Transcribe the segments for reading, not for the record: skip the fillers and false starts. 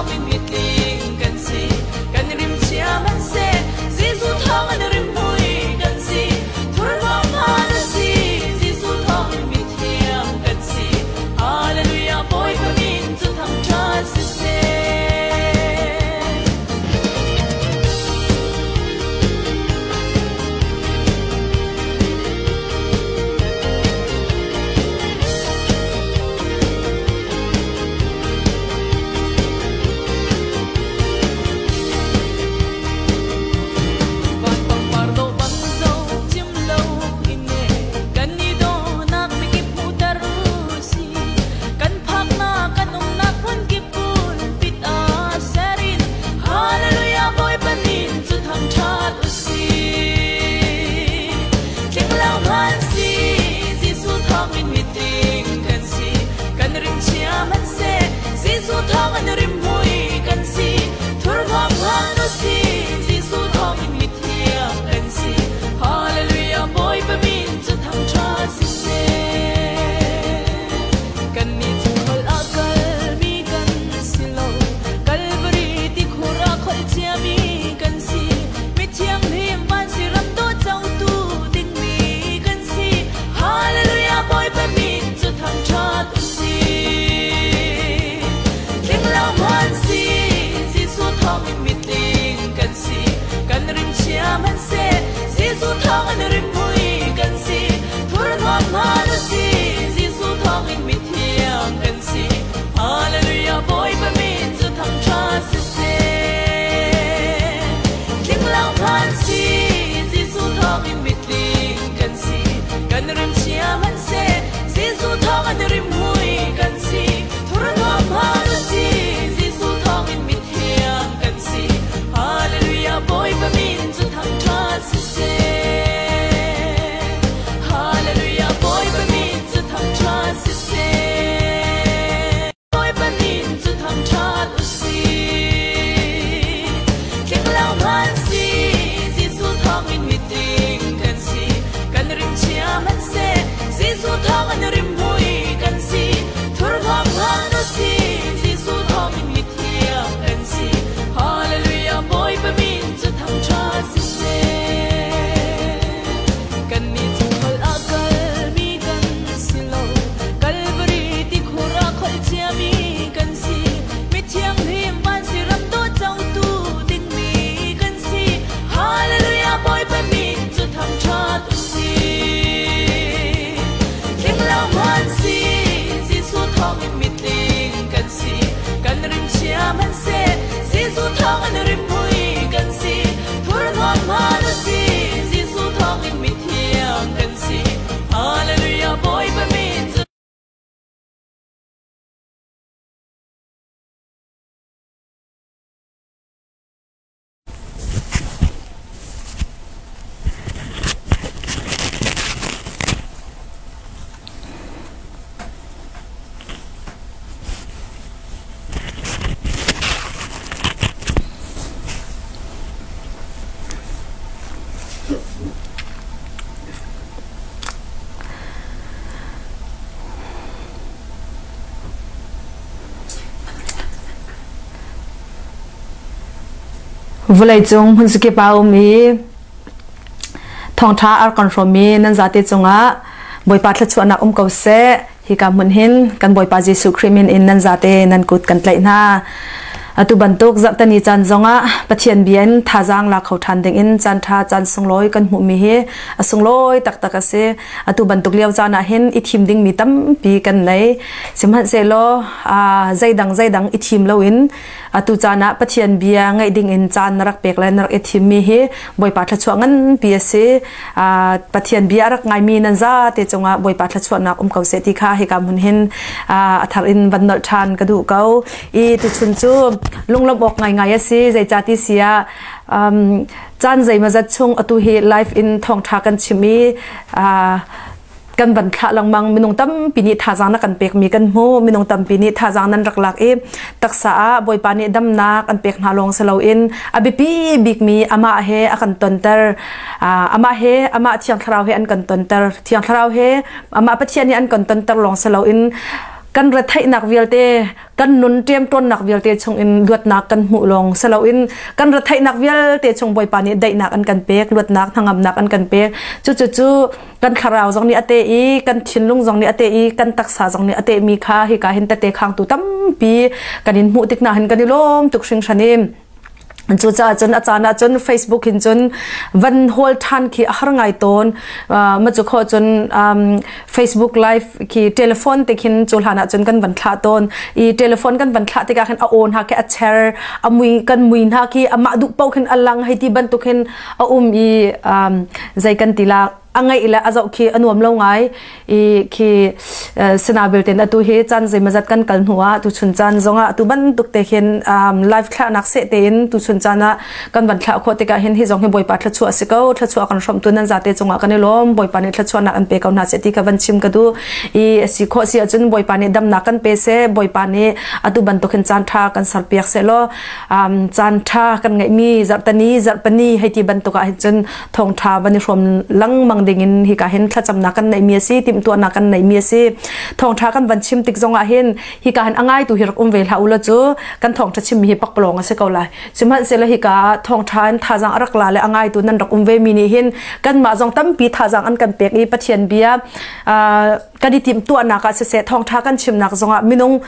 thawngin mitling kan si. Kan rimchia hmanhseh Jesuh thawngin rimhmui kan si. Thurhnawm hmanh a si, Jesuh thawngin mithiang kan si. Hallelujah, Bawipa min cu thangṭhat siseh. Van pangpar dawh bang zo cim lo in e kan i dawhnak mikip hmuhter u si. Kan phaknak kan umnak hmunkip pulpit ah ser in Hallelujah Bawipa min cu thangṭhat u sih. Tlinglo hmanh si Jesuh thawngin mitling kan si. Kan rimchia hmanhseh Jesuh thawngin rimhmui kan si. Thurhnawm hmanh u si Jesuh thawngin mithiang kan si. Hallelujah Bawipa min cu thangṭhat siseh. Kannih cu holh ah kalmi kan si lo. Kalvari tikhur ah kholh ciami kan si. Mithianghlim van siram dawt cotu dingmi kan si. Hallelujah Bawipa min cu thangṭhat u sih. Tlinglo hmanh si, Jesuh thawngin mitling kan si. Kan rimchia hmanhseh, Jesuh thawngin rimhmui kan si. Thurhnawm hmanh u si, Jesuh thawngin mithiang kan si. Hallelujah Bawipa min cu thangṭhat siseh. Tlinglo hmanh si, Jesuh thawngin mitling kan si. Kan rimchia hmanhseh, Jesuh thawngin rimhmui kan si. Thurhnawm hmanh u si, Jesuh thawngin mithiang kan si. Hallelujah Bawipa min cu thangṭhat siseh. Hallelujah Bawipa min cu thangṭhat siseh. Bawipa min cu thangṭhat u sih. Tlinglo hmanh si, Jesuh thawngin mitling kan si. Kan rimchia hmanhseh, Jesuh thawngin rimhmui kan si. Thurhnawm hmanh u si, Jesuh thawngin mithiang kan si. Hallelujah Bawipa min cu thangṭhat siseh. Kannih cu holh ah kalmi kan si lo. Kalvari tikhur ah kholh ciami kan si. Mithianghlim van siram dawt cotu dingmi kan si. Hallelujah Bawipa min cu thangṭhat u sih. Tlinglo hmanh si, Jesuh thawngin mitling kan si. Kan rimchia hmanhseh, Jesuh thawngin rimhmui kan si. Thurhnawm hmanh u si, Jesuh thawngin mithiang kan si. Hallelujah Bawipa min cu Vawleicung hmunsakip ah um i thawngṭha a rak kan hrawmmi nan zate cungah Bawipa thluachuahnak um ko seh. Hika hmun hin kan Bawipa Jesuh Khrih min in nan zate nan kut kan tlaih hna. Atu bantuk zarhteni caan zongah Pathian bia in thazaang la kho ṭhan ding in caan ṭha caan sunglawi kan hmuhmi hi a sunglawi taktak a si. Atu bantuk lio caan ah hin i thim dingmi tampi kan nei. Sihmanhsehlaw zeidang zeidang i thim loin atu caan ah Pathian bia ngaih ding in caan na rak pek le na rak i thimmi hi Bawipa thluachuah nganpi a si. Pathian bia a rak ngaimi nan zate cungah Bawipa thluachuahnak um ko seh ti kha hika hmun hin a thar in van nolh ṭhan ka duh ko. I tuchun cu lunglawmh awk ngaingai a si. Zeicati si ah caan zeimawzat chung atu hi live in thawngṭha kan chim i kan van thlah lengmang. Minung tampi nih thazaang na kan pekmi kan hmu. Minung tampi nih thazaang nan rak lak i taksa ah Bawipa nih damnak an pek hna lawng si loin a biapi bikmi amah he a kan tonter, amah he, amah Thiang Thlarau he an kan tonter. Thiang Thlarau he, amah Pathian he an kan tonter lawng si loin kan retheihnak vialte Kan nun ṭemṭawnnak vialte chungin luatnak kan hmuh lawng si loin kan retheihnak vialte chung Bawipa nih daihnak an kan pek, luatnak hnangamnak an kan pek. Cucu cu kan thlarau zong nih a teh i kan thinlung zong nih a teh i kan taksa zong nih a tehmi kha hika hin tete khangtu tampi kan in hmuh tik hna hin kan i lawm tuk hringhran i cucaah cun a caan ah cun Facebook hin cun van hawl ṭhan khi a har ngai tawn. Ma cu khawh cun Facebook live khi telephone te khin cu hlan ah cun kan van thlah tawn i telephone kan van thlah tikah khin a aw hna khi a cher, a mui kan mui hna khi amah duh paoh khin a lang hei ti bantuk hin a um i zei kan ti la, a ngaih le a zoh khi a nuam lo ngai i khi sinabil ten atu hi caan zeimazat kan kal hnu ah tuchun caan zongah tu bantuk te khin live thlahnak seh tein tuchun caan ah kan van thlah khawh tikah hin hi zong hi Bawipa thluachuah a si ko. Thluachuah kan hrawmtu nan zate cungah kan i lawm. Bawipa nih thluachuahnak an pe ko hna seh ti ka van chim ka duh i a si khawh si ahcun Bawipa nih damnak kan pe seh. Bawipa nih atu bantuk hin caan tha kan serpiak seh law caan tha kan ngeihmi zarhtani, zarhpani hei ti bantuk ah hin cun thawngṭha van i hrawm lengmang dingin hika hin thlacamnak kan neihmi a si, timhtuahnak kan neihmi a si. Thawngṭha kan van chim tik zongah hin hika hin a ngaitu hi rak um ve hlah u law cu kan thawngṭha chimmi hi pakpalawng a si ko lai. Sihmanhsehlaw hika ah thawngṭha in thazaang a rak la le a ngaitu nan rak um ve mi nih hin kanmah zong tampi thazaang an kan pek i Pathian bia kan i timhtuahnak ah siseh, thawngṭha kan chimnak zongah minung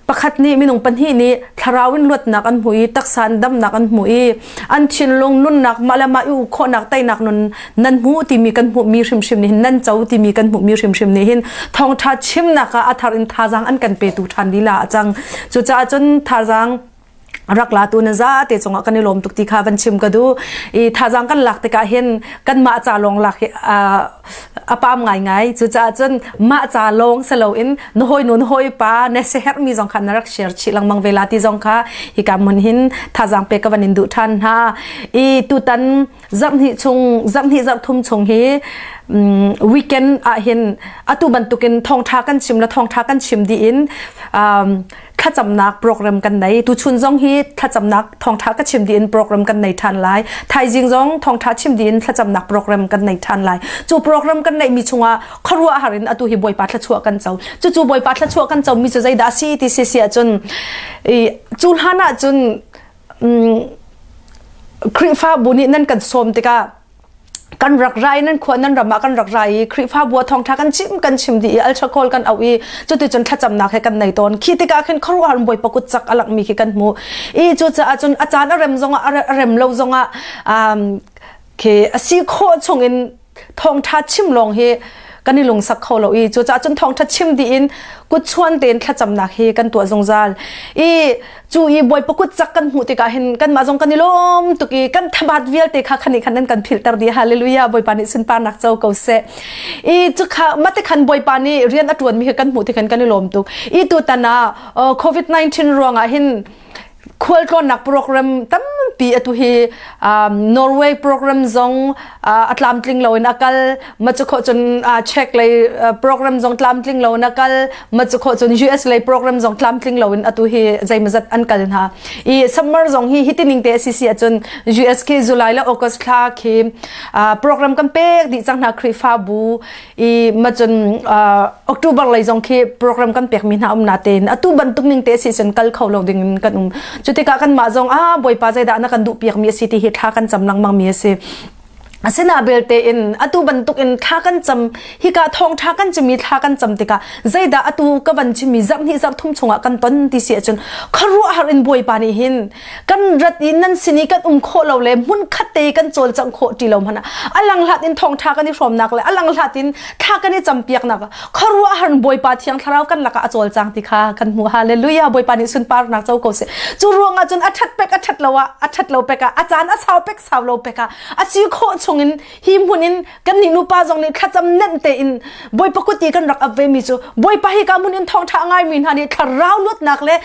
pakhat nih, minung pahnih nih thlarau in luatnak an hmu i taksa in damnak an hmu i an thinlung nunnak mah le mah i uk khawhnak teinak nun nan hmu timi kan hmuhmi hrimhrim nih hin, nan co timi kan hmuhmi hrimhrim nih hin thawngṭha chimnak ah a thar in thazaang an kan petu ṭhan lila a cang. Cucaah cun thazaang rak la tu na za te cungah kan i lawm tuk ti kha van chim ka duh i thazaang kan lak tikah hin kanmah ca lawng lak hi a pam ngaingai. Cucaah cun mah ca lawng si loin na hawi nu, na hawi pa na siaherhmi zong kha na rak share chih lengmang ve la ti zong kha hika hmun hin thazaang pe ka van in duh ṭhan hna. I tutan zarhhnih chung, zarhhnih zarhthum chung hi weekend ah hin atu bantukin thawngṭha kan chim le thawngṭha kan chim dih in thlacamnak program kan nei. Tuchun zong hi thlacamnak, thawngtha ka chim dih in program kan nei ṭhan lai. Thaizing zong thawngtha chim dih in thlacamnak program kan nei ṭhan lai. Cu program kan neih mi chungah khuaruahhar in atu hi Bawipa thluachuah kan co. Cucu Bawipa thluachuah kan co mi cu zeidah si ti si si ahcun, cu hlan ahcun Khrihfabu nih nan kan sawm tikah kan rak rai, nan khua nan ram ah kan rak rai i Khrihfabu ah thawngṭha kan chim, kan chim dih i alcohol kan auh i cuticun thlacamnak he kan nei tawn. Khi tikah khin khuaruahhar Bawipa kut cak a langhmi khi kan hmu i cucaah cun a caan a rem zongah, a rem lo zongah khi a si khawh chungin thawngṭha chim lawng hi kan i lungsak kho lo i cucaah cun thawngṭha chim dih in kutchuan tein thlacamnak hi kan tuah zungzal i cu i Bawipa kut cak kan hmuh tikah hin kanmah zong kan i lawm tuk i kan thabat vialte kha khani khan nan kan philhter dih. Hallelujah! Bawipa nih sunparnak co ko seh. I cukha mate khan Bawipa nih rian a ṭuanmi kha kan hmuh tikhan kan i lawm tuk i tutan ah COVID-19 ruangah hin khualtlawnnak program tampi atu hi Norway program zong a tlamtling loin a kal, ma cu khawh cun Czech lei program zong tlamtling loin a kal, ma cu khawh cun US lei program zong tlamtling loin atu hi zeimazat an kal hna i summer zong hi hitining te a si ahcun US khi July le August thla khi program kan pek dih cang hna Khrihfabu i ma cun October lei zong khi program kan pek mi hna um na tein atu bantuk ning te si cun kal kho lo ding in kan um. Cu tikah kan mah zong ah Bawipa zeidah na kan duh piak mi a si ti hi thla kan cam lengmang mi a si. Asina belte in atu bantuk in thla kan cam, hika thawng tha kan chimi thla kan cam tikah zeidah atu ka van chimi zarh hnih zarh thum chungah kan ton ti si ahcun khuaruahhar in Bawipa nih hin kan rat i nan sin i kan um khawh lo le hmun khat te kan cawlcangh khawh ti lo hmanh ah alang hlat in thawngtha kan i hrawmnak le alang hlat in thla kan i campiaknak khuaruahhar Bawipa Thiang Thlarau kan lakah a cawlcang ti kha kan hmuh. Hallelujah! Bawipa nih sunparnak co ko seh. Cu ruangah cun a ṭhat pek a ṭhat lo ah, a ṭhat lo pek ah, a caan a sau pek sau lo pek ah, a si khawh chungin hi hmun in kan nih nupa zong nih thlacam nenh tein Bawipa kut i kan rak ap ve mi cu Bawipa hi ka hmun in thawngṭha a ngaimi hna nih thlarau luatnak le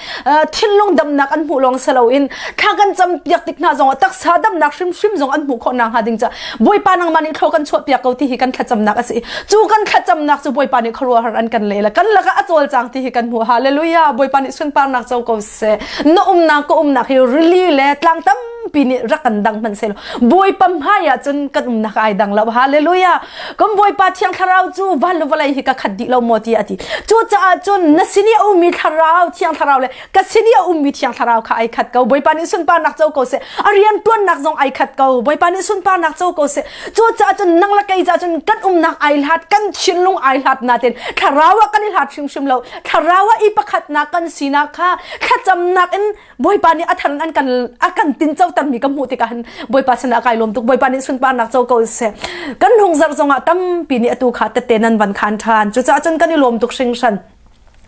thinlung damnak an hmuh lawng si loin thla kan cam piak tik hna zongah taksa damnak hrimhrim zong an hmuh khawh nakhnga ding ca Bawipa nangmah nih thlaw kan chuah piak ko ti hi kan thlacamnak a si. Cu kan thlacamnak cu Bawipa nih khuaruahhar an kan leh le kan lakah a cawlcang ti hi kan hmuh. Hallelujah! Bawipa nih sunparnak co ko seh. Na umnak ka umnak hi rili le tlang tam. Tampi nih rak kan dang hmanh seh Bawipa hmai ah cun kan umnak ai dang lo. Hallelujah. Kan Bawipa Thiang Thlarau cu van le vawlei hi ka khat dih lo maw ti a ti. Cucaah cun na sin i a ummi Thlarau, Thiang Thlarau le ka sin i a ummi Thiang Thlarau kha ai khat ko. Bawipa nih sunparnak co ko seh. A rian tuannak zong ai khat ko. Bawipa nih sunparnak co ko seh. Cucaah cun nang le kei ca cun kan umnak ai hlat, kan thinlung ai hlat natin thlarau ah kan i hlat hrimhrim lo. Thlarau ah i pakhatnak kan sinak kha thlacamnak in Bawipa nih a thar an kan a kan tin co termi ka hmuh tikah hin Bawipa sinah kai lawm tuk. Bawipa nih sunparnak co ko seh. Kan hung zarh zongah tampi nih atu kha tette nan van khan ṭhan. Cucaah cun kan i lawm tuk hringhran.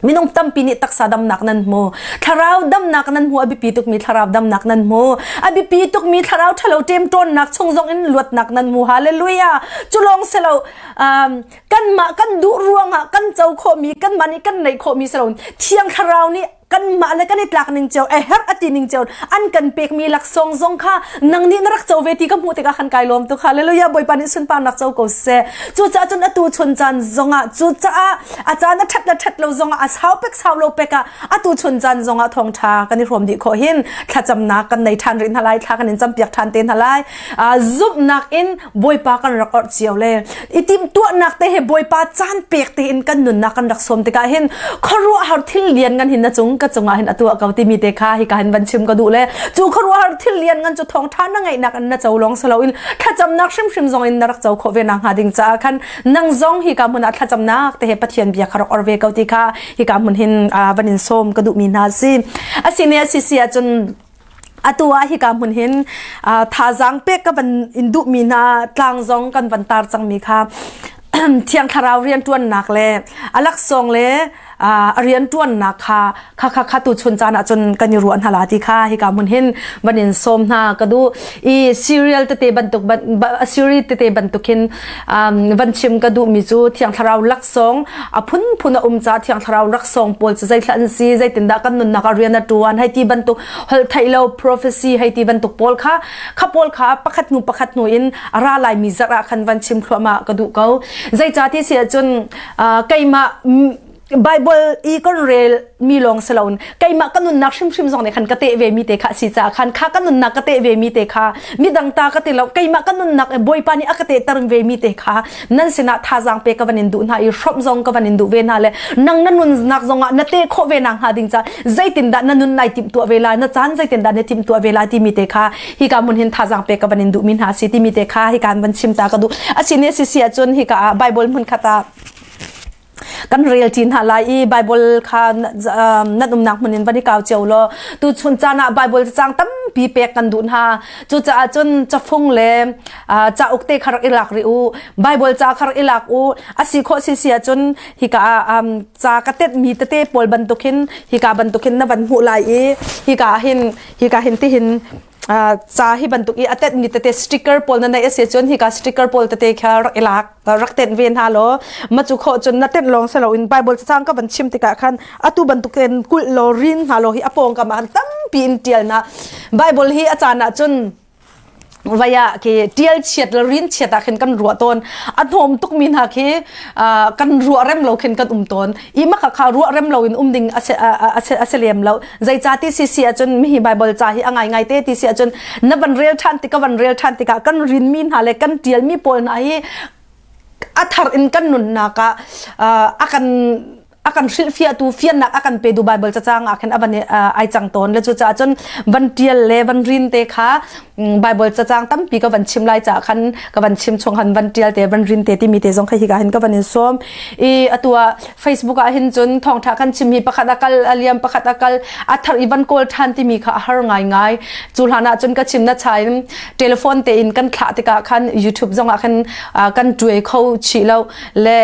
Minung tampi nih taksa damnak nan hmu. Thlarau damnak nan hmu. A biapi tukmi thlarau damnak nan hmu. A biapi tukmi thlarau ṭhalo ṭemṭawnnak chung zong in luatnak nan hmu. Hallelujah. Cu lawng si lo kanmah kan duh ruangah kan co khawhmi kanmah nih kan neih khawhmi si lo Thiang Thlarau nih kanmah le kan i tlak ning cio a herh a ti ning cio an kan pekmi laksawng zong kha nang nih na rak co ve ti ka hmuh tikah khan kai lawm tuk. Hallelujah. Bawipa nih sunparnak co ko seh. Cucaah cun atu chun caan zongah, cucaah a caan a ṭhat le ṭhat lo zongah, a sau pek sau lo pek ah, atu chun caan zongah thawngṭha kan i hrawm dih khawh hin thlacamnak kan nei ṭhan rih hna lai, thla kan in campiak ṭhan te hna lai. Zumhnak in Bawipa kan rak orh cio le i timhtuahnak te he Bawipa caan pek tein kan nunnak kan rak sawm tikah hin khuaruahhar thil lian ngan hin na cung ka cungah hin a tuah ko timi te kha hika hin van chim ka duh le cu khuaruahhar thil lian ngan cu thawngṭha na ngeihnak in na co lawng si loin thlacamnak hrimhrim zong in na rak co khawh ve nak hnga ding caah khan nang zong hika hmun ah thlacamnak te he Pathian bia kha rak or ve ko ti kha hika hmun hin van in sawm ka duhmi hna si. Asine asi si ahcun atu ah hika hmun hin thazaang pek ka van in duhmi hna tlang zong kan van tar cangmi kha Thiang Thlarau rianṭuannak le a laksawng le a rianṭuannak kha kha kha kha tu chun caan ah cun kan i ruah hna la ti kha hika hmun hin van in sawm hna ka duh i serial tete bantuk series tete bantuk hin van chim ka duhmi cu Thiang Thlarau laksawng a phunphun a um ca Thiang Thlarau laksawng pawl cu zeithla an si, zeitindah kan nunnak ah rian a ṭuan hei ti bantuk, holh theih lo, prophecy hei ti bantuk pawl kha kha pawl kha pakhat hnu pakhat hnu in a ra laimi zarh ah khan van chim thluahmah ka duh ko. Zeicah ti si ahcun keimah Bible i kan rel mi lawng si loin keimah ka nunnak hrimhrim zong nih khan ka teh ve mi te kha si caah khan kha ka nunnak ka teh ve mi te kha midang ta ka ti lo, keimah ka nunnak Bawipa nih a ka tehter ve mi te kha nan sinah thazaang pe ka van in duh hna i hrawmh zong ka van in duh ve hna le nang na nunnak zong ah na te khawh ve nak hnga ding ca zeitindah na nun nai timh tuah ve lai, na caan zeitindah na timh tuah ve lai timi te kha hika mun hin thazaang pe ka van in duh mi hna si timi te kha hika van chim ta ka duh. Asine si si ahcun hika ah Bible hmun khat ah kan rel ṭi hna lai i Bible kha nan umnak hmun in van i kau cio law tu chun caan ah Bible cacang tampi pek kan duh hna. Cucaah cun cafung le cauk te kha rak i lak rih u, Bible ca kha rak i lak u. A si khawh si si ahcun hika ah ca ka tet mi tete pawl bantuk hin hika bantuk hin na van hmuh lai i hika hin hika hin tihin ca hi bantuk i a tet mi tete sticker pawl na neih a si cun hika sticker pawl tete kha rak i lak, rak tenh ve hna law ma cu khawh cun na tenh lawng si loin Bible cacang ka van chim tikah khan atu bantuk in kulh law rin hna law hi a pawng kam ah tampi in tial na Bible hi a caan ah cun vaya khi tial chiat le rin chiat ah khin kan ruah tawn. A hnawm tuk mi hna khi kan ruah rem lo khin kan um tawn i ma kha kha ruah rem lo in um ding a se lem lo. Zeica ti si si ahcun mi hi Bible ca hi a ngai ngai te ti si ahcun na van rel ṭhan tikah van rel ṭhan tikah kan rin mi hna le kan ṭial mi pawl hna hi a thar in kan nunnak ah a kan hrilhfiahtu, fiannak a kan petu Bible cacang ah khin a van ai cang tawn le cucaah cun van tial le van rin te kha Bible cacang tampi ka van chim lai caah khan ka van chim chung han van tial te van rin te timi te zong kha hika hin ka van in sawm i atu ah Facebook ah hin cun thawngtha kan chim hi pakhat a kal a liam, pakhat a kal a thar i van kawl than timi kha a har ngai ngai. Cu hlan ah cun ka chim na cha in telephone te in kan thlah tikah khan YouTube zong ah khan kan tuai kho chih lo le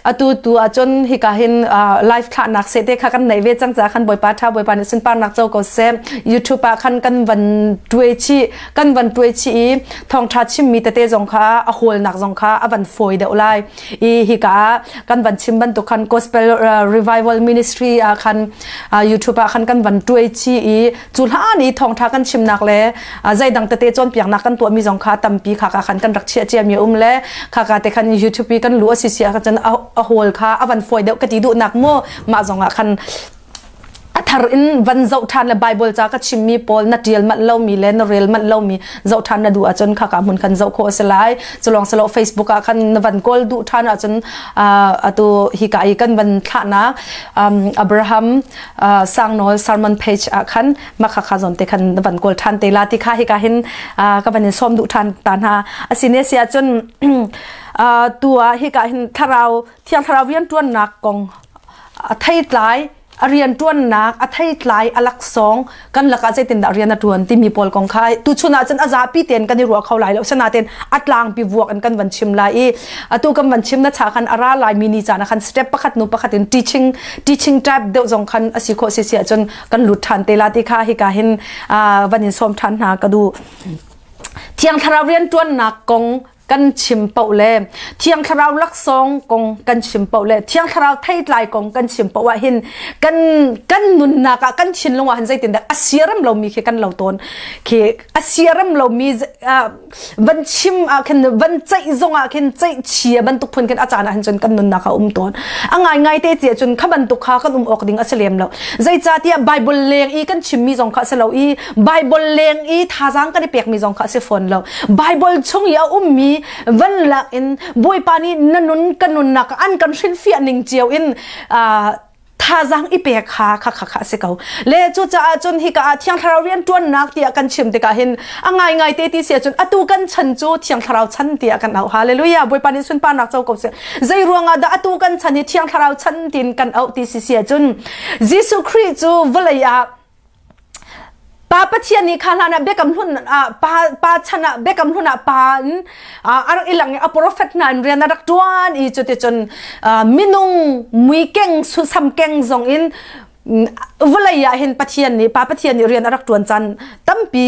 atu tu ahcun hika hin live thlahnak se te kha kan nei ve cang ca khan Bawipa tha, Bawipa nih sunparnak co ko seh. YouTube ah khan kan van tuai chi kan van tuai chi i thawngtha chimmi tete zong kha a hawlnak zong kha a van fawi deuh lai i hika kan van chim bantuk khan Gospel Revival Ministry ah khan YouTube ah khan kan van tuai chi i cu hlan i thawngtha kan chimnak le zeidang tete cawnpiaknak kan tuahmi zong kha tampi kha ka khan kan rak chiah ciami um le kha ka te khan YouTube i kan lu a si si ah cun a hawl kha a van fawi deuh ka ti duhnak mu. Mah zong ah khan a Athar in van zoh ṭhan le Bible ca ka chimmi pawl na ṭial manh lomi le na rel manh lomi zoh ṭhan na duh ahcun khaka hmun khan zoh khawh a si lai. Culawng silo Facebook ah khan na van kawl duh ṭhan ahcun atu hika i kan van thlahnak Abraham Sangnawl sermon page ah khan mah kha zawn te khan na van kawl ṭhan te la ti kha hika hin ka van in sawm duh ṭhan ta hna. Asine si ahcun tu ah hika hin thlarau thiang thlarau rianṭuannak kong a theitlai a rianṭuannak a theitlai a laksawng kan lakah zeitindah rian a ṭuan timi pawl kong kha tuchun ah cun a zapi tein kan i ruah kho lai lo sinain a tlangpi vuak in kan van chim lai i atu kan van chim na cha khan a ra lai mi ni caan ah khan step pakhat nu pakhat in teaching teaching type deuh zong khan a si khawh si si ahcun kan lut ṭhan te la ti kha hika hin van in sawm ṭhan hna ka duh. Thiang Thlarau rianṭuannak kong kan chim paoh le Thiang Thlarau laksawng kong kan chim paoh le Thiang Thlarau theitlai kong kan chim paoh ah hin kan kan nunnak ah kan thinlung ah hin zeitindah a siarem lomi khi kan lo tawn khi a siarem lomi van chim ah khin van ceih zong ah khin ceih chia bantuk phun khin a caan ah hin cun kan nunnak a um tawn a ngai ngai te tia cun kha bantuk kha kan um awk ding a si lem lo zeicahtiah Bible leng i kan chimmi zong kha a si lo i Bible leng i thazaang kan i pekmi zong kha a si fawn lo Bible chung i a ummi van lak in Bawipa nih na nun ka nunnak an kan hrilhfiah ning cio in thazaang i pek kha kha kha kha si ko le cucaah cun hika ah thiang thlarau rian ṭuannak tiah kan chim tikah hin a ngaingai te ti si ahcun atu kan chan cu thiang thlarau chan tiah kan auh hallelujah bawipa nih sunparnak co ko seh zei ruangah dah atu kan chan hi thiang thlarau chan tin kan auh ti si si ahcun Jesuh Khrih cu vawlei ah Pa Pathian nih kha hlan ah biakam hlun ah pa pa chan ah biakam hlun ah pa in a rak i lang i a prophet hna in rian a rak ṭuan i cuticun minung muikeng samkeng zong in vawlei ah hin Pathian nih pa Pathian nih rian a rak ṭuan caan tampi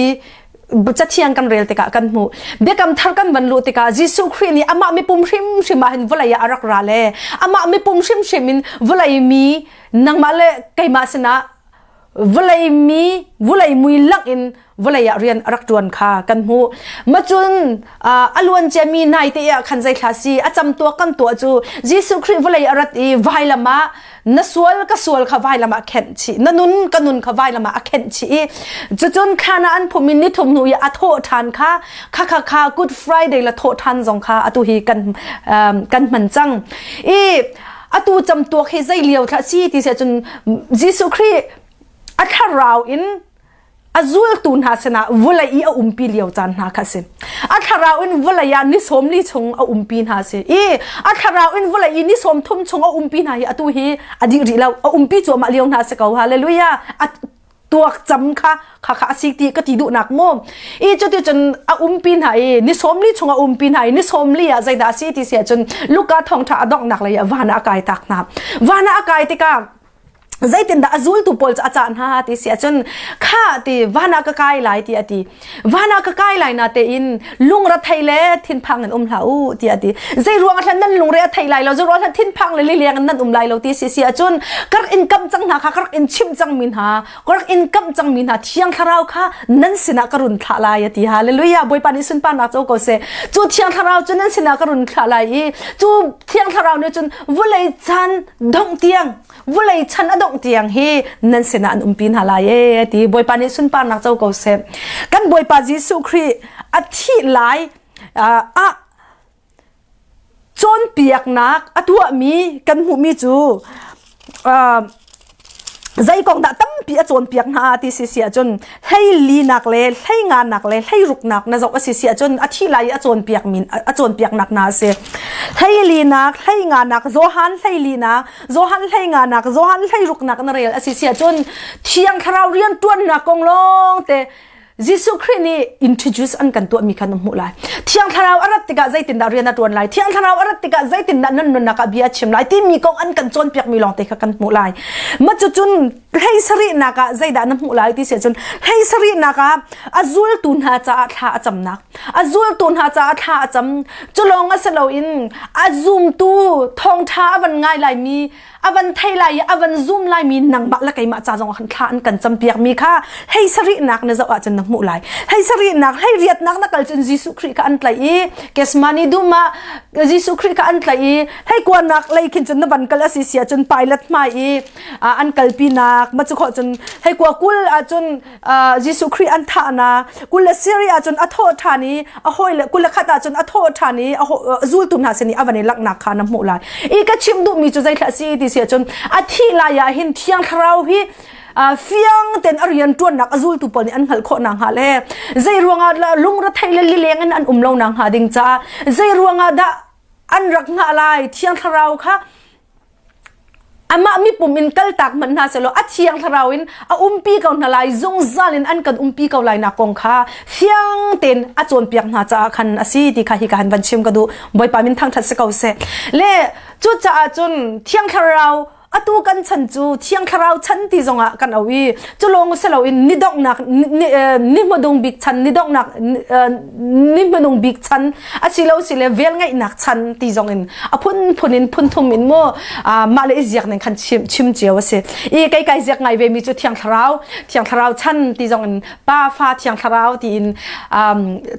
cathiang kan rel tikah kan hmuh biakam thar kan van luh tikah Jesuh Khrih nih amah mipum hrimhrim ah hin vawlei ah a rak ra le amah mipum hrimhrim in vawlei mi nangmah le keimah sinah vawlei mi vawlei mui lak in vawlei ah rian a rak ṭuan kha kan hmuh macun a luan ciami nai te ah khan zeithla si a cam tuak kan tuah cu Jesuh Khrih vawlei a rat i vailam ah na sual ka sual kha vailam ah khenh chih na nun ka nun kha vailam ah a khenh chih i cucun thlan ah an phum in ni thum hnu i a thawh ṭhan kha kha kha kha Good Friday la thawh ṭhan zong kha atu hi kan kan hman cang i atu camtuak hi zei lio thlah si ti si ahcun Jesuh Khrih a thlarau in a zultu hna sinah vawlei i a umpi lio caan hna kha si. A thlarau in vawlei ah ni 40 chung a umpi hna si. I a thlarau in vawlei i ni 30 chung a umpi hna hi atu hi a dih rih lo. A umpi cuahmah lio hna si ko. Hallelujah. Tuak cam kha kha kha a si ti ka ti duhnak mu i cuti cun a umpi hna i ni 40 chung a umpi hna i ni 40 ah zeidah a si ti si ahcun Luka thawngṭha a donghnak lei ah van ah a kai tak hna van ah a kai tikah zeitindah a zultu pawl cu a cah hna ti si ahcun kha ti van ah ka kai lai ti a ti van ah ka kai lai na tein lungra thei le thinphang in um hlah u ti a ti zei ruang ah nan lungre a thei lai lo zei ruang ah thinphang le liliang in nan um lai lo ti si si ahcun ka rak in kam cang hna kha ka rak in chimh cang mi hna ka rak in kam cang mi hna thiang thlarau kha nan sinah ka run thlah lai a ti hallelujah bawipa nih sunparnak co ko seh cu thiang thlarau cu nan sinah ka run thlah lai i cu thiang thlarau nih cun vawlei chan dongh tiang vawlei chan a dongh tiang hi nan sinah an umpi hna lai e ti bawipa nih sunparnak co ko seh kan bawipa Jesuh Khrih a thih lai ah cawnpiaknak a tuahmi kan hmuhmi cu zei kong dah tampi a cawnpiak hna ti si si ahcun hleilinak le hleinganak le hleiruknak na zoh a si si ahcun a thi lai i a cawnpiak min a cawnpiaknak hna a si hleilinak hleinganak Johan hleilinak Johan hleinganak Johan hleiruknak na rel a si si ahcun thiang thlarau rian ṭuannak kong lawng te Jesuh Khrih nih introduce an kan tuahmi kha na hmuh lai. Thiang Thlarau a rat tikah zeitindah rian a ṭuan lai? Thiang Thlarau a rat tikah zeitindah nan nunnak ah bia a chim lai? Timi kong an kan cawnpiakmi lawng te kha kan hmuh lai. Ma cucun hlei sarihnak ah zeidah na hmuh lai ti si ahcun hlei sarihnak ah a zultu hna caah thla a camnak. A zultu hna caah thla a cam. Cu lawng a si loin a zumtu thawngṭha a van ngai laimi Avan thei lai i avan zum lai mi nangmah le keimah ca zong ah khan thla an kan campiak mi kha hei sarihnak na zoh ahcun na hmuh lai. Hei sarihnak, hei riatnak na kal cun Jesuh Khrih kha an tlaih i Gethsemane dum ah Jesuh Khrih kha an tlaih i hei kuanak lei khin cun na van kal a si si ahcun Pilate hmai i an kalpinak ma cu khawh cun hei kua 20 ahcun Jesuh Khrih an thahnak 23 ahcun a thawh ṭhan i a hawi le 21 ahcun a thawh ṭhan i a zultu hna sin i a van i langhnak kha na hmuh lai. I ka chim duhmi cu zeithla a si ti si ahcun a thih lai ah hin Thiang Thlarau hi fiang ten a rian ṭuannak a zultu pawl nih an hngalh khawh nakhnga le zei ruangah lungrethei le lileng in an um lo nakhnga ding caah zei ruangah dah an rak hngah lai Thiang Thlarau kha Amah mipum in kaltak hmanh hna sehlaw a thiang thlarau in a umpi ko hna lai, zungzal in an kan umpi ko lai nak kong kha fiang tein a cawnpiak hna caah khan a si ti kha hi ka han van chim ka duh. Bawipa min thangṭhat si ko seh. Le cucaah cun thiang thlarau atu kan chan cu thiang thlarau chan ti zongah kan au i cu lawng si loin ni donghnak ni hmadung bik chan ni donghnak ni hmanung bik chan asilo sile vel ngeihnak chan ti zong in a phunphun in phunthum in mu mah le i ziak ning khan chim chim cio a si i kei kai ziak ngai ve mi cu thiang thlarau thiang thlarau chan ti zong in pa fa thiang thlarau ti in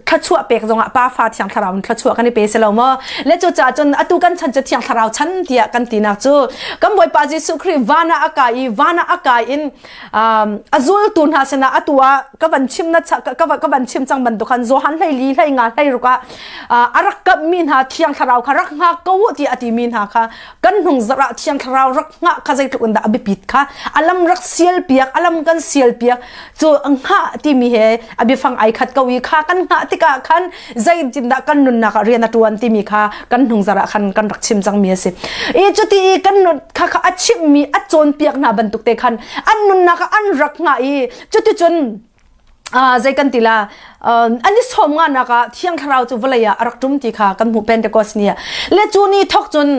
thluachuah pek zong ah pa fa thiang thlarau in thluachuah kan i pe si lo maw le cu ca cun atu kan chan cu thiang thlarau chan tiah kan tinak cu kan Bawipa Jesuh Khrih van ah a kai i van ah a kai in a zultu hna sinah atu ah ka van chim na ka van chim cang bantuk khan Johan 14 15 16 ah a rak kamh mi hna thiang thlarau kha rak hngak ko u tiah a ti mi hna kha kan hnung zarh ah thiang thlarau rak hngah kha zeitluk in dah a biapit kha alam rak sial piak alam kan sial piak cu hngah timi he a biafang ai khat ko i kha kan hngah tikah khan zeitindah kan nunnak ah rian a ṭuan timi kha kan hnung zarh ah khan kan rak chim cangmi a si. I cuti i kan nun kha kha a chimhmi a cawnpiak hna bantuk te khan an nunnak ah an rak hngah i cuticun zei kan ti la an i sawm nga nak ah thiang thlarau cu vawlei ah a rak ṭum ti kha kan hmuh Pentecost ni ah le cu ni thok cun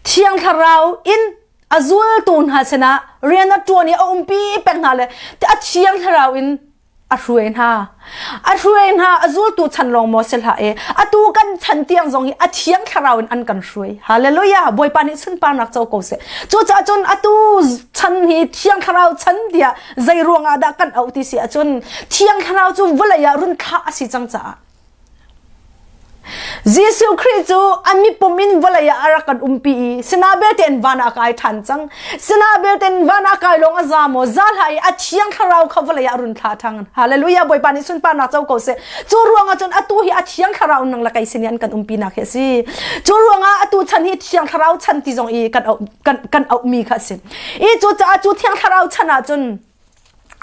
thiang thlarau in a zultu hna sinah rian a ṭuan i a umpi peng hna le a thiang thlarau in a hruai hna a hruai hna a zultu chan lawng maw si hlah e atu kan chan tiang zong hi a thiang thlarau in an kan hruai hallelujah bawipa nih sunparnak co ko seh cucaah cun atu chan hi thiang thlarau chan tiah zei ruang ah dah kan auh ti si ahcun thiang thlarau cu vawlei ah run thlah a si cang caah Jesuh Khrih cu a mipum in vawlei ah a rak kan umpi i sinabelte in van ah a kai ṭhan cang. Sinabelte in van ah a kai lawng a za maw? Za hlah i a thiang thlarau kha vawlei ah a run thlah ṭhan. Hallelujah! Bawipa nih sunparnak co ko seh. Cu ruangah cun atu hi a thiang thlarau nang le kei sin i an kan umpi nak hi a si. Cu ruangah atu chan hi thiang thlarau chan ti zong i kan kan kan auhmi kha a si. I cucaah cu thiang thlarau chan ah cun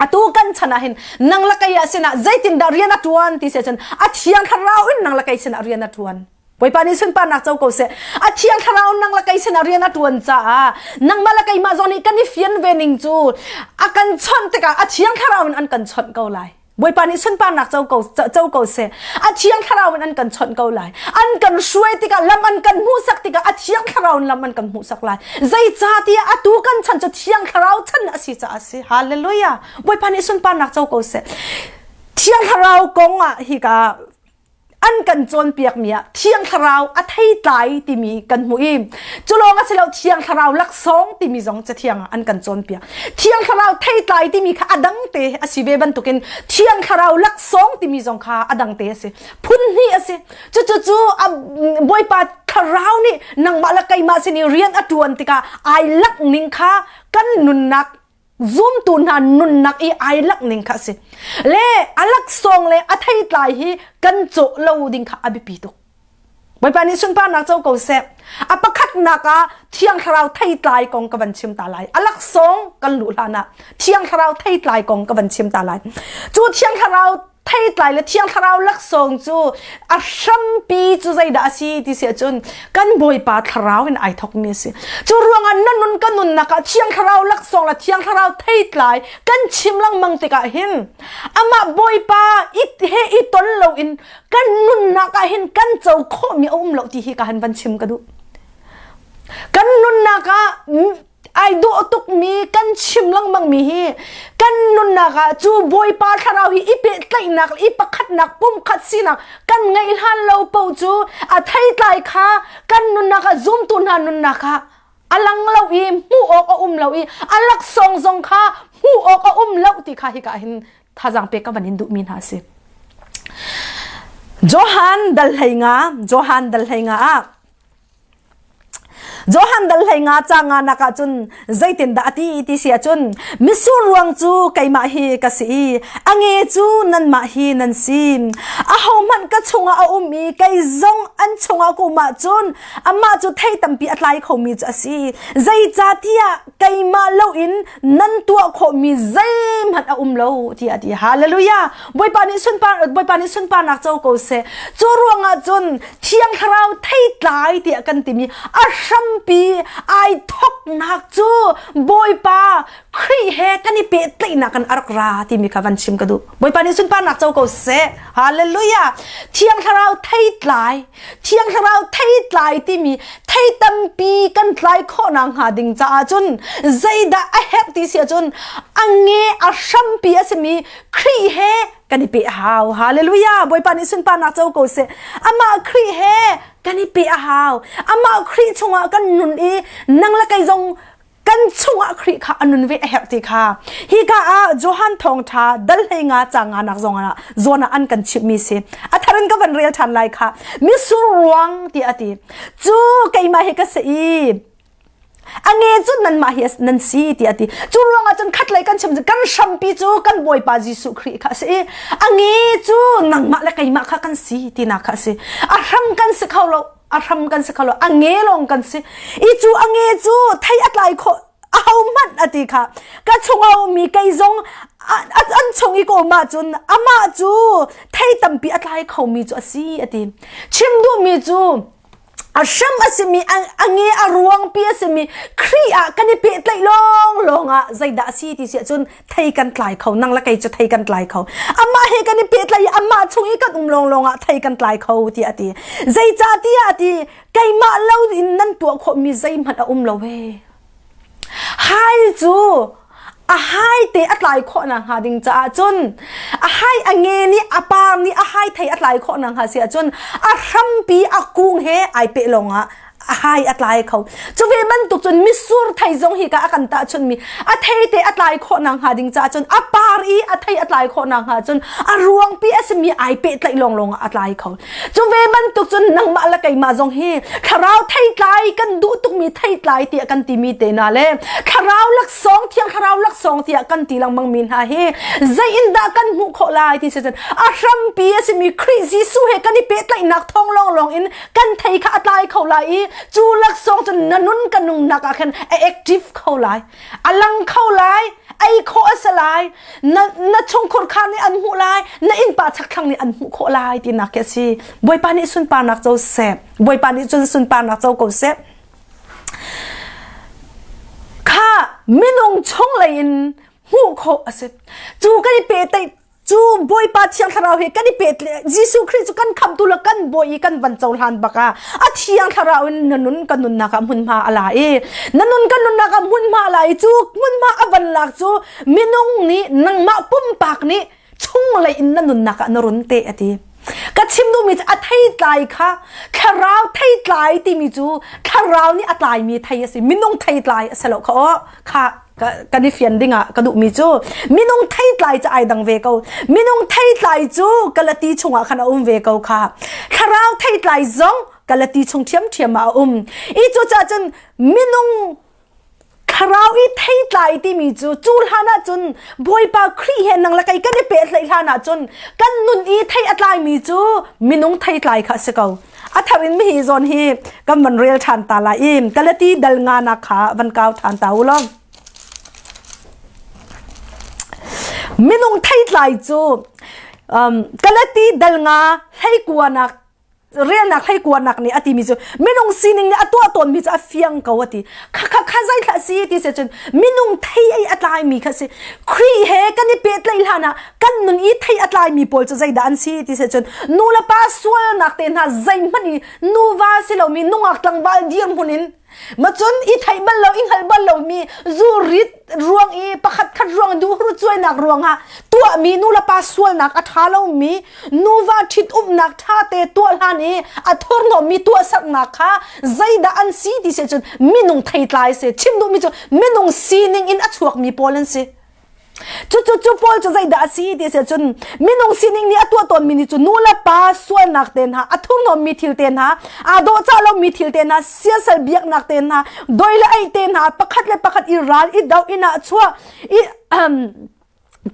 atu kan chan ah hin nang le kei ah sinah zeitindah rian a tuan ti se cun a thiang thlarau in nang le kei sinah rian a tuan Bawipa nih sunparnak co ko seh a thiang thlarau nang le kei sinah rian a tuan caah nangmah le keimah zong nih kan i fian ve ning cu a kan chawnh tikah a thiang thlarau in an kan chawnh ko lai Bawipa nih sunparnak co ko co ko seh. A thiang thlarau in an kan chawnh ko lai. An kan hruai tikah lam an kan hmuhsak tikah a thiang thlarau in lam an kan hmuhsak lai. Zeicahtiah atu kan chan cu thiang thlarau chan a si caah a si. Hallelujah. Bawipa nih sunparnak co ko seh. Thiang thlarau kong ah hika an kan cawnpiakmi ah Thiang Thlarau a theitlai timi kan hmuh i cu lawng a si lo Thiang Thlarau laksawng timi zong Cathiang ah an kan cawnpiak. Thiang Thlarau theitlai timi kha a dang te a si ve bantukin Thiang Thlarau laksawng timi zong kha a dang te a si. Phun hnih a si. Cucu cu Bawipa Thlarau nih nangmah le keimah sin i rian a ṭuan tikah ai lak ning kha kan nunnak zumtu hna nunnak i ai lak ning kha a si le a laksawng le a theitlai hi kan cawh lo ding kha a biapi tuk Bawipa nih sunparnak co ko seh a pakhatnak ah thiang thlarau theitlai kong ka van chim ta lai a laksawng kan luh hlan ah thiang thlarau theitlai kong ka van chim ta lai cu thiang thlarau theitlai le thiang thlarau laksawng cu a hrampi cu zeidah a si ti si ahcun kan bawipa thlarau in ai thokmi a si cu ruangah na nun ka nunnak ah thiang thlarau laksawng le thiang thlarau theitlai kan chim lengmang tikah hin amah bawipa it he i ton loin kan nunnak ah hin kan co khawhmi a um lo ti hi ka han van chim ka duh kan nunnak ah ai dawh tukmi kan chim lengmangmi hi kan nunnak ah cu Bawipa thlarau hi i pehtlaihnak i pakhatnak pumkhat sinak kan ngeih hlan lo paoh cu a theitlai kha kan nunnak ah zumtu hna nunnak ah A lang lo i hmuh awk a um lo i a laksawng zong kha hmuh awk a um lo ti kha hika hin thazaang pek ka van in duhmi hna a si. Johan dal hlei nga, Johan dal hlei nga ah Johan dal hlei nga ca nga nak ah cun zeitindah a ti ti si ahcun misur ruang cu keimah hi ka si i a nge cu nanmah hi nan si. Ahohmanh ka chungah a um i kei zong an chungah ka um ahcun amah cu thei tampi a tlai khomi cu a si. Zeicahtiah keimah loin nan tuah khawhmi zeihmanh a um lo tiah a ti. Hallelujah! Bawipa nih sunpar Bawipa nih sunparnak co ko seh. Cu ruangah cun Thiang Thlarau theitlai tiah kan timi a hrampi ai thoknak cu Bawipa Khrih he kan i pehtlaihnak kan a rak ra timi kha van chim ka duh. Bawipa nih sunparnak co ko seh. Hallelujah! Thiang Thlarau theitlai, Thiang Thlarau theitlai timi thei tampi kan tlai khawhnak hnga ding caah cun zeidah a herh ti si ahcun a nge a hrampi a simi Khrih he kan i peh a hau. Hallelujah! Bawipa nih sunparnak co ko seh. Amah Khrih he kan i peh a hau. Amah Khrih chungah kan nun i nang le kei zong kan chungah Khrih kha a nun ve a herh ti kha. Hika ah Johan thawngṭha dal hlei nga ca nga nak zong ah zawn ah an kan chimhmi si. A thar in ka van rel ṭhan lai kha. Misur ruang ti a ti. Cu keimah hi ka si i a nge cu nanmah hi nan si ti a ti. Cu ruangah cun khatlei kan chim kan hrampi cu kan Bawipa Jesuh Khrih kha a si i a nge cu nangmah le keimah kha kan si tinak kha a si. A hram kan si kho lo. A hram kan si kho lo. A nge lawng kan si. I cu a nge cu thei a tlai khawh aho hmanh a ti kha. Ka chung a ummi kei zong an chung i ka um ahcun amah cu thei tampi a tlai khomi cu a si a ti. Chim duhmi cu a hram a simi a nge a ruangpi a simi Khrih ah kan i pehtlaih lawng lawng ah zeidah a si ti si ahcun thei kan tlai kho nang le kei cu thei kan tlai kho amah he kan i pehtlaih i amah chung i kan um lawng lawng ah thei kan tlai kho tiah a ti zeicahtiah a ti keimah lo in nan tuah khawhmi zeihmanh a um lo he Hai cu a hai te a tlai khawh nakhnga ding caah cun a hai a nge nih a par nih a hai thei a tlai khawh nakhnga si ahcun a hrampi a kung he ai peh lawngah a hai a tlai kho. Cu ve bantuk cun mitsur thei zong hi ka a kan tahchunhmi a thei te a tlai khawh nakhnga ding caah cun a par i a thei a tlai khawh nakhnga cun a ruangpi a simi ai pehtlaih lawnglawng ah a tlai kho. Cu ve bantuk cun nangmah le keimah zong hi thlarau theitlai kan duh tukmi theitlai tiah kan timi te hna le thlarau laksawng thiang thlarau laksawng tiah kan ti lengmang mi hna hi zei in dah kan hmuh khawh lai ti si cun a hrampi a simi Khrih Jesuh he kan i pehtlaihnak thawng lawnglawng in kan thei kha a tlai kho lai i cu laksawng cun na nun ka nungnak ah khan a active kho lai a lang kho lai ei khawh a si lai na na chungkhur kha nih an hmuh lai na innpa chakthlang nih an hmuh khawh lai tinak khi a si Bawipa nih sunparnak co seh Bawipa nih cun sunparnak co ko seh kha minung chung lei in hmuh khawh a si cu kan i pehtlaih cu Bawipa Thiang Thlarau hi kan i pehtlaih Jesuh Khrih cu kan khamtu le kan Bawi i kan van cohlan bak ah a Thiang Thlarau in na nun kan nunnak ah hmunhma a la i na nun kan nunnak ah hmunhma a la i cu hmunhma a van lak cu minung nih nangmah pumpak nih chunglei in na nunnak ah na run te a ti ka chim duhmi cu a theitlai kha thlarau theitlai timi cu thlarau nih a tlaimi thei a si minung theitlai a si lo kha aw kha kan i fian ding ah ka duhmi cu minung theitlai cu ai dang ve ko minung theitlai cu Galati chungah khan a um ve ko kha thlarau theitlai zong Galati chung ṭhiamṭhiam ah a um i cu caah cun minung thlarau i theitlai timi cu cu hlan ah cun Bawipa Khrih he nang le kei kan i pehtlaih hlan ah cun kan nun i thei a tlaimi cu minung theitlai kha a si ko a thar in mihi zawn hi kan van rel ṭhan ta lai i Galati dal nga nak kha van kau ṭhan ta u law minung theitlai cu Galati dal nga hleikuanak relnak hleikuanak nih a timi cu minung sining nih a tuah tawnmi cu a fiang ko a ti kha kha kha zei thlah si ti se cun minung thei ei a tlaimi kha si Khrih he kan i pehtlaih hlan ah kan nun i thei a tlaimi pawl cu zeidah an si ti se cun nu le pa sualnak te hna zeihmanh i nuva si lomi nungak tlangval dirhmun in Ma cun i theih bal lo i hngalh bal lomi zu rit ruang i pakhat khat ruang duhru cuainak ruangah tuahmi nu le pa sualnak a ṭha lomi nuva ṭhitumnak ṭha te tuah hlan i a thurhnawmmi tuahsernak kha zeidah an si ti si cun minung theitlai si. Chim duhmi cu minung sining in a chuakmi pawl an si. Cucu cu pawl cu zeidah a si ti si cun minung sining nih a tuah tawnmi nih cu nu le pa sualnak te hna, a thurhnawmmi thil te hna, aa dawhcah lomi thil te hna, siasal biaknak te hna, doi le ei te hna, pakhat le pakhat i ral i do i nahchuah i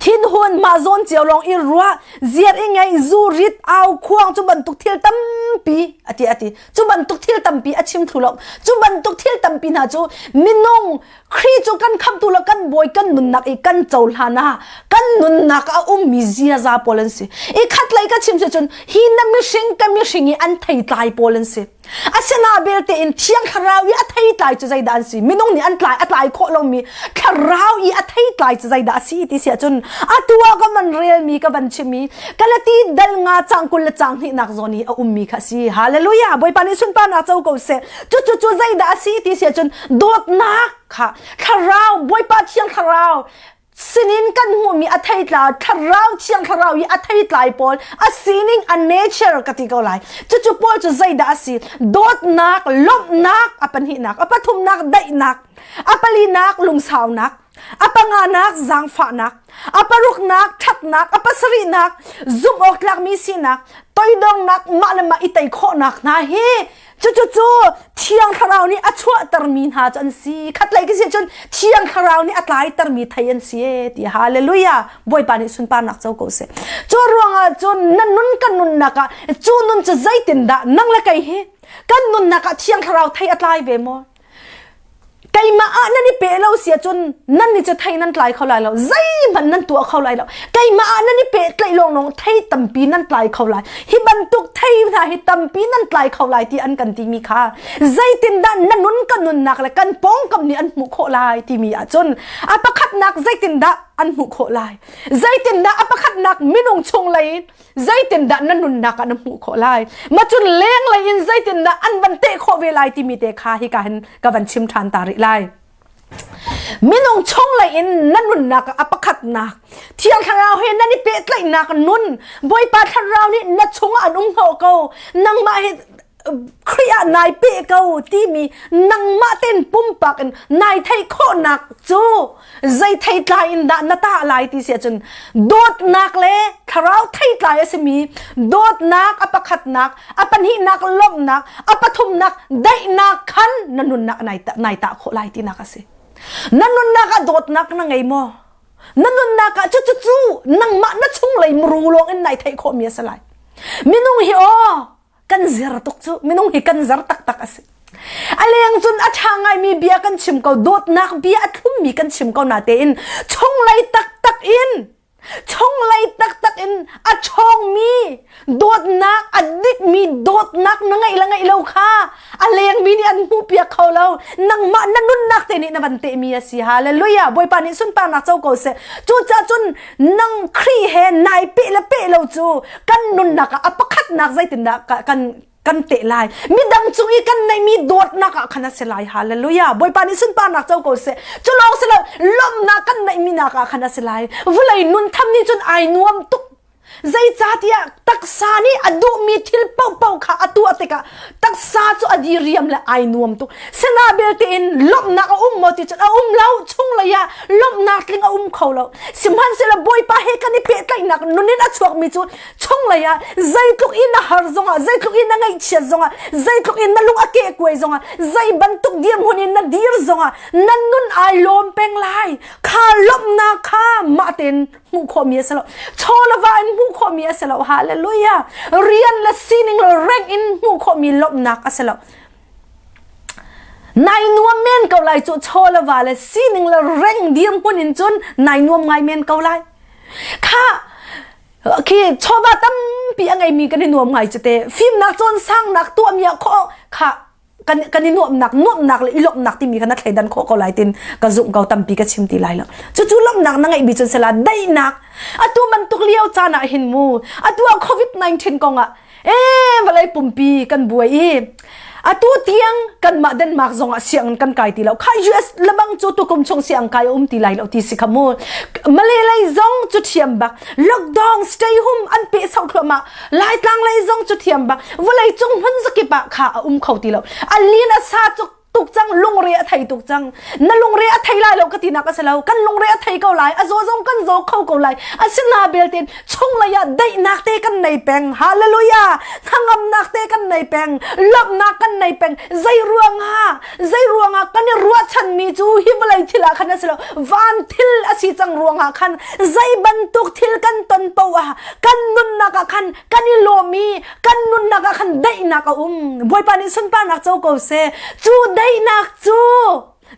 thinhun mah zawn cio lawng i ruah, ziar i ngeih, zu rit, au khuang cu bantuk thil tampi a ti a ti. Cu bantuk thil tampi a chim thlu lo. Cu bantuk thil tampi hna cu minung Khrih cu kan khamtu le kan bawi kan nunnak i kan cohlan ah kan nunnak a ummi ziaza pawl an si. I khat lei ka chim si cun hi na mihring ka mihring i an theitlai pawl an si. Asina belte in Thiang Thlarau i a theitlai cu zeidah an si? Minung nih an tlai a tlai khawh lomi Thlarau i a theitlai cu zeidah a si ti si ahcun atu ah ka van relmi ka van chimmi Galati dal nga cang 20 le cang hnihnak zawn i a ummi kha a si. Hallelujah! Bawipa nih sunparnak co ko seh. Cucu cu zeidah a si ti si ahcun dawtnak kha Thlarau Bawipa Thiang Thlarau sinin kan hmuhmi a theitlai Thlarau Thiang Thlarau i a theitlai pawl a sining a nature ka ti ko lai. Cucu pawl cu zeidah a si? Dawtnak, lawmhnak a pahnihnak, a pathumnak daihnak, a palinak lungsaunak, a panganak zaangfahnak, a paruknak ṭhatnak, a pasarihnak zumh awk tlakmi sinak, toidornak, mah le mah i tei khawhnak hna hi cucu Thiang Thlarau nih a chuahtermi hna cu an si. Khatlei ka si cun Thiang Thlarau nih a tlaitermi thei an si e ti. Hallelujah. Bawipa nih sunparnak co ko seh. Cu ruangah cun na nun kan nunnak ah cu nun cu zeitindah nang le kei hi kan nunnak ah Thiang Thlarau thei a tlai ve maw? Keimah ah nan i pe lo si ahcun nan ni cu thei nan tlai kho lai lo, zeihmanh nan tuah kho lai lo. Keimah ah nan i pehtlaih lawnglawng thei tampi nan tlai kho lai. Hi bantuk thei hna hi tampi nan tlai kho lai ti an kan timi kha zeitindah na nun ka nunnak le kan pawngkam nih an hmuh khawh lai timi ahcun a pakhatnak zeitindah an hmuh khawh lai, zeitindah a pakhatnak minung chung lei in zeitindah na nunnak ah na hmuh khawh lai, macun lenglei in zeitindah an van teh khawh ve lai timi te kha hika hin ka van chim ṭhan ta rih lai. Minung chunglei in na nunnak a pakhatnak Thiang Thlarau he nan i pehtlaihnak nun Bawipa Thlarau nih na chungah an um hnawh ko, nangmah hi Khrih ah nai pe ko timi nangmah ten pumpak in nai theih khawhnak cu zei theitlai in dah na tah lai ti si ahcun dawtnak le thlarau theitlai a simi dawtnak a pakhatnak, a pahnihnak lawmhnak, a pathumnak daihnak khan na nunnak nai tah khawh lai tinak a si. Na nunnak ah dawtnak na ngei maw? Na nunnak ah cu cu nangmah na chunglei muru lawng in nai theih khawhmi a si lai. Minung hi aw kan zer tuk cu, minung hi kan zer taktak a si. A leng cun a ṭha ngaimi bia kan chim ko, dawtnak bia a thlummi kan chim ko na tein chunglei taktak in chunglei taktak in a ṭhawngmi dawtnak, a dikmi dawtnak na ngeih le ngeih lo kha a lengmi nih an hmuhpiak kho lo. Nangmah na nunnak te nih na van tehmi a si. Hallelujah. Bawipa nih sunparnak co ko seh. Cucaah cun nang Khrih he nai peh le peh lo cu kan nunnak ah a pakhatnak zeitindah kan teh lai, midang cung i kan neihmi dawtnak ah khan a si lai. Hallelujah. Bawipa nih sunparnak co ko seh. Cu lawng si lo, lawmhnak kan neihmi nak ah khan a si lai. Vawlei nun tham nih cun ai nuam tuk, zeicahtiah taksa nih a duhmi thil paohpaoh kha a tuah tikah taksa cu a diriam le ai nuam tuk. Sina belte in lawmhnak a um maw ti cun a um lo. Chunglei ah lawmhnak tling a um kho lo. Sihmanhsehlaw Bawipa he kan i pehtlaihnak nun in a chuakmi cu chunglei ah zeitluk in na har zongah, zeitluk in na ngaihchiat zongah, zeitluk in na lung a kehkuai zongah, zei bantuk dirhmun in na dir zongah na nun ai lawm peng lai. Kha lawmhnak kha mah tein hmuh khawhmi a si lo, chaw le va in hmuh khawhmi a si lo. Hallelujah. Rian le sining le rank in hmuh khawhmi lawmhnak a si lo. Nai nuam men ko lai cu, chaw le va le sining le reng dirhmun in cun nai nuam ngai men ko lai. Kha khi chawva tampi a ngeimi kan i nuam ngai cu te, fimnak cawn sangnak tuahmi ah khawh kha kan i nuamhnak nuamhnak le i lawmhnak timi kha na thleidan khawh ko lai tin ka zumh ko. Tampi ka chim ti lai lo. Cucu lawmhnak na ngeihmi cun sela daihnak atu bantuk lio caan ah hin mu, atu ah COVID-19 kong ah vawlei pumpi kan buai i. Atu tiang kanmah Denmark zong ah sianginn kan kai ti lo. Kha US lebang cu tukum chung siang kai um ti lai lo ti si kha mu. Malay lei zong cu thiam bak. Lockdown stay home an pe sau thluahmah. Laitlang lei zong cu thiam bak. Vawlei cung hmun zakip ah kha a um kho ti lo. A lin a sa cuk tuk cang, lungre a thei tuk cang. Na lungre a thei lai lo ka ti nak a si lo. Kan lungre a thei ko lai, a zaw zong kan zaw kho ko lai. Asina beltin chunglei ah daihnak te kan nei peng. Hallelujah! Hnangamnak te kan nei peng, lawmhnak kan nei peng. Zei ruangah, zei ruangah kan i ruahchan mi cu hi vawlei thil ah khan a si lo, van thil a si cang ruangah khan zei bantuk thil kan ton poah ah kan nunnak ah khan kan i lawm i kan nunnak ah khan daihnak a um. Bawipa nih sunparnak co ko seh. Cu daihnak cu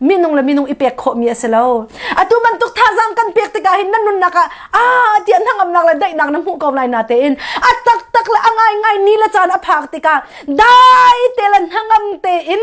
minung le minung i pek khawhmi a si lo. Atu bantuk thazaang kan pek tikah hin na nunnak ah ah tiah hnangamnak le daihnak na hmuh ko lai na tein a taktak le a ngaingai ni le caan a phak tikah dai te le hnangam tein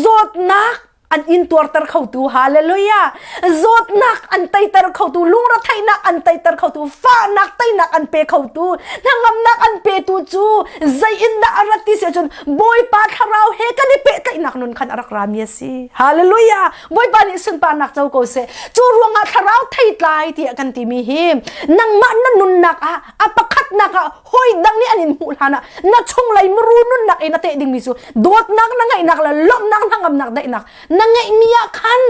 zawtnak an in tuarter khotu. Hallelujah! Zawtnak an teiter khotu, lungretheihnak an teiter khotu, fahnak teinak an pe khotu, hnangamnak an petu cu zei in dah a rat ti si ahcun Bawipa thlarau he kan i pehtlaihnak nun khan a rak rami a si. Hallelujah! Bawipa nih sunparnak co ko seh. Cu ruangah thlarau theitlai tiah kan timi hi nangmah na nunnak ah a pakhatnak ah hawi dang nih an in hmuh hlan ah na chunglei muru nunnak in a teh dingmi cu dawtnak na ngeihnak le lawmhnak hnangamnak daihnak na ngeihmi ah khan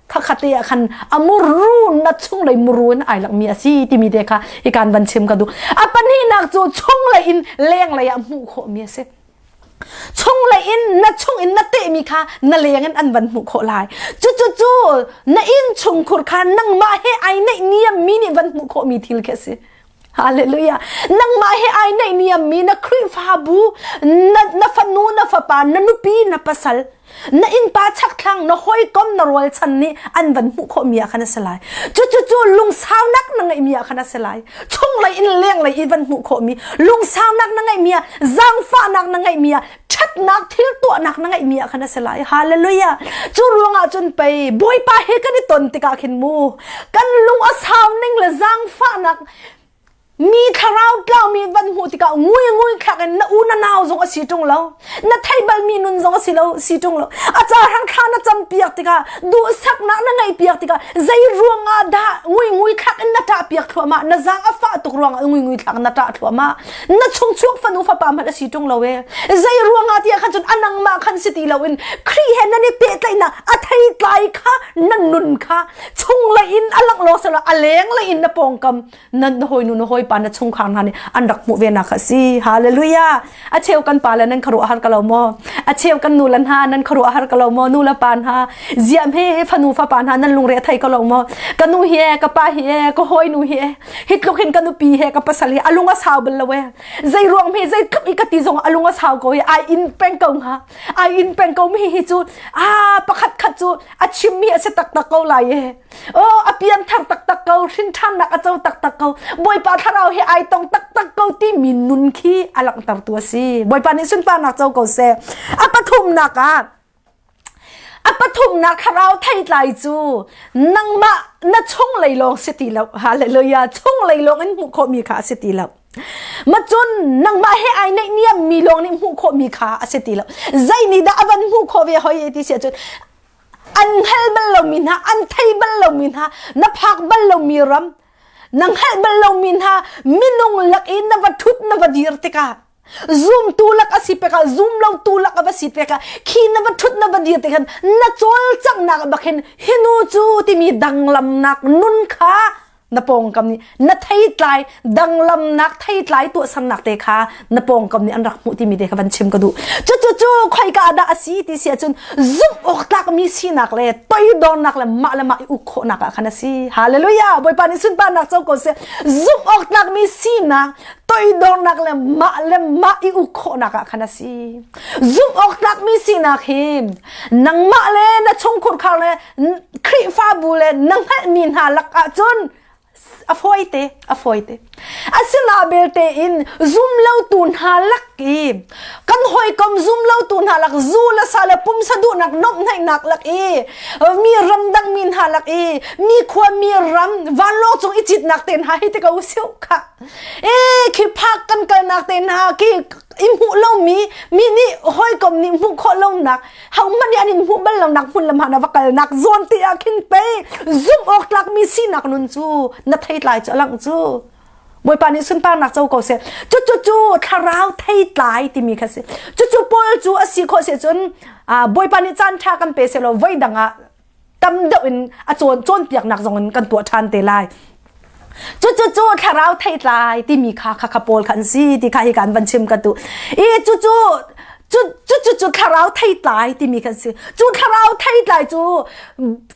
khakhat te ah khan amuru na chunglei muru in ai lakmi a si timi te kha hi kan van chim ka duh. A pahnihnak cu chunglei in lenglei ah hmuh khawhmi a si. Chunglei in na chung in na tehmi kha na leng in an van hmuh khawh lai. Cu cu cu na inn chungkhur kha nangmah he ai neih niam mi nih van hmuh khawhmi thil khi a si. Hallelujah. Nangmah he ai naihniam mi na Khrihfabu, na fanu, na fapa, na nupi, na pasal, na innpa chakthlang, na hawikom, na rualchan nih an van hmuh khawh mi ah khan a si lai. Cu cu cu lungsaunak na ngeih mi ah khan a si lai. Chunglei in lenglei i van hmuh khawh mi, lungsaunak na ngeih mi ah, zaangfahnak na ngeih mi ah, ṭhatnak thil tuahnak na ngeih mi ah khan a si lai. Hallelujah! Cu ruangah cun pei Bawipa he kan i ton tikah khin mu kan lung a sau ning le zaangfahnak mi thlarau tlau mi van hmuh tikah ngui ngui thlak in na u na nau zong a si ṭung lo, na thei bal mi nun zong a si lo si ṭung lo, a ca hrang thla na cam piak tikah, duhsaknak na ngeih piak tikah, zei ruangah dah ngui ngui thlak in na ṭah piak thluahmah? Na zaang a fah tuk ruangah ngui ngui thlak na ṭah thluahmah. Na chungchuak fanu fapa hmanh a si ṭung lo e. Zei ruangah tiah khan cun a nangmah khan si ti loin Khrih he nan i pehtlaihnak a theitlai kha na nun kha chunglei in a langh lawng silo a lenglei in na pawngkam na hawinu, na hawipa, na chungkhar hna nih an rak hmuh ve nak a si. Hallelujah! A cheu kan pa le nan khuaruah har ka lo maw? A cheu kan nu le hna nan khuaruah har ka lo maw? Nu le pa hna ziam he fanu fapa hna nan lungre a thei ko lo maw? Ka nu hi e, ka pa hi e, ka hawinu hi e, hi tluk hin ka nupi he ka pasal hi a lung a sau bal lo e. Zei ruang me zei tluk i ka ti zong a lung a sau ko i ai in peng ko hnga, ai in peng ko mi hi cu a pakhat khat cu a chim mi a si taktak ko lai e. Oh, a pian thar taktak ko, hrin ṭhannak a co taktak ko, Bawipa thlarau he ai tong taktak ko ti mi nun khi a langhter tu a si. Bawipa nih sunparnak co ko seh. A pathumnak ah, a pathumnak thlarau theitlai cu nangmah na chunglei lawng si ti lo. Hallelujah! Chunglei lawng in hmuh khawhmi kha a si ti lo. Macun nangmah he ai neih niam mi lawng nih hmuh khawhmi kha a si ti lo. Zei nih dah a van hmuh khawh ve hoi ti si ahcun an hngal bal lomi hna, an thei bal lomi hna, na phak bal lomi ram, na hngalh bal lomi hna minung lak i na va ṭhut na va dir tikah, zumtu lak a si pekah, zum lotu lak a va si pekah, khi na va ṭhut na va dir tikhan na cawlcanghnak bak hin hi nu cu timi danglamnak nun kha na pawngkam nih na theitlai danglamnak theitlai tuahsernak te kha na pawngkam nih an rak hmuh timi te kha van chim ka duh. Cu cu cu khoika dah a si ti si ahcun zumh awk tlakmi sinak le toidornak le mah le mah i uk khawhnak ah khan a si. Hallelujah! Bawipa nih sunparnak co ko seh. Zumh awk tlakmi sinak, toidornak le mah le mah i uk khawhnak ah khan a si. Zumh awk tlakmi sinak hi nangmah le na chungkhur khar le Khrihfabu le na hngalhmi hna lakah cun a fawite, a fawite. Asina belte in zum lo tu hna lak i kan hawikom zum lo tu hna lak zu le sa le pumsa duhnak nomhnaihnak lak i mi ramdang mi hna lak i mi khua mi ram vanlawng cung i citnak te hna hi te ko siu kha e khi phak kan kalnak te hna khi i hmuh lomi mi nih hawikom nih hmuh khawh lonak hohmanh nih an in hmuh bal lonak hmun lam ah na va kalnak zawn te ah khin pei zumh awk tlakmi sinak nun cu na theitlai cu a langh cu. Bawipa nih sunparnak co ko seh. Cu cu cu thlarau theitlai timi kha si. Cu cu Paul cu a si khawh si cun Bawipa nih caan ṭha kan pe seh law voi dang ah tam deuh in a cawn cawnpiaknak zong in kan tuah ṭhan te lai. Cu cu cu thlarau theitlai timi kha kha kha Paul kha an si ti kha hi kan van chim ka tu. I cu cu cu cu cu thlarau theitlai timi kan si. Cu thlarau theitlai cu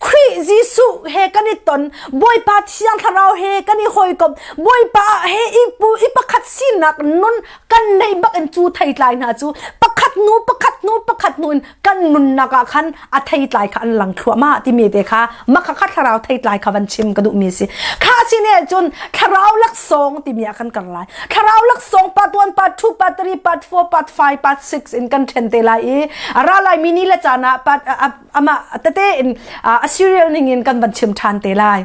Khrih Jesuh he kan i ton, Bawipa Thiang Thlarau he kan i hawikom, Bawipa he i pu i pakhat sinak nun kan neih bak in cu theitlai hna cu pakhat hnu pakhat hnu pakhat hnu in kan nunnak ah khan a theitlai kha an lang thluahmah timi te kha makha kha thlarau theitlai kha van chim ka duhmi si. Kha si ne cun thlarau laksawng timi ah kan kar lai. Thlarau laksawng part 1, part 2, part 3, part 4, part 5, part 6 in kan then te lai i ra lai mi ni le caan ah part amah tete in a serial ning in kan van chim ṭhan te lai.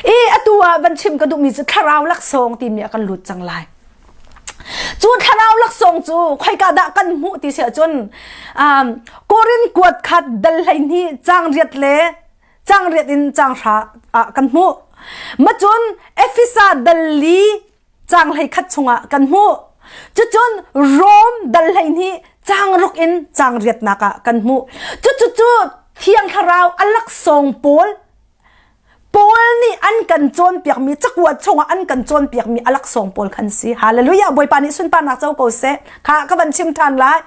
I atu ah van chim ka duhmi cu thlarau laksawng timi ah kan lut cang lai. Cu thlarau laksawng cu khoika dah kan hmuh ti si ahcun Korin kuat khat dal 12 cang riat le cang riat in cang hra ah kan hmuh. Macun Efesa dal li cang 11 chungah kan hmuh. Cucun Rom dal 12 cang ruk in cang riatnak ah kan hmuh. Cucu Thiang Thlarau a laksawng pawl Paul nih an kan cawnpiakmi cakuat chungah an kan cawnpiakmi a laksawng pawl khan si. Hallelujah! Bawipa nih sunparnak co ko seh. Kha ka van chim ṭhan lai.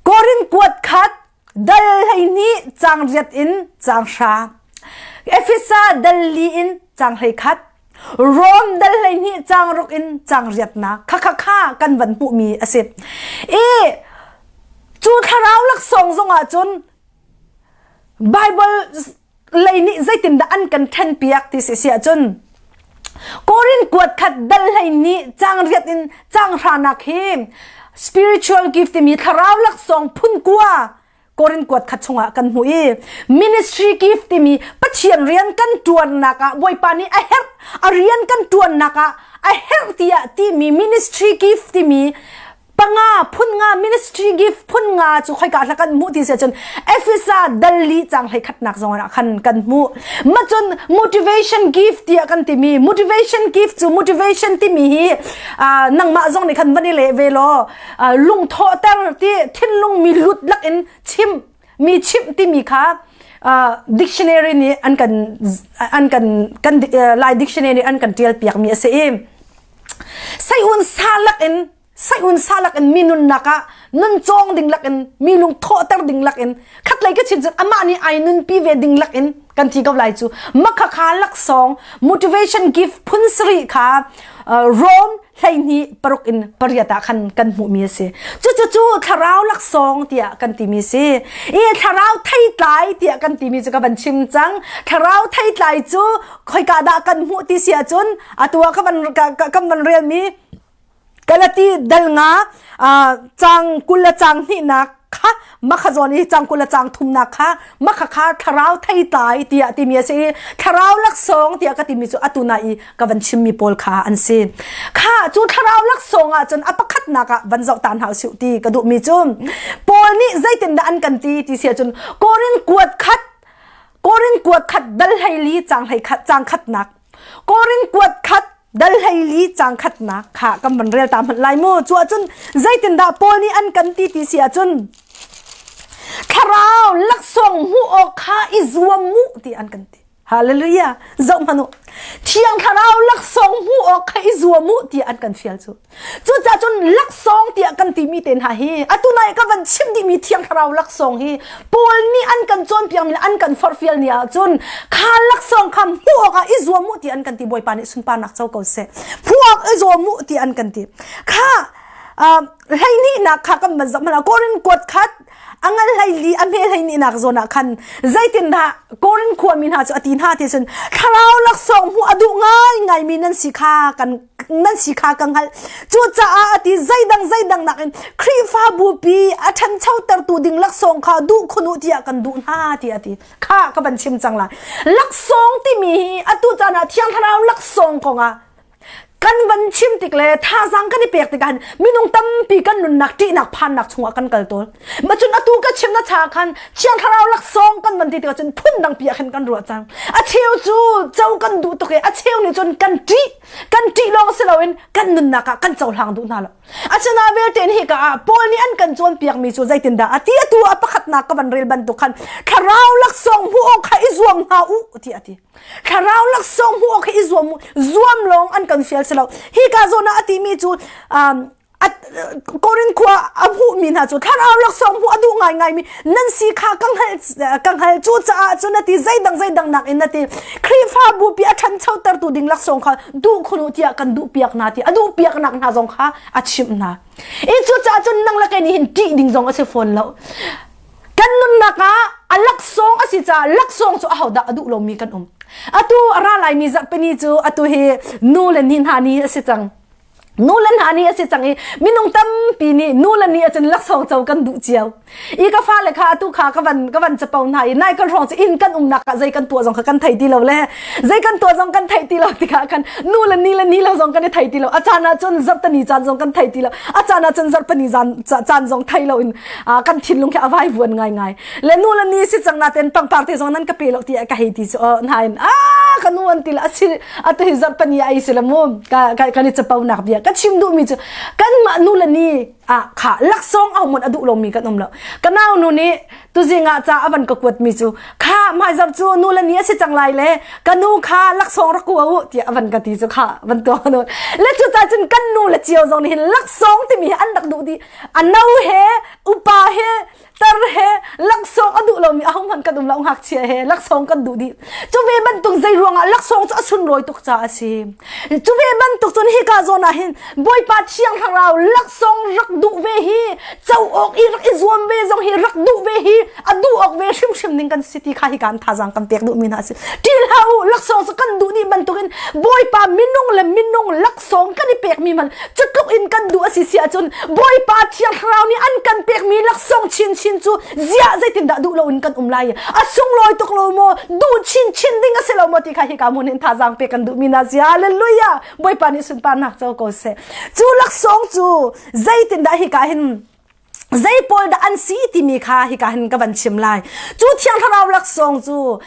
Korin kuat khat dal 12 cang riat in cang hra. Efesa dal li in cang 11. Rom dal 12 cang ruk in cang riatnak. Kha kha kha kan van hmuhmi a si. I cu thlarau laksawng zongah cun Bible lei nih zeitindah an kan ṭhenpiak ti si si ahcun Korin kuat khat dal 12 cang riat in cang hranak hi spiritual gift timi thlarau laksawng phun kua Korin kuat khat chungah kan hmuh i ministry gift timi Pathian rian kan ṭuannak ah Bawipa nih a herh a rian kan ṭuannak ah a herh tiah timi ministry gift timi panga phun nga ministry gift phun nga cu khoika hla kan hmuh ti se cun Efesa dal li cang hlei khatnak zong ah khan kan hmuh ma cun motivation gift tiah kan timi motivation gift cu motivation timi hi nangmah zong nih khan van i leh ve law lungthawhter ti thinlung mi lut lak in chim mi chimh timi kha dictionary nih an kan an kan kan lai dictionary nih an kan tial piak mi a si i Saiun sa lakin saiun sa lakin mi nunnak ah nun cawng ding lakin mi lung thawhter ding lakin khatlei ka chin cun amah nih ai nunpi ve ding lakin kan ti ko lai cu makha kha laksawng motivation gift phun sarih kha Rome 12 paruk in pariat ah khan kan hmuhmi a si. Cucu cu thlarau laksawng tiah kan timi si. I thlarau theitlai tiah kan timi cu ka van chim cang. Thlarau theitlai cu khoika dah kan hmuh ti si ahcun atu ah ka van kan van relmi Galati dal nga cang 20 le cang hnihnak kha makha zawn i cang 20 le cang thumnak kha makha kha thlarau theitlai tiah timi a si i thlarau laksawng tiah ka timi cu atu na i ka van chimmi pawl kha an si kha cu thlarau laksawng ah cun a pakhatnak ah van zoh ta hna usih ti ka duhmi cu Paul nih zeitindah an kan ti ti si ahcun Korin kuat khat Korin kuat khat dal 14 cang 11 cang khatnak Korin kuat khat dal 14 cang khatnak kha kan van rel ta hmanh lai mu cu ahcun zeitindah Paul nih an kan ti ti si ahcun thlarau laksawng hmuh awk kha i zuam mu ti an kan ti Hallelujah. Zoh hmanh u. Thiang Thlarau laksawng hmuh awk kha i zuam u tiah an kan fial cu. Cucaah cun laksawng tiah kan timi te hna hi atu nai ka van chim dihmi Thiang Thlarau laksawng hi Paul nih an kan cawnpiakmi le an kan forhfial ni ahcun kha laksawng kha hmuh awkah i zuam u tiah an kan ti. Bawipa nih sunparnak co ko seh. Hmuh awk i zuam u tiah an kan ti. Kha Hleihnih nak kha kan van zoh hmanh Korin kuat khat a ngal hleili a hme hleihnih nak zawn ah khan zeitindah Korin khuami hna cu a ti hna ti cun thlarau laksawng hmuh a duh ngaingai mi nan si kha kan nan si kha ka hngalh. Cucaah a ti zeidang zeidang nakin Khrihfabu pi a ṭhanchotertu ding laksawng kha duh khun u tiah kan duh hna tiah a ti. Kha ka van chim cang lai. Laksawng timi hi atu caan ah Thiang Thlarau laksawng kongah kan van chim tik le thazaang kan i pek tikah minung tampi kan nunnak ṭihnak phannak chungah kan kal tawn. Ma cun atu ka chim na cha khan Thiang Thlarau laksawng kan van ti tikah cun phun dang pi ah khan kan ruah cang. A cheu cu co kan duh tuk i a cheu nih cun kan ṭih. Kan ṭih lawng si loin kan nunnak ah kan cohlang duh hna lo. Asinain vialte in hika ah Paul nih an kan cawnpiakmi cu zeitindah a ti? Atu a pakhatnak ka van rel bantuk khan thlarau laksawng hmuh awk kha i zuam hna u ti a ti. Thlarau laksawng hmuh awk kha i zuam u. Zuam lawng an kan fial si lo. Hika zawn ah a timi cu Korin khua a hmuhmi hna cu thlarau laksawng hmuh a duh ngaingaimi nan si kha ka hngalh ka hngalh. Cucaah cun a ti zeidang zeidang nakin a ti Khrihfabu pi a ṭhanchotertu ding laksawng kha duh khun u tiah kan duh piak hna ti a duh piak nak hna zong kha a chimh hna. I cucaah cun nang le kei nih hin ṭih ding zong a si fawn lo. Kan nunnak ah a laksawng a si caah laksawng cu ahodah a duh lomi kan um. Atu a ra laimi zarhpini cu atu hi nu le ni hna ni a si cang. Nu le hna ni a si cang i minung tampi nih nu le ni ahcun laksawng co kan duh cio. I ka fale kha atu kha ka van ka van capo hna i nai kan hrawng cu inn kan umnak ah zei kan tuah zong kha kan thei ti lo le zei kan tuah zong kan thei ti lo tikah khan nu le ni le ni lo zong kan i thei ti lo. A caan ah cun zarhtani caan zong kan thei ti lo. A caan ah cun zarhpani zan caan zong thei lo in kan thinlung khi a vai vuan ngaingai. Le nu le ni si cang na ten pangpar te zong nan ka pe lo ti ka hei ti cu hna in a ka nu an ti la asi atu hi zarhpani ai si la mu ka kan i capo nak bia ka chim duh mi cu kan mah nu le ni a kha laksawng au mon a duh lomi kan um lo. Ka nau nu nih tuzing ah ca avan ka kuat mi cu kha mai zar cu nu le ni a si cang lai le ka nu kha laksawng rak kua u tiah avan ka ti cu kha van tuah nu le cu ca cun kan nu le cio zong nih hin laksawng timi hi an rak duh di a no he upa he tar he laksawng a duh lomi ahohmanh kan um lo. Ngakchia he laksawng kan duh dih. Cu ve bantuk zei ruangah laksawng cu a sunlawi tuk caah a si. Cu ve bantuk cun hika zawn ah hin Bawipa Thiang Thlarau laksawng rak duh ve hi, co awk i rak i zuam ve zong hi rak duh ve hi a duh awk ve hrimhrim ning kan si ti kha hika an thazaang kan pek duhmi hna a si. Ṭih hlah u, laksawng cu kan duh dih bantukin Bawipa minung le minung laksawng kan i pekmi hmanh cu tluk in kan duh a si si ahcun Bawipa Thiang Thlarau nih an kan pekmi laksawng chinchin cu ziah zeitindah duh loin kan um lai? A sunglawi tuk lo maw? Duh chinchin ding a si lo maw ti kha hika hmun hin thazaang pek kan duhmi na si. Hallelujah! Bawipa nih sunparnak co ko seh. Cu laksawng cu zeitindah hika hin zei pawl dah an si timi kha hika hin ka van chim lai. Cu Thiang Thlarau laksawng cu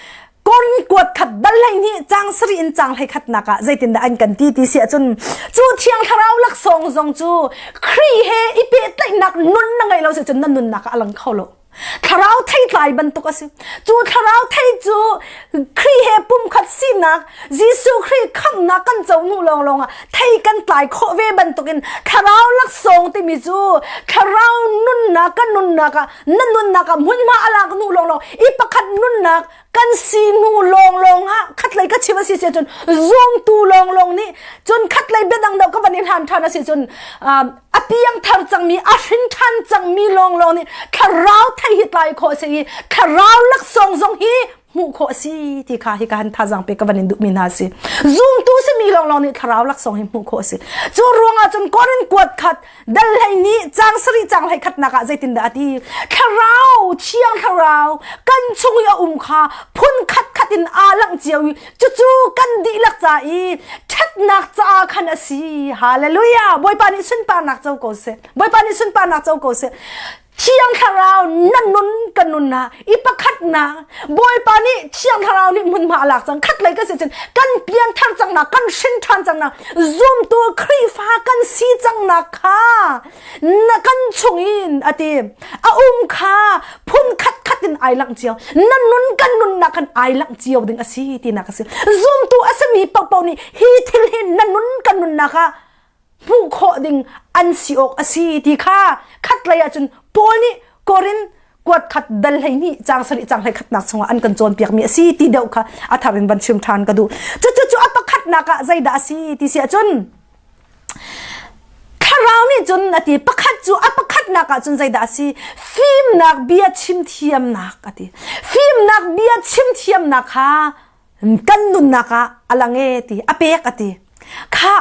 Korin kuat khat dal hlei hnih cang sarih in cang hlei khatnak ah zeitindah an kan ti ti si ahcun cu Thiang Thlarau laksawng zong cu Khrih he i pehtlaihnak nun na ngei lo si cun na nunnak ah a lang kho lo. Thlarau theitlai bantuk a si. Cu thlarau thei cu Khrih he pumkhat sinak, Jesuh Khrih khamhnak kan co hnu lawnglawng ah thei kan tlai khawh ve bantukin thlarau laksawng timi cu thlarau nunnak kan nunnak ah na nunnak ah hmunhma a lak hnu lawnglawng i pakhat nunnak kan si hnu lawnglawng ah khatlei ka chim a si si cun zumtu lawnglawng nih cun khatlei biadang deuh ka van i hlan ṭhan a si cun a piang thar cangmi a hrin ṭhan cangmi lawnglawng nih thlarau thei hi tlai khawh a si i thlarau laksawng zong hi hmuh khawh a si ti kha hi ka han thazaang pe ka van in duhmi hna a si. Zumtu simi lawnglawng nih thlarau laksawng hi hmuh khawh a si. Cu ruangah cun Korin kuat khat dal hlei nih cang sarih cang hlei khatnak ah zeitindah a ti? Thlarau Thiang Thlarau kan chung i a um kha phun khat khat in aa langh cio i cucu kan dihlak ca i ṭhatnak caah khan a si. Hallelujah! Bawipa nih sunparnak co ko seh. Bawipa nih sunparnak co ko seh. Thiang Thlarau na nun ka nun na i pakhat na Bawipa nih Thiang Thlarau nih hmunhma a lak cang. Khat lei ka si cun kan pian thar cang na, kan hrin ṭhan cang na, zumtu Khrihfa kan si cang na kha na kan chung in a ti a um kha phun khat khat in ai langh cio. Na nun kan nun na kan ai langh cio ding a si ti nak a si. Zumtu a simi paohpaoh nih hi thil hi na nun kan nun nak ah hmuh khawh ding an si awk a si ti kha khatlei ahcun Paul nih Korin kuat khat dal hlei hnih cang sarih cang hlei khatnak chungah an kan cawnpiak mi a si ti deuh kha a thar in van chim ṭhan ka duh. Cucu cu a pakhatnak ah zeidah a si ti si ahcun thlarau nih cun a ti pakhat cu a pakhatnak ah cun zeidah a si fimnak bia chim thiamnak a ti fimnak bia chim thiamnak kha kan nunnak ah a lang e ti a pek a ti kha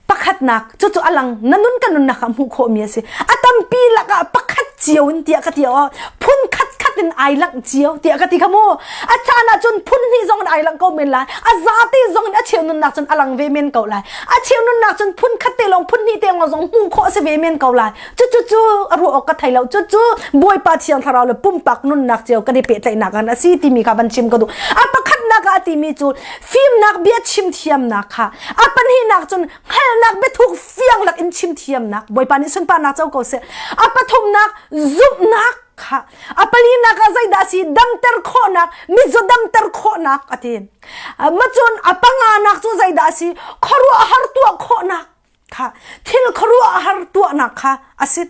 pakhatnak cucu a lang na nun kan nunnak ah hmuh khawhmi a si a tampi lakah pakhat cio in tiah ka ti aw phun khat khat in ai langh cio tiah ka ti kha mu a caan ah cun phun hnih zong in ai langh ko men lai a zate zong in a cheu nunnak cun a lang ve men ko lai a cheu nunnak cun phun khat te lawng phun hnih te lawng zong hmuh khawh a si ve men ko lai cucu cu a ruah awk ka thei lo cucu Bawipa Thiang Thlarau le pumpak nunnak cio kan i pehtlaihnak an a si timi kha van chim ka duh a pakhatnak ah a timi cu fimnak bia chim thiamnak kha a pahnihnak cun hngalhnak biathuk fiang lak in chim thiamnak Bawipa nih sunparnak co ko seh a pathumnak zumhnak kha a palinak ah zeidah si damter khawhnak mizaw damter khawhnak a ti ma cun a panganak cu zeidah si khuaruahhar tuah khawhnak kha thil khuaruahhar tuahnak kha a si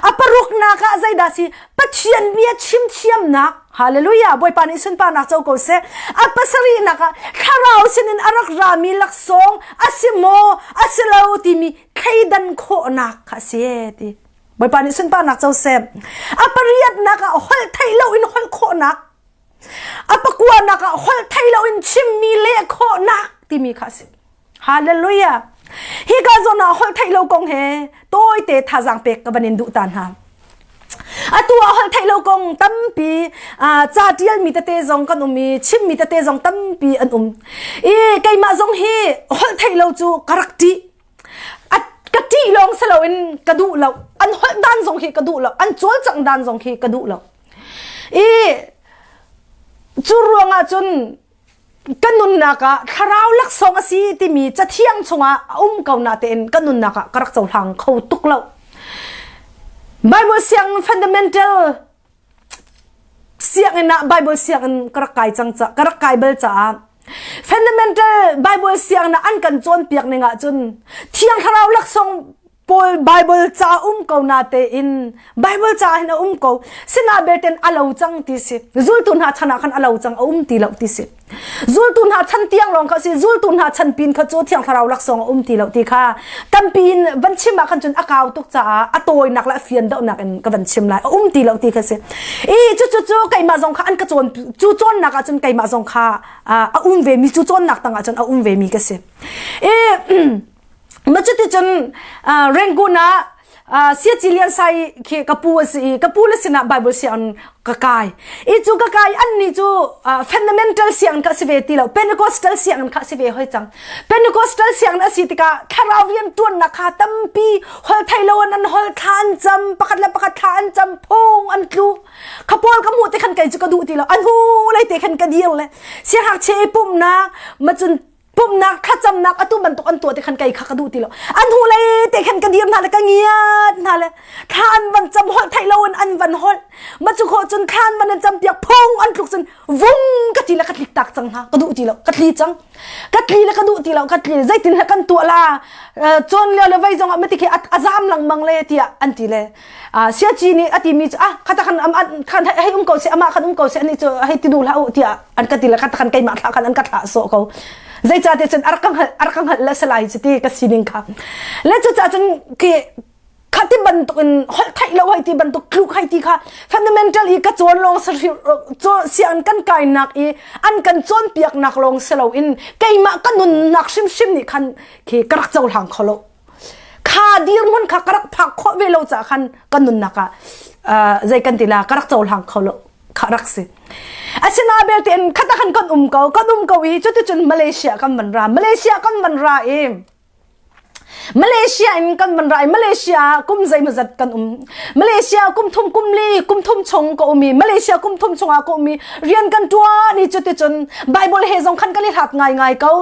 a paruknak ah zeidah si Pathian bia chim thiamnak hallelujah Bawipa nih sunparnak co ko seh a pasarihnak ah thlarau sinin a rak rami laksawng a si maw a si lo timi thleidan khawhnak kha a si ti Bawipa nih sunparnak co seh a pariatnak ah holh theih lo in holh khawhnak a pakuanak ah holh theih lo in chimmi leh khawhnak timi kha a si Hallelujah. Hi ka zawn ah holh theih lo kong he tawite thazaang pek ka van in duh ta hna. Atu ah holh theih lo kong tampi ca tial mi tete zong kan um i chim mi tete zong tampi an um. I keimah zong hi holh theih lo cu ka rak ṭih. Ka ṭih lawng si loin ka duh lo. An holh dan zong hi ka duh lo. An cawlcangh dan zong hi ka duh lo. I cu ruangah cun kan nunnak ah thlarau laksawng a si timi cathiang chungah a um ko na tein kan nunnak ah ka rak cohlang kho tuk lo. Bible siang fundamental sianginn ah Bible sianginn ka rak kai cang ca ka rak kai bal caah fundamental Bible sianginn ah an kan cawnpiak ning ah cun thiang thlarau laksawng Paul Bible ca um ko na tein Bible ca hin a um ko sina belten a lo cang ti si zultu hna chan ah khan a lo cang a um ti lo ti si zultu hna chan tiang lawng kha si zultu hna chan pin kha cu thiang thlarau laksawng a um ti lo ti kha tampi in van chim ah khan cun a kau tuk caah a tawinak le a fian deuhnak in ka van chim lai a um ti lo ti kha si i cu cu cu keimah zong kha an ka cawn cu cawnnak ah cun keimah zong kha a um ve mi cu cawnnak tangah cun a um ve mi ka si i Ma cuticun Rangoon ah Siaci Lian Sai khi ka pu a si i ka pu le sinah Bible sianginn ka kai. I cu ka kai an nih cu fundamental sianginn kha si ve ti lo Pentecostal sianginn kha si ve hoi cang. Pentecostal sianginn a si tikah thlarau rian ṭuannak kha tampi hol thei lo an hol thla an cam pakhat le pakhat thla an cam phung an tlu. Kha pawl ka hmuh te khan kei cu ka duh ti lo. An hu lei te khan ka dir le siangngakchia i pumhnak ma cun pumnak thlacamnak atu bantuk an tuah te khan kei kha ka duh ti lo an hu lei te khan ka dir hna le ka ngiat hna le thla an van cam holh theih lo in an van holh ma cu khawh cun thla an van an cam piak phung an tluk cun vung ka ti le ka tlik tak cang hna ka duh ti lo ka tli cang ka tli le ka duh ti lo ka tli zeitin he kan tuah la cawn lio le vei zong ah mati khi a zam lengmang le tiah an ti le siaci nih a timi cu ah khata khan khan hei um ko seh amah khan um ko seh ani cu hei ti duh hlah u tiah an ka ti le kata khan keimah thlah khan an ka thlah sawh ko zeicahtiah cun a rak ka hngalh le salai cu ti ka sining kha le cucaah cun khi khati bantuk in holh theih lo hei ti bantuk tluk hei ti kha fundamental i ka cawn lawng siang kan kainak i an kan cawnpiaknak lawng si lo in keimah ka nunnak hrimhrim nih khan khi ka rak cohlang kho lo kha dirhmun kha ka rak phak khawh ve lo caah khan ka nunnak ah zei kan ti la ka rak cohlang kho lo kha rak si asina belte in khata khan kan um ko kan um ko i cuticun Malaysia kan van ra Malaysia kan van ra i Malaysia in kan van ra i Malaysia kum zeimazat kan um Malaysia kum thum kum li kum thum chung ka um i Malaysia kum thum chungah ka um i rian kan tuan i cuticun Bible he zong khan kan i hlat ngai ngai ko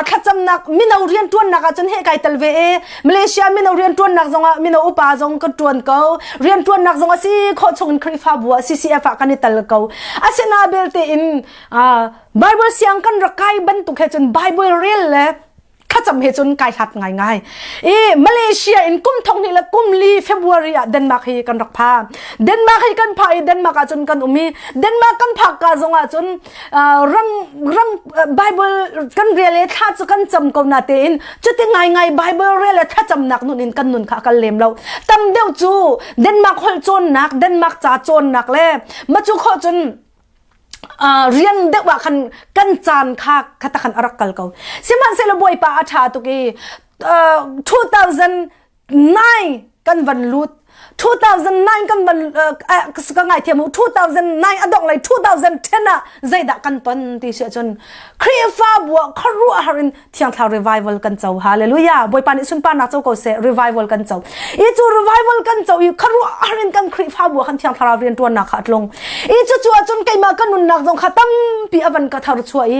thlacamnak mino rian ṭuannak ah cun he kai tel ve e Malaysia mino rian ṭuannak zongah mino upa zong ka ṭuan ko rian ṭuannak zong a si khawh chung in Khrihfabu ah CCF ah kan i tel ko asina belte in Bible siang kan rak kai bantuk he cun Bible rel le Thlacam he cun kai hlat ngai ngai. I Malaysia in kum thong hnih le kum li February ah Denmark hi kan rak pha. Denmark hi kan pha i Denmark ah cun kan um i Denmark kan phak ka zong ah cun ram ram Bible kan rel i thla cu kan cam ko na tein cuti ngai ngai Bible rel le thlacamnak nun in kan nun kha kal lem lo. Tam deuh cu Denmark holh cawnnak, Denmark ca cawnnak le ma cu kho cun rian deuh ah khan kan caan kha khata khan a rak kal ko. Sihmanhsehlaw Bawipa a ṭha tuk i 2009 kan van lut 2009 kan van ka ngaithiam u 2009 a dongh lei 2010 ah zeidah kan ton ti si ahcun Khrihfabu ah khuaruahhar in Thiang Thlarau revival kan co. Hallelujah. Bawipa nih sunparnak co ko seh. Revival kan co. I cu revival kan co i khuaruahhar in kan Khrihfabu ah khan Thiang Thlarau riantuannak kha a tlung. I cu cu ahcun keimah ka nunnak zong kha tampi a van ka thar chuah i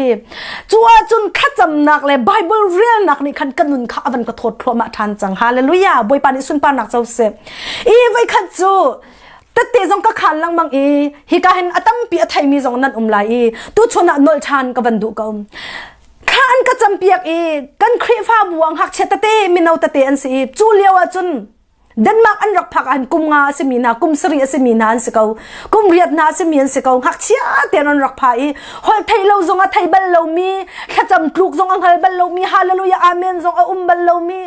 cu ahcun thlacamnak le Bible relnak nih khan ka nun kha a van ka thawt thluahmah ṭhan cang. Hallelujah. Bawipa nih sunparnak co seh. I voikhat cu tette zong ka khan lengmang i hika hin a tampi a theimi zong nan um lai i tuchun ah nolh ṭhan ka van duh ko. Thla an ka campiak i kan Khrihfabu ah ngakchia tete mino tete an si i cu lio ah cun Denmark an rak phak ah kum nga a simi hna kum sarih a simi hna an si ko kum riat hna a simi an si ko ngakchia tein an rak pha i holh theih lo zong a thei bal lomi thlacam tluk zong a hngal bal lomi hallelujah amen zong a um bal lomi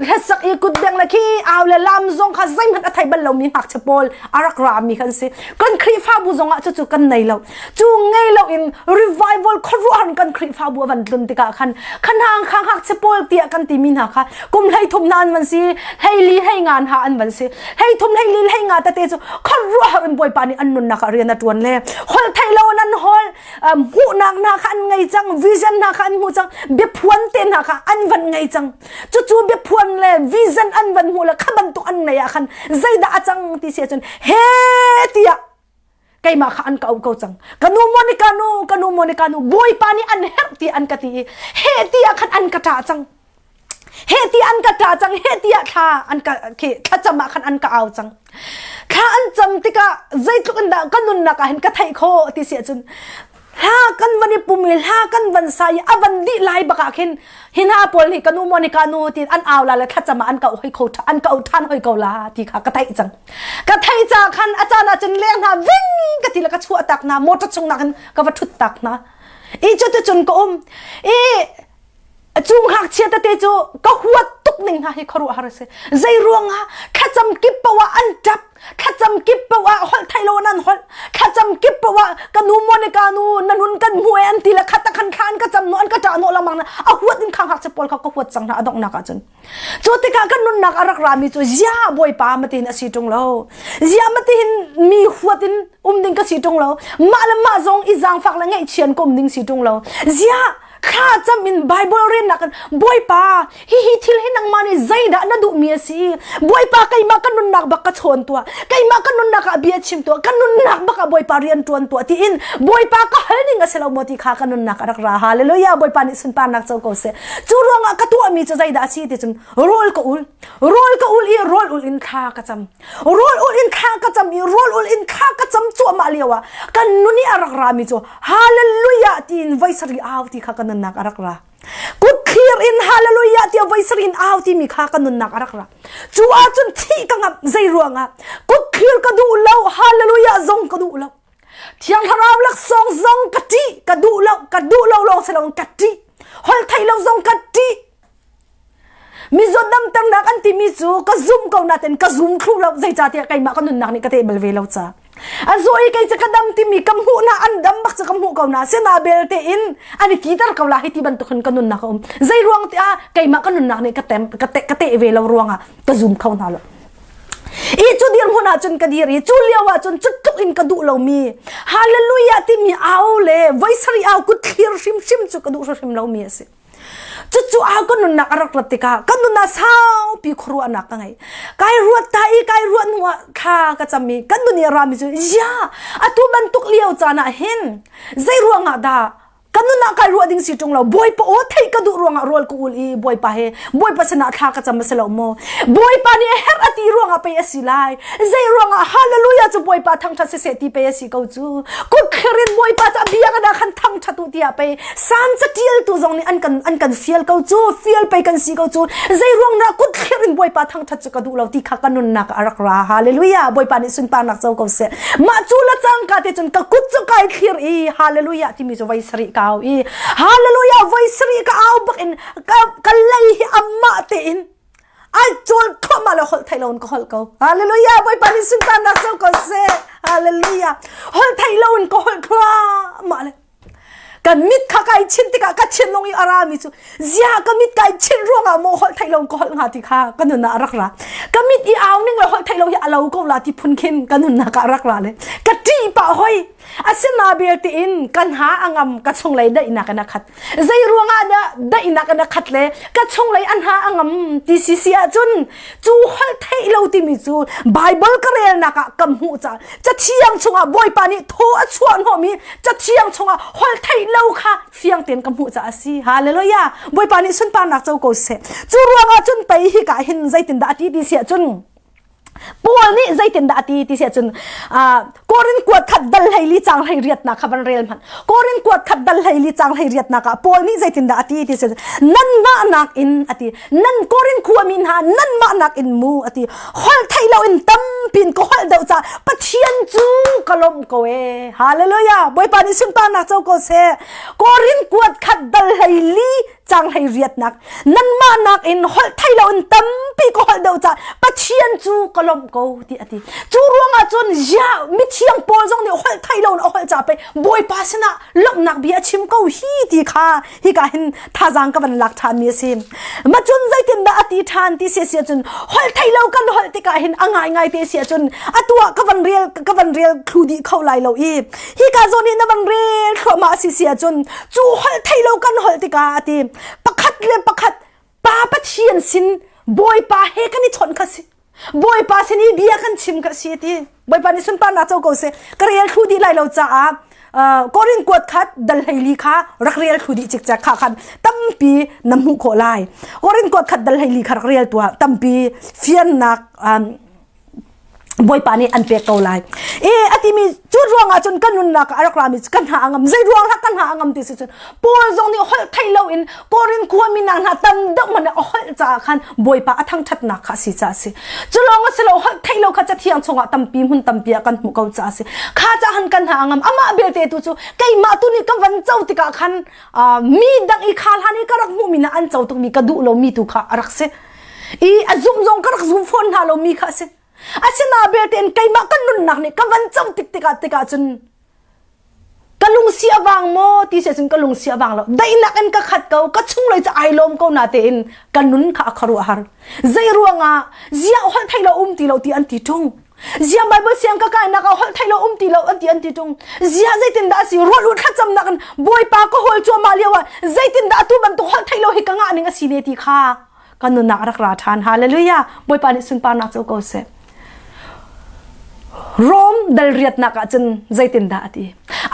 hlasak i kutbeng le khi au le lam zong kha zeihmanh a thei bal lomi ngakchia pawl a rak rami kan si kan Khrihfabu zong ah cucu kan nei lo cu ngei lo in revival khuaruahhar kan Khrihfabu a van tlun tikah khan khanhang kha ngakchia pawl tiah kan timi hna kha kum hlei thum na an van si hlei li hlei nga hna an van si hlei thum hlei li hlei nga tete cu khuaruahhar in Bawipa nih an nunnak ah rian a tuan le holh thei lo in an hol hmuhnak hna kha an ngei cang vision hna kha an hmu cang biaphuan te hna kha an van ngei cang cucu biaphuan le vision an van hmu le kha bantuk an nei ah khan zeidah a cang ti si ahcun he tiah keimah kha an ka auh ko cang ka nu Monica nu ka nu Monica nu bawipa nih an herh ti an ka ti i he tiah khan an ka ṭah cang he ti an ka ṭah cang he tiah thla an ka khi thlacam ah khan an ka au cang thla an cam tikah zeitluk in dah ka nunnak ah hin ka theih khawh ti si ahcun hla kan van i pum i hla kan van sa i a van dih lai bak ah khin hi hna pawl nih ka nu Monica nu ti an au la le thlacam ah an ka hoi kho an ka au than hoi ko la ti kha ka theih cang ka theih ca khan a caan ah cun leng hna ving ka ti le ka chuah tak hna motor chung nak in ka va thut tak hna i cu ti cun ka um i Cu ngakchia tete cu ka huat tuk ning hna hi khuaruahhar a si. Zei ruangah thlacam kip paoh ah an ṭap, thlacam kip paoh ah holh theih lo in an holh, thlacam kip paoh ah ka nu Monica nu na nun kan hmu e an ti le khat khan thla an ka cam no an ka ṭah no lamang na a huat in kha ngakchia pawl kha ka huat cang hna a donghnak ah cun. Cu tikah kan nunnak a rak rami cu zia Bawipa matin a si ṭung lo. Zia matin mi huat in um ding ka si ṭung lo. Mah le mah zong i zaangfak le ngaihchian ka um ding si ṭung lo. Zia thla cam in Bible rennak in Bawipa hihi thil hi nangmah nih zeidah na duhmi a si Bawipa keimah ka nunnak bak ka chawn tuah keimah ka nunnak ah bia chim tuah ka nunnak bak ah Bawipa rian tuan tuah tiin Bawipa ka hal ning a si lo maw ti kha ka nunnak a rak ra hallelujah Bawipa nih sunparnak co ko seh cu ruangah ka tuahmi cu zeidah a si ti cun rawl ka ul rawl ka ul i rawl ul in thla ka cam rawl ul in thla ka cam i rawl ul in thla ka cam cuahmah lio ah kan nun i a rak rami cu hallelujah tiin voi sarih au ti kha ka nunnak a rak ra kut thlir in hallelujah tiah voi sarih in au timi kha ka nunnak a rak ra cu ahcun thih ka ngamh zei ruangah kut thlir ka duh lo hallelujah zong ka duh lo thiang thlarau laksawng zong ka ṭih ka duh lo ka duh lo lawng si lo ka ṭih holh theih lo zong ka ṭih Mizaw damternak an timi cu ka zum ko nain ka zum thlu lo zeicahtiah keimah ka nunnak nih ka teh bal ve lo ca. A zaw i kei cu ka dam timi ka hmuh na an dam bak cu ka hmuh ko na sina belte in an i titer ko la hi ti bantuk in ka nunnak a um. Zei ruang tiah keimah ka nunnak nih ka tem ka te ka teh ve lo ruangah ka zum kho hna lo. I cu dirhmun ah cun ka dir i cu lio ah cun cu tluk in ka duh lomi hallelujah timi au le voi sarih au kut thlir hrimhrim cu ka duh hrimhrim lomi a si. Cucu a ka nunnak a rak rat tikah ka nunnak saupi khuaruahnak ka ngei. Kai ruat ta i kai ruat hnu ah thla ka cam i kan nun i a rami cu ya atu bantuk lio caan ah hin zei ruangah dah Kan nunah kai ruah ding si ṭung lo. Bawipa aw theih ka duh ruangah rual ka ul i Bawipa he Bawipa sinah thla ka cam a si lo maw? Bawipa nih a herh a ti ruangah pei a si lai. Zei ruangah hallelujah cu Bawipa thangṭhat siseh ti pei a si ko cu. Kut thlir in Bawipa cu a biakinn ah khan thangṭhat u tiah pei Salm caṭialtu zong nih an kan fial ko cu. Fial pei kan si ko cu. Zei ruang dah kut thlir in Bawipa thangṭhat cu ka duh lo ti kha ka nunnak ah a rak ra. Hallelujah. Bawipa nih sunparnak co ko seh. Mah cu le cangka te cun ka kut cu kai thlir i hallelujah timi cu voi sarih ka au i hallelujah voi sarih ka au bak in ka lei hi amah tein ai cawl thluahmah le holh theih loin ka holh ko. Hallelujah. Bawipa nih sunparnak co ko seh. Hallelujah. Holh theih loin ka holh thluahmah le Kan mit kha kai chinh tikah ka thinlung i a rami cu zia ka mit kai chinh ruangah maw holh theih lo ka holh hnga ti kha ka nun ah a rak ra. Ka mit i au ning le holh theih lo hi a lo ko la ti phun khin ka nunnak ah a rak ra le ka ṭih pah hoi. Asina belte in kan ha a ngam ka chunglei daihnak in a khat. Zei ruangah dah daihnak in a khat le ka chunglei an ha a ngam ti si si ahcun cu holh theih lo timi cu Bible ka relnak ah ka hmuh caah Cathiang chungah Bawipa nih thaw a chuah hnawhmi Cathiang chungah holh theih lo kha fiang tein ka hmuh caah a si. Hallelujah! Bawipa nih sunparnak co ko seh. Cu ruangah cun pei hika hin zeitindah a ti ti si ahcun Paul nih zeitindah a ti ti si ahcun Korin kuat khat dal hleili cang hlei riatnak kha van rel hmanh. Korin kuat khat dal hleili cang hlei riatnak ah Paul nih zeitindah a ti ti si ahcun nanmah nakin a ti nan Korin khuami hna nanmah nakin mu a ti holh theih loin tampin ka holh deuh caah Pathian cu ka lawmh ko ee hallelujah Bawipa nih sunparnak co ko seh Korin kuat khat dal hlei li cang hlei riatnak nanmah nakin holh thei loin tampi ka holh deuh caah Pathian cu ka lawmh ko ti a ti cu ruangah cun ya mithiang Paul zong nih holh thei loin a holh caah pei Bawipa sinah lawmhnak bia a chim ko hi ti kha hika hin thazaang ka van lak ṭhan mi a si. Ma cun zeitindah a ti ṭhan ti si si ahcun holh thei lo kan holh tikah hin a ngaingai te si ahcun atu ah ka van rel ka van rel thlu dih kho lai lo i hika zawn i na van rel thluahmah a si si ahcun cu holh thei lo kan holh tikah a ti pakhat le pakhat pa Pathian sin Bawipa he kan i chawnh kha si Bawipa sin i bia kan chim ka si ti Bawipa nih sunparnak co ko seh ka rel thlu dih lai lo caah Korin kuat khat dal hleili kha rak rel thlu dih cikcek kha khan tampi na hmuh khawh lai Korin kuat khat dal hleili kha rak rel tuah tampi fiannak Bawipa nih an pek ko lai. E a timi cu ruangah cun kan nunnak a rak rami kan hna a ngam. Zei ruang dah kan hna a ngam ti si cun Paul zong nih holh thei loin Korin khuami hna hna tam deuh hmanh a holh caah khan Bawipa a thangṭhatnak kha a si caah a si. Cu lawng a si lo holh thei lo kha cathiang chungah tampi hmun tampi ah kan hmuh ko caah a si. Kha ca han kan hna a ngam. Amah belte tu cu keimah tu nih ka van co tikah khan mi dang i kha hlan i ka rak hmuhmi na an co tukmi ka duh lomi tu kha a rak si. I a zumh zong ka rak zum fawn hna lomi kha a si. Asina belte in keimah kan nunnak nih ka van co tik tikah tikah cun ka lungsi a vang maw ti se cun ka lungsi a vang lo daihnak in ka khat ko ka chunglei cu ai lawm ko na tein ka nun kha a khuaruah har zei ruangah zia holh thei lo um ti lo ti an ti tung zia bible siang ka kai nak ah holh thei lo um ti lo an ti an ti tung zia zeitin dah si rual u thlacam nak in bawipa ka hol cuahmah lio ah zeitin dah tu bantuk holh thei lo hi ka ngah ning a si le ti kha kan nunnak rak ra ṭhan hallelujah bawipa nih sunparnak cu ko seh Rom dal riatnak ah cun zeitindah a ti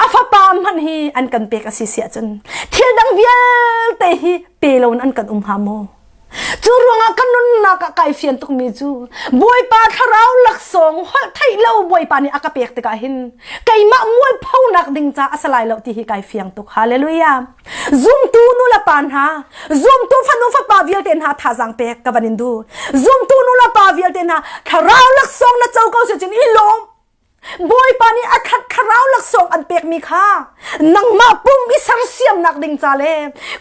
a fapa hmanh hi an kan pek a si si ahcun thil dang vialte hi pe loin an kan um hnga maw cu ruangah kan nunnak ah kai fian tukmi cu Bawipa thlarau laksawng holh theih lo Bawipa nih a ka pek tikah hin keimah mualphonak ding ca a si lai lo ti hi kai fiang tuk hallelujah Zumtu nu le pa hna, zumtu fanu fapa vialte hna thazaang pek ka van in duh. Zumtu nu le pa vialte hna, thlarau laksawng na co ko si cun i lawm. Bawipa nih a that thlarau laksawng an pekmi kha nangmah pum i sersiamnak ding ca le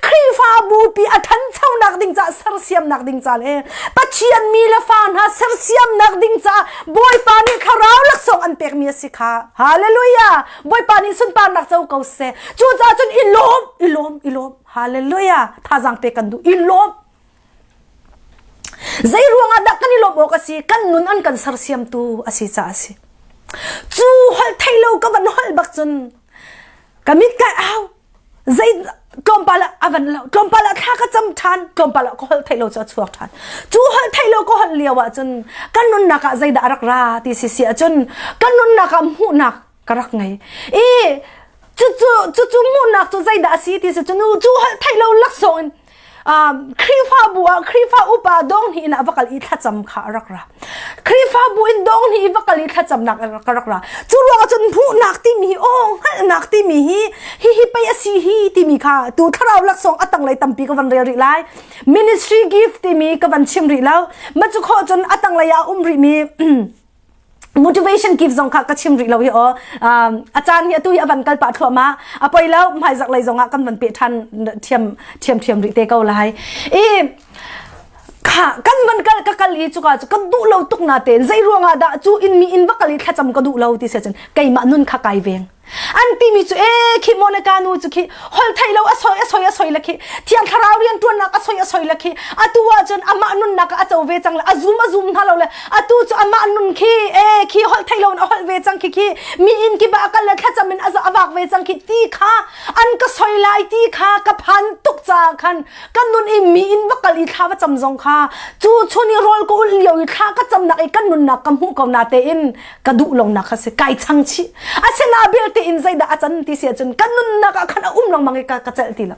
Khrihfabu pi a ṭhanchonak ding ca sersiamnak ding ca le Pathian mi le fa hna sersiamnak ding ca Bawipa nih thlarau laksawng an pekmi a si kha. Hallelujah! Bawipa nih sunparnak co ko seh. Cucaah cun i lawm, i lawm, i lawm. Hallelujah. Thazaang pe kan duh. I lawm. Zei ruangah dah kan i lawmh awk a si? Kan nun an kan sersiamtu a si caah a si. Cu holh thei lo ka van holh bak cun ka mit kai au. Zei tlawmpal ah a van lo. Tlawmpal ah thla ka cam ṭhan. Tlawmpal ah ka holh thei lo cu a chuak ṭhan. Cu holh thei lo ka holh lio ah cun kan nunnak ah zeidah a rak ra ti si si ahcun kan nunnak ah hmuhnak ka rak ngei. I Cucu cucu hmuhnak cu zeidah a si ti si cu nu cu holh theih lo laksawng in Khrihfabu ah Khrihfa upa dong hnih in a va kal i thlacam kha a rak ra. Khrihfabu in dong hnih i va kal i thlacamnak a rak ra. Cu ruangah cun hmuhnak timi hi aw hngalhnak timi hi hi hi pei a si hi timi kha tu thlarau laksawng a tanglei tampi ka van rel rih lai. Ministry gift timi ka van chim rih lo. Ma cu khawh cun a tanglei ah um rih mi motivation gift zong kha ka chim rih lo hi aw. A caan hi atu hi a van kal pah thluahmah. A poi lo, hmaizarh lei zong ah kan van pe ṭhan thiam thiam thiam rih te ko lai. I kha kan van kal ka kal i cuka cu ka duh lo tuk na tein zei ruangah dah cu in mi in va kal i thlacam ka duh lo ti se cun keimah nun kha kai veng. An timi cu e khi Monica nu cu khi hol thei lo a soi a soi a soi la khi thiang thlarau rian tuannak a soi a soi la khi atu ah cun amah nunnak a co ve cang le a zum a zum hna lo le atu cu amah nun khi e khi hol thei lo in a holh ve cang khi khi mi inn ki ba kal le thlacam in a vak ve cang khi ti kha an ka soi lai ti kha ka phan tuk ca khan kan nun i mi inn va kal i thla va cam zong kha cu chun i rawl ka ulh lio i thla ka camnak i kan nunnak ka hmuh ko na tein ka duh lonak kha si kai chang chih. Asina belte in zeidah a can ti si ahcun kan nunnak ah khan a um lengmang i ka ka celh ti lo.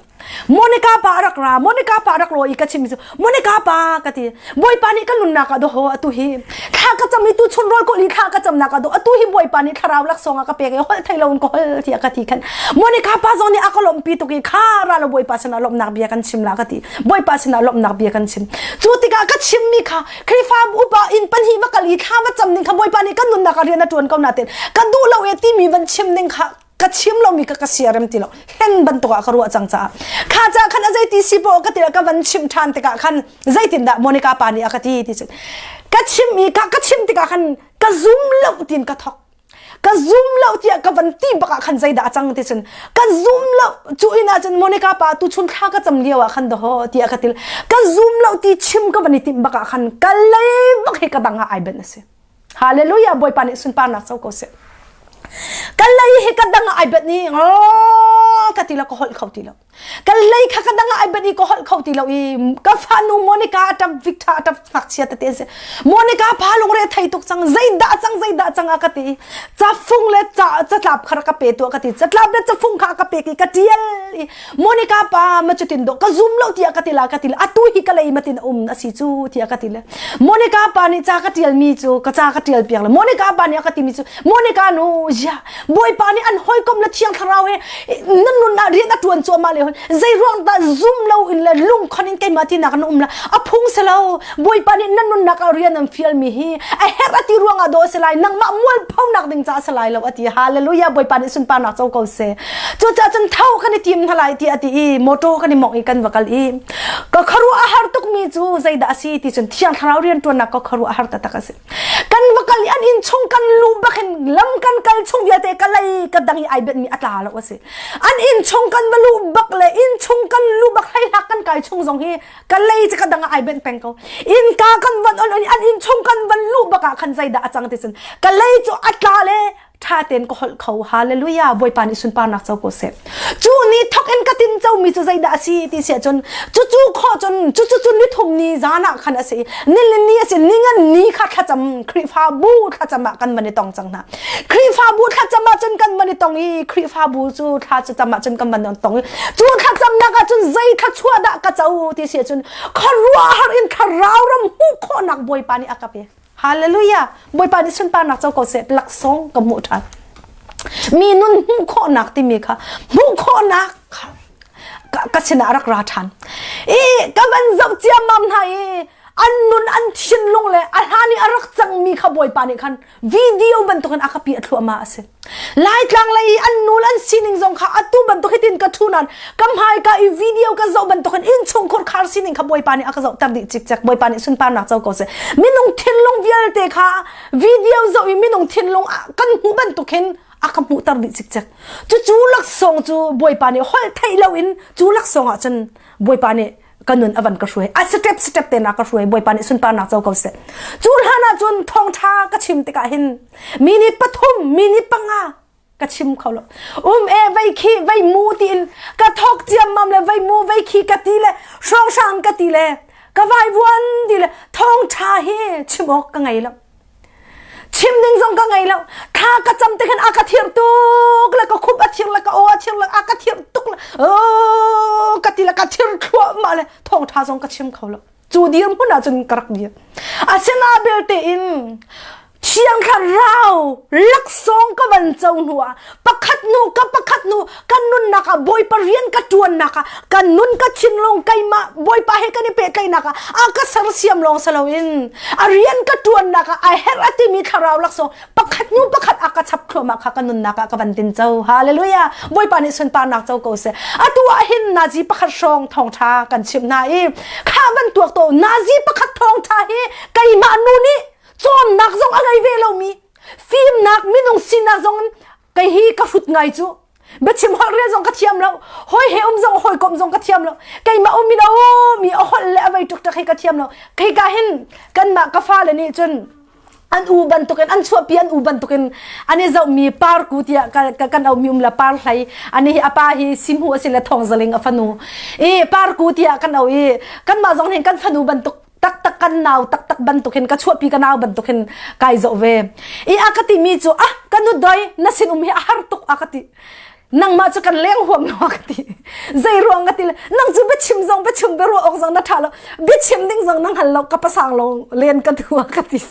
Monica pa a rak ra. Monica pa rak ro i ka chim cu Monica pa ka ti, Bawipa nih kan nunnak ah doho atu hi thla ka cam i tu chun rawl kawl i thla ka camnak ah do atu hi Bawipa nih thlarau laksawng a ka pek i holh thei lo in ka holh tiah ka ti khan Monica pa zong nih a ka lawmhpi tuk i kha ra lo Bawipa sinah lawmhnak bia kan chim la ka ti. Bawipa sinah lawmhnak bia kan chim. Cu tikah ka chimmi kha Khrihfa upa inn pahnih va kal i thla va cam ding kha Bawipa nih kan nunnak ah rian a ṭuan ko nain ka duh lo e timi van chim ding kha ka chim lomi ka ka siarem ti lo. Hlen bantuk ah ka ruah cang caah kha ca khan a zeiti si po ka ti ka van chim ṭhan tikah khan zeitindah Monica pa nih a ka ti ti cun ka chim i ka ka chim tikah khan ka zum lo tin ka thok. Ka zum lo tiah ka van ti bak ah khan zeidah a cang ti cun ka zum lo cu inn ah cun Monica pa tu chun thla ka cam lio ah khan daho tiah ka til. Ka zum lo ti chim ka van i timh bak ah khan ka lei bak hi ka dang ah ai ben a si. Hallelujah, Bawipa nih sunparnak co ko seh. Ka lei hi ka dang ah ai bet ni ka ti lo, ka holh kho ti lo. Ka lei kha ka dang ah ai bet i ka holh kho ti lo i ka fanu Monica a ṭap, Victor a ṭap, ngakchia tete an si. Monica pa lungre thei tuk cang, zeidah cang, zeidah cang a ka ti. Cafung le ca catlap kha ka pe tuah ka ti. Catlap le cafung kha ka pek i ka ṭial i Monica pa ma cutin do ka zum lo tiah ka ti la ka ti le atu hi ka lei matin um a si cu tiah ka ti le Monica pa nih ca ka ṭial mi cu ka ca ka ṭial piak le Monica pa nih a ka ti mi cu Monica nu ya Bawipa nih an hawikom le Thiang Thlarau he nan nun ah rian a ṭuan cuahmah le zei ruang dah zum lo in le lungkhon in keimah tinak an um la a phung si lo. Bawipa nih nan nunnak ah rian an fial mi hi a herh a ti ruangah daw a si lai, nangmah mualphonak ding caah a si lai lo a ti. Hallelujah, Bawipa nih sunparnak co ko seh. Cucaah cun tho kan i tim hna lai ti a ti i motor kan i mongh i kan va kal i ka khuaruah a har tuk mi cu zeidah a si ti cun Thiang Thlarau rian ṭuannak ka khuaruah a har taktak a si. Kan va kal i an inn chung kan lu bakin lam kan kal chung vialte ka lei ka dang i ai bet mi a tla lo a si. An inn chung kan va lu bak le inn chung kan lu bak hlei kan kai chung zong hi ka lei cu ka dang ah ai benh peng ko. Innka kan van on an inn chung kan van luh bak ah khan zeidah a cang ti cun ka lei cu a tla le tha tein ka holh kho. Hallelujah, Bawipa nih sunparnak co ko seh. Cu ni thok in ka tin co mi cu zeidah a si ti si ahcun cu cu kho cun cu cu cu ni thum ni zan ah khan a si ni le ni a si ni ngan ni kha thlacam Khrihfabu thlacam ah kan van i tong cang hna. Khrihfabu thlacam ah cun kan van i tong i Khrihfabu cu thla cu cam ah cun kan van tong i cu thlacamnak ah cun zei thluachuah dah ka co ti si ahcun khuaruahhar in thlarau ram hmuh khawhnak Bawipa nih a ka pek. Hallelujah, Bawipa nih sunparnak co ko seh. Laksawng ka hmuh ṭhan mi nun hmuh khawhnak timi kha hmuh khawhnak kha ka sinah rak ra ṭhan i ka van zoh ciammam hna i an nun an thinlung le a hlan i a rak cangmi kha Bawipa nih khan video bantukin a ka pi a thluahmah a si. Laitlang lei i an nul an sining zong kha atu bantuk hitin ka thu nan ka hmai ka i video ka zoh bantukin innchungkhur khar sining kha Bawipa nih a ka zohter dih cikcek. Bawipa nih sunparnak co ko seh. Minung thinlung vialte kha video zoh i minung thinlung kan hmuh bantukin a ka hmuhter dih cikcek. Cucu laksawng cu Bawipa nih holh theih loin cu laksawng ah cun Bawipa nih ka nun a van ka hruai. A step step te na ka hruai. Bawipa nih sunparnak co ko seh. Cu hlan ah cun thawngtha ka chim tikah hin minute 3, minute 5 ka chim kho lo. Um e vei khi vei mu tiin ka thok ciammam le vei mu vei khi ka ti le hrawng hrang ka ti le ka vai vuan ti le thawngtha hi chim awk ka ngei lo. Chim ding zong ka ngei lo. Thla ka cam te khan a ka thir tuk le ka khup a thir le ka aw a thir le a ka thir tuk le oh ka ti le ka thir thluahmah le thawngtha zong ka chim kho lo. Cu dir hmun ah cun ka rak dir. Asina belte in Thiang Thlarau laksawng ka van co hnu ah pakhat nu ka pakhat nu kan nunnak ah Bawipa rian ka ṭuannak ah kan nun ka thinlung keimah Bawipa he kan i pehtlaihnak ah a ka sersiam lawng si loin a rian ka ṭuannak ah a herh a timi thlarau laksawng pakhat nu pakhat a ka chap thluahmah kha ka nunnak ah ka van tin co. Hallelujah! Bawipa nih sunparnak co ko seh. Atu ah hin nazi pakhat hrawng thawngṭha kan chimh hna i kha bantuk to nazi pakhat thawngṭha hi keimah nu nih cawnnak zong a ngei ve lomi fimnak minung sinak zong kei hi ka hrut ngai cu. Biachim holh rel zong ka thiam lo, hoi he um zong hawikom zong ka thiam lo, keimah um in a mi a holh le a vei tuk tak hi ka thiam lo. Kei ka hin kanmah ka fale nih cun an u bantukin an chuahpi an u bantukin an i zohmi parku tiah kan aumi um la par hlei ani hi apa hi simhu a si le thongzaling a fanu i parku tiah kan au i kanmah zong hin kan fanu bantuk taktak kan nau taktak bantuk hin ka chuahpi ka nau bantuk hin kai zoh ve i a ka timi cu ah ka nu doi na sin um hi a har tuk a ka ti. Nangmah cu kan leng huam lo ka ti. Zei ruang ka ti le nang cu biachim zong biachim biaruah awk zong na tha lo, biachim ding zong na hngal lo, ka pasang lo len ka tu ka ti.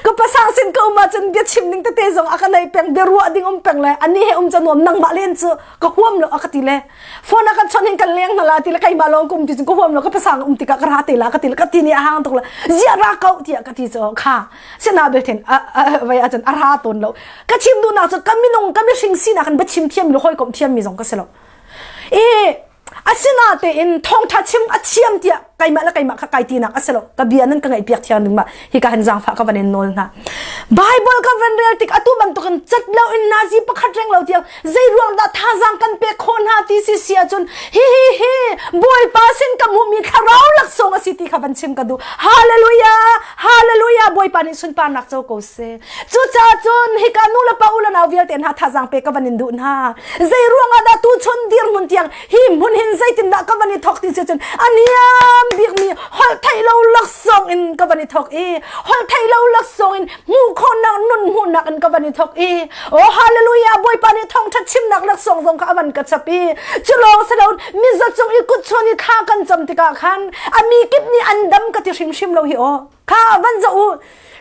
Ka pasang sin ka um ahcun biachim ding tete zong a ka nei peng, biaruah ding um peng le ani he um ca nuam, nangmah len cu ka huam lo a ka ti le phone a kan chon hin kan leng hna la ti le keimah lawng ka um ti cun ka huam lo, ka pasang um tikah ka ra te la ka ti le ka ti ni a hang tuk le ziah ra ko tiah ka ti cu kha sina belthen vai ahcun a ra tawn lo. Ka chim duhnak cu ka minung ka mihring sinak in biachim thiam mi hawikom thiam mi zong ka si lo. I asinatein thawngtha chim a thiam tiah keimah le keimah kha kai tinak a si lo. Ka bia nan ka ngaih piak thiang ding ma hi ka han zaangfah ka van in nawl hna. Bible ka van rel tik atu bantukin cat lo in nazi pakhat reng lo tiang zei ruang dah thazaang kan pek khawh hna ti si si ahcun hi hi hi Bawipa sin ka hmuhmi thlarau laksawng a si ti kha van chim ka duh. Hallelujah, hallelujah. Bawipa nih sunparnak co ko seh. Cucaah cun hika nu le pa u le nau vialte hna thazaang pe ka van in duh hna. Zei ruangah dah tuchun dirhmun tiang hi hmun hin zeitindah ka van i thawk ti si cun a niam bikmi holh theih lo laksawng in ka van i thawk i holh theih lo laksawng in hmuh khawhnak nun hmuhnak in ka van i thawk i oh hallelujah, Bawipa nih thawngṭha chimnak laksawng zong kha a van ka chap i cu lawng si loin miza cung i kut chuan i thla kan cam tikah khan a mi kip nih an dam ka ti hrimhrim lo hi aw. Kha van zoh u,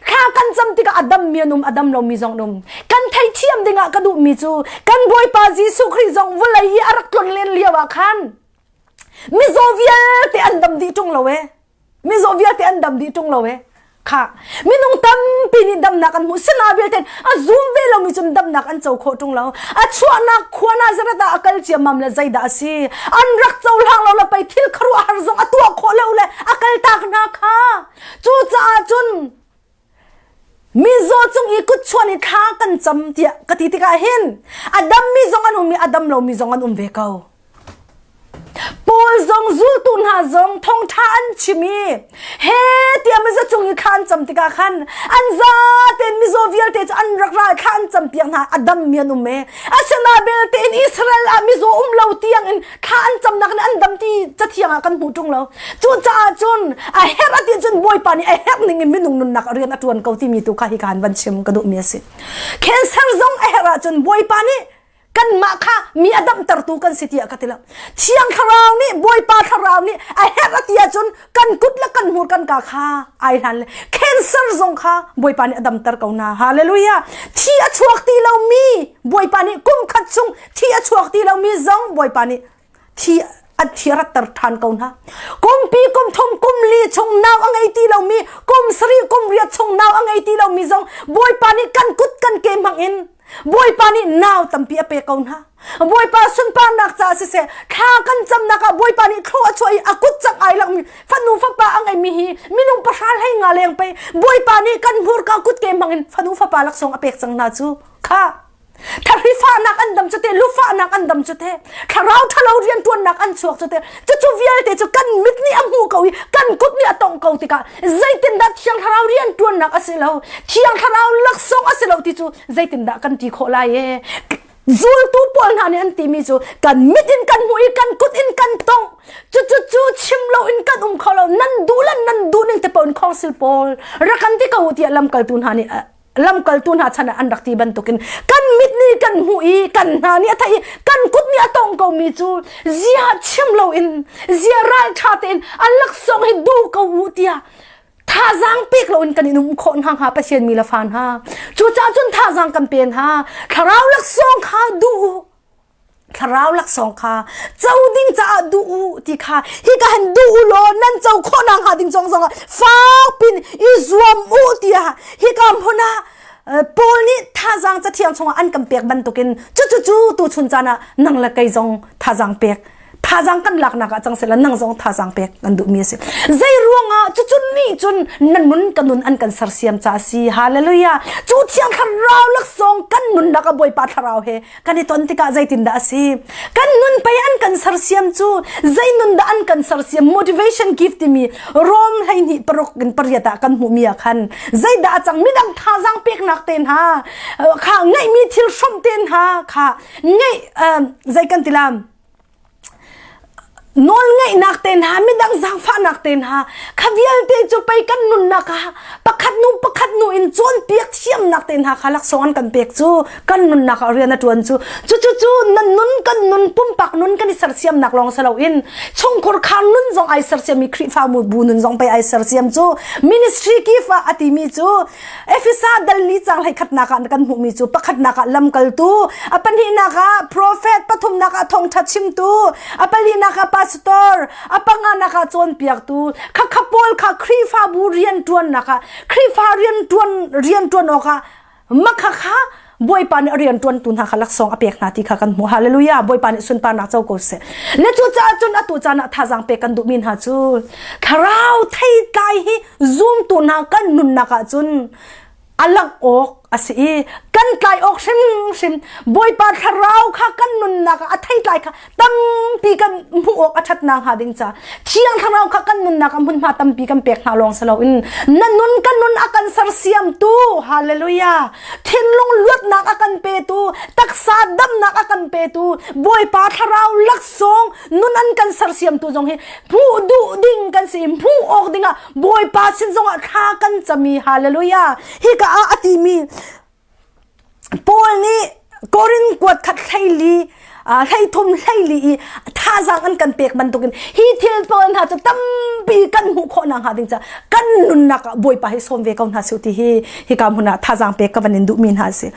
thla kan cam tikah a dam mi an um, a dam lomi zong an um. Kan theithiam dingah ka duhmi cu kan Bawipa Jesuh Khrih zong vawlei i a rak tlon len lio ah khan mizaw vialte an dam dih ṭung lo e, mizaw vialte an dam dih ṭung lo e. Kha minung tampi nih damnak an hmuh sina vialte a zum ve lomi cun damnak an co khawh ṭung lo. A chuahnak khua Nazareth ah a kal ciammam le zeidah a si an rak cohlang lo le pei thil khuaruahhar zong a tuah khawh lo le a kaltak hna kha. Cucaah cun mizaw cung i kut chuan i thla kan cam tiah ka ti tikah hin a dammi zong an um i a dam lomi zong an um ve ko. Paul zong zultu hna zong thawngṭha an chim i he tiah mizaw cung i thla an cam tikah khan an zatein mizaw vialte cu an rak ra i thla an cam piak hna, a dammi an um e. Asina belte in Israel ah mizaw um lo tiang in thla an camnak nih an dam ti cathiang ah kan hmuh ṭung lo. Cucaah cun a herh a ti cun Bawipa nih a herh ning in minung nunnak a rian a ṭuan ko timi tu kha hi ka han van chim ka duhmi a si. Cancer zong a herh ahcun Bawipa nih kanmah kha mi a damtertu kan si tiah ka ti lo. Thiang Thlarau nih, Bawipa Thlarau nih a herh a ti ahcun kan kut le kan hmur kan ka kha ai hlan le cancer zong kha Bawipa nih a damter ko na. Hallelujah. Thi a chuak ti lomi Bawipa nih kum khat chung thi a chuak ti lomi zong Bawipa nih thi a thi ratter ṭhan ko hna. Kumpi kum thum kum li chung nau a ngei ti lomi, kum sarih kum riat chung nau a ngei ti lomi zong Bawipa nih kan kut kan ke hmang in Bawipa nih nau tampi a pek ko hna. Bawipa sunparnak caah siseh, thla kan camnak ah Bawipa nih thlua a chuah i a kut cang ai langmi fanu fapa a ngeimi hi minung pahra hlei nga leng pei Bawipa nih kan hmurka kut ke hmang in fanu fapa laksawng a pek cang hna cu. Kha thahri fahnak an dam cu te, lufahnak an dam cu te, thlarau thalo riantuannak an chuak cu te, cucu vialte cu kan mit nih a hmu ko i kan kut nih a tongh ko tikah zeitindah Thiang Thlarau riantuannak a si lo, Thiang Thlarau laksawng a si lo ti cu zeitindah kan ti khawh lai e? Zultu pawl hna nih an timi cu kan mit in kan hmuh i kan kut in kan tongh, cucu cu chim lo in kan um kho lo, nan duh le nan duh ning te paoh in council pawl rak kan ti ko tiah lamkaltu hna nih. Lamkaltu hna chan ah an rak ti bantukin kan mit nih kan hmuh i kan hna nih a theih i kan kut nih a tong komi cu zia chim loin zia ralṭha tein a laksawng hi duh ko u tiah thazaang pek loin kan in um khawh hna hnga Pathian mi le fa hna. Cucaah cun thazaang kan pe hna. Thlarau laksawng kha duh u. Thlarau laksawng kha co ding caah duh u ti kha hika hin duh u law nan co khawh nak hnga ding zong zongah fak pin i zuam u tiah hika hmun ah Paul nih thazaang cathiang chungah an kan pek bantukin cucu tu chun caan ah nang le kei zong thazaang pek thazaang kan laknak ah cang sela nang zong thazaang pek kan duhmi a si. Zei ruangah cucu nih cun nan nun ka nun an kan sersiam ca a si. Hallelujah. Cu thiang thlarau laksawng kan nunnak a Bawipa thlarau he kan i ton tikah zeitindah a si? Kan nun pei an kan sersiam cu. Zei nun dah an kan sersiam? Motivation gift timi Rom 12 paruk in pariat ah kan hmuhmi ah khan zeidah a cang? Midang thazaang peknak te hna kha, ngeihmi thil hrawmh te hna kha, ngeih zei kan ti lam, nawlngeihnak te hna, midang zaangfahnak te hna kha vialte cu pei kan nunnak ah pakhat nu pakhat nu in cawnpiak thiamnak te hna kha laksawng an kan pek cu, kan nunnak ah rian a tuan cu. Cu cu nan nun kan nun, pumpak nun kan i sersiamnak lawng si loin chungkhur khar nun zong ai sersiam i Khrihfabu bu nun zong pei ai sersiam cu. Ministry gift ah a timi cu Efesa dal li cang hlei khatnak ah kan hmuhmi cu pakhatnak ah lamkaltu, a pahnihnak ah prophet, pathumnak ah thawngṭha chimtu, a palinak ah pastor, a panganak ah cawnpiaktu. Khakha Paul kha Khrihfabu rianṭuannak ah, Khrihfa rianṭuan rianṭuan awkah makha kha Bawipa nih a rianṭuantu hna kha laksawng a pek hna ti kha kan hmuh. Hallelujah! Bawipa nih sunparnak co ko seh. Le cucaah cun atu caan ah thazaang pek kan duhmi hna cu thlarau theitlai hi zumtu hna kan nunnak ah cun a langh awk a si i kan tlai awk hrimhrim, Bawipa thlarau kha kan nunnak ah a theitlai kha tampi kan hmuh awk a ṭhatnak hnga ding ca Thiang Thlarau kha kan nunnak ah hmunhma tampi kan pek hna lawng si loin na nun kan nun a kan sersiamtu, hallelujah, thinlung luatnak a kan petu, taksa damnak a kan petu Bawipa Thlarau laksawng nun an kan sersiamtu zong hi hmuh duh ding kan si. Hmuh awk dingah Bawipa sin zongah thla kan cami. Hallelujah. Hika ah a timi Paul nih Korin kuat khat hleili 13 hleili i thazaang an kan pek bantukin hi thil pawl hna cu tampi kan hmuh khawh nak hnga ding ca kan nunnak ah Bawipa hi sawm ve ko hna su ti hi hika hmun ah thazaang pek ka van in duhmi hna si.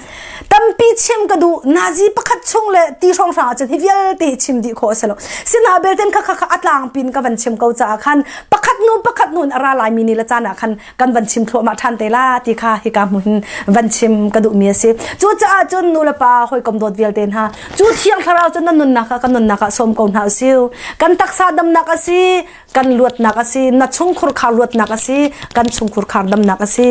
Tampi chim ka duh, nazi pakhat chung le ti hrawng hrang ahcun hi vialte hi chim dih khawh a si lo. Sina belten kha kha a tlang pin ka van chim ko caah khan pakhat nu pakhat nun a ra lai mi ni le caan ah khan kan van chim thluahmah ṭhan te la ti kha hika hmun hin van chim ka duhmi a si. Cucaah cun nu le pa, hawikom dawt vialte hna, cu Thiang Thlarau cu nan nunnak ah, kan nunnak ah sawm ko hna usih. Kan taksa damnak a si, kan luatnak a si, na chungkhur khar luatnak a si, kan chungkhur khar damnak a si.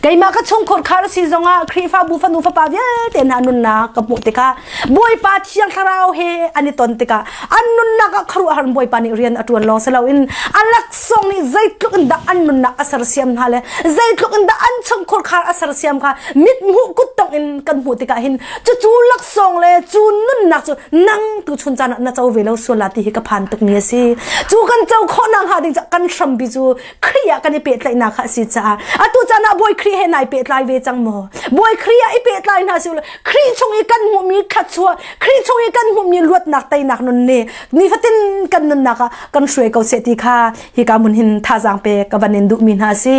Keimah ka chungkhur khar a si zongah Khrihfabu fanu fapa vialte hna nunnak ka hmuh tikah, Bawipa Thiang Thlarau he an i ton tikah an nunnak ah khuaruahhar Bawipa nih rian a ṭuan lawng si loin a laksawng nih zeitluk in dah an nunnak a sersiam hna le zeitluk in dah an chungkhur khar a sersiam kha mit hmuh kuttong in kan hmuh tikah hin cucu laksawng le cu nunnak cu nang tu chun caan ah na co ve lo sual la ti hi ka phan tukmi a si. Cu kan co khawh nak hnga ding kan hrampi cu Khrih ah kan i pehtlaihnak kha a si caah atu caan ah Bawi Khrih he nai pehtlai ve cang maw? Bawi Khrih ah i pehtlai hna si Khrih chung i kan hmuhmi thluachuah, Khrih chung i kan hmuhmi luatnak, teinak nun nih nifatin kan nunnak ah kan hruai ko seh ti kha hika hmun hin thazaang pe ka van in duhmi hna si.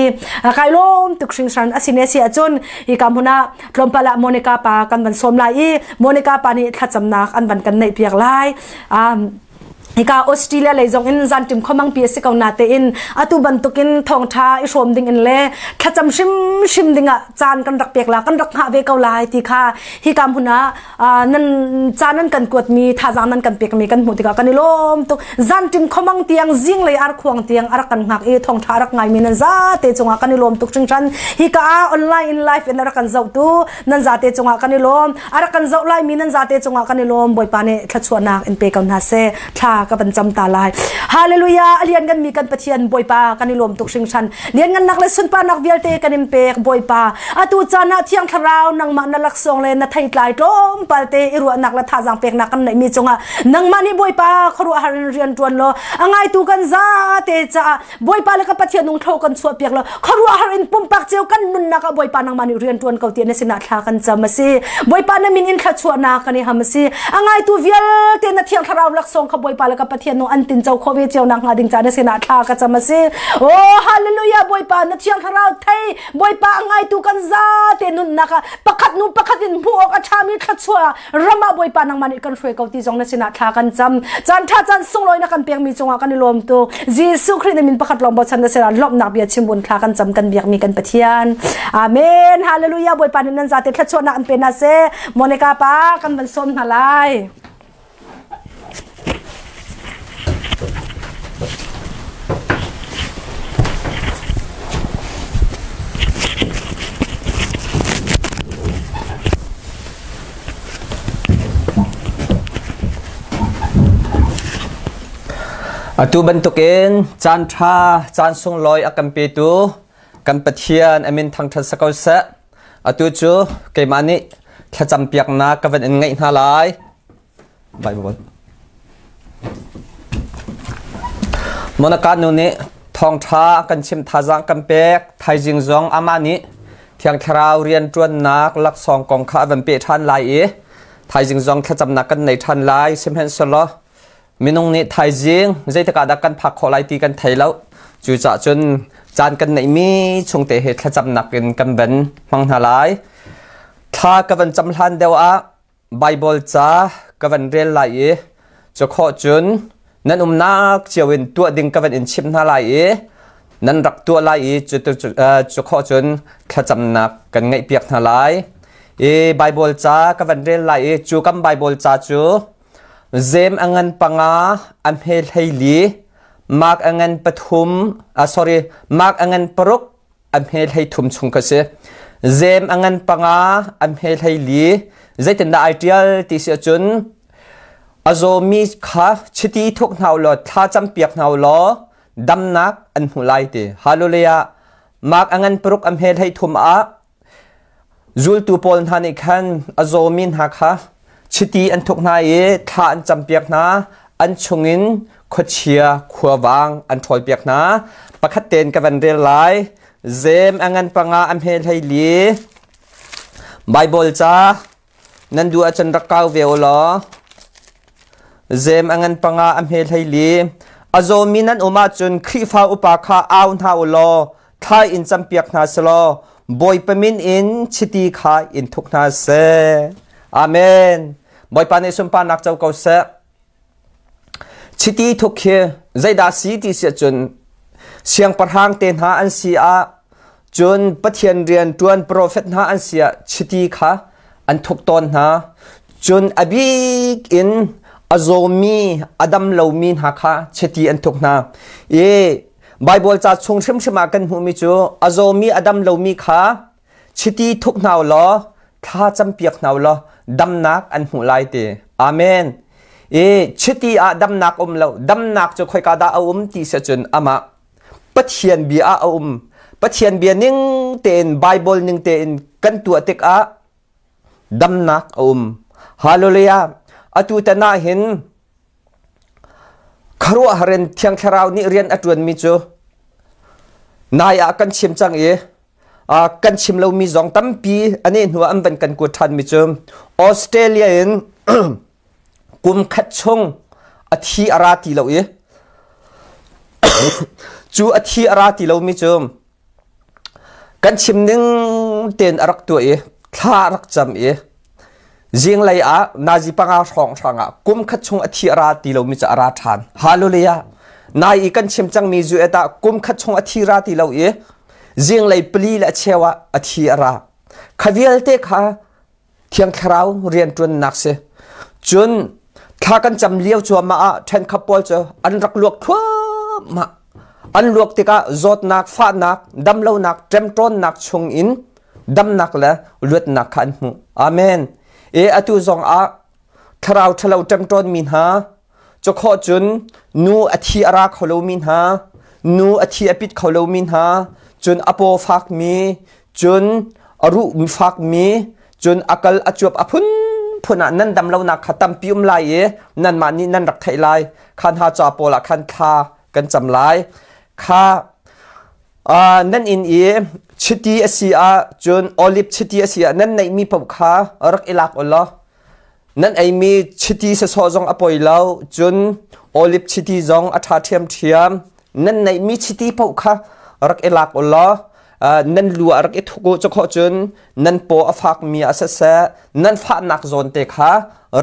Kai lawm tuk hringhran. A si ne si ahcun hika hmun ah tlawmpal ah Monica pa kan van sawm lai i Monica pa nih thlacamnak an van kan neih piak lai. Hika Australia lei zong in zanṭim khomang pi a si ko na tein atu bantukin thawngṭha i hrawm ding in le thlacam hrimhrim dingah caan kan rak pek la, kan rak hngah ve ko lai ti kha hika hmun ah nan caan nan kan kuatmi, thazaang nan kan pekmi kan hmuh tikah kan i lawm tuk. Zanṭim khomang tiang, zinglei arkhuang tiang a rak kan hngak i thawngṭha a rak ngaimi nan zate cungah kan i lawm tuk hringhran. Hika ah online in live in a rak kan zohtu nan zate cungah kan i lawm, a rak kan zoh laimi nan zate cungah kan i lawm. Bawipa nih thluachuahnak in pe ko hna seh. Thla thla ka van cam ta lai. Hallelujah! A lianngan mi kan Pathian Bawipa kan i lawm tuk hringhran. Lianngannak le sunparnak vialte kan in pek Bawipa. Atu caan ah Thiang Thlarau nangmah na laksawng le na theitlai tlawmpal te i ruahnak le thazaang peknak kan neihmi cungah nangmah nih Bawipa khuaruahhar in rian ṭuan law a ngaitu kan zate caah Bawipa le ka Pathian nung thlo kan chuah piak law khuaruahhar in pumpak cio kan nunnak ah Bawipa nangmah nih rian ṭuan ko ti na sinah thla kan cam a si. Bawipa na min in thluachuahnak kan i ham a si. A ngaitu vialte na Thiang Thlarau laksawng kha Bawipa le ka Pathian nung an tinco khawh ve cio nak hnga ding ca na sinah thla ka cam a si. Oh hallelujah Bawipa na Thiang Thlarau thei Bawipa a ngaitu kan zate nunnak ah pakhat nu pakhat in hmuh awk a ṭhami thluachuah ram ah Bawipa nangmah nih kan hruai ko ti zong na sinah thla kan cam. Caan ṭha caan sunglawi na kan pekmi cungah kan i lawm tuk. Jesuh Khrih na min pakhat lawng bochan na sinah lawmhnak bia chim bun thla kan cam kan biakmi kan Pathian. Amen. Hallelujah. Bawipa nih nan zate thluachuahnak an pe hna seh. Monica pa kan van sawm hna lai. Atu bantukin caan ṭha, caan sunglawi a kan petu kan Pathian a min thangṭhat si ko seh. Atu cu keimah nih thlacampiaknak ka van in ngeih hna lai. Bible. Monaka nu nih thawngṭha kan chim thazaang kan pek thaizing zong amah nih Thiang Thlarau rianṭuannak laksawng kong kha a van peh ṭhan lai i thaizing zong thlacamnak kan nei ṭhan lai. Sihmanhsehlaw minung nih thaizing zeitik ah dah kan phak khawh lai ti kan thei lo. Cucaah cun caan kan neihmi chungte he thlacamnak in kan van hmang hna lai. Thla ka van cam hlan deuh ah Baibal ca ka van rel lai i cu khawh cun nan umnak cio in tuah ding ka van in chimh hna lai i nan rak tuah lai i cu khawh cun thlacamnak kan ngeihpiak hna lai. I Baibal ca ka van rel lai i cu kan Baibal ca cu Zem a ngan panga a hme 14 Mark a ngan pathum sorry Mark a ngan paruk a hme 13 chung kha si. Zem a ngan panga, a hme 14. Zeitindah ai ṭial ti si ahcun a zawmi kha chiti thuk hna u law thla campiak hna u law damnak an hmu lai ti. Hallelujah. Mark a ngan paruk a hme 13 ah zultu pawl hna nih khan a zawmi hna kha chiti an thuk hna i thla an campiak hna. An chungin khuachia khuavang an ṭhawlpiak hna. Pakhat tein ka van rel lai. Zem a ngan panga a hme 14. Baibal ca nan duh ahcun rak kau ve u law. Zem a ngan panga a hme 14. A zawmi nan um ahcun Khrihfa upa kha au hna u law thla in campiak hna selaw Bawipa min in chiti kha in thuk hna seh. Amen. Bawipa nih sunparnak co ko seh. Chiti thuk hi zeidah si ti si ahcun siangpahrang te hna an si ah cun Pathian rian ṭuan profet hna an si ah chiti kha an thuk tawn hna. Cun a bik in a zawmi, a dam lomi hna kha chiti an thuk hna. I Baibal ca chung hrimhrim ah kan hmuhmi cu a zawmi, a dam lomi kha Chiti thuk hna u law thla campiak hna u law damnak an hmuh lai ti. Amen. I chiti ah damnak um lo, damnak cu khoika dah a um ti si cun amah Pathian bia ah a um. Pathian bia ning tein Bible ning tein kan tuah tikah damnak a um. Hallelujah. Atu tan ah hin khuaruahhar in Thiang Thlarau nih rian a ṭuanmi cu nai ah kan chim cang i kan chim lomi zong tampi a neh hnu ah an van kan kuat ṭhanmi cu Australia in kum khat chung a thi a ra ti lo i cu a thi a ra ti lomi cu kan chim ning tein a rak tuah i thla a rak cam i zinglei ah nazi panga hrawng hrang ah kum khat chung a thi a ra ti lomi cu a ra ṭhan. Hallelujah. Nai i kan chim cangmi zu et ah kum khat chung a thi ra ti lo i zinglei pali le a cheu ah a thi a ra. Kha vialte kha Thiang Thlarau rianṭuannak si. Cun thla kan cam lio cuahmah ah ṭhenkhat pawl cu an rak luak thluahmah. An luak tikah zawtnak, fahnak, damlonak, ṭemṭawnnak chung in damnak le luatnak kha an hmuh. Amen. E atu zong ah thlarau ṭhalo ṭemṭawnmi hna. Cukhaw cun nu a thi a ra kho lomi hna, nu a thi a pit kho lomi hna, cun a paw fakmi, cun a ruh fakmi, cun a kal a cuap a phunphun ah nan dam lonak kha tampi um lai i nanmah nih nan rak theih lai. Khan ha ca pawl ah khan thla kan cam lai. Kha nan inn i chiti a si ah cun olive chiti a si ah nan neihmi paoh kha rak i lak u law nan eimi chiti sawsawh zong a poi lo, cun olive chiti zong a ṭha ṭhiamṭhiam. Nan neihmi chiti paoh kha rak i lak u law nan lu ah rak i thuk u. Cukhawh cun nan paw a fakmi ah siseh, nan fahnak zawn te kha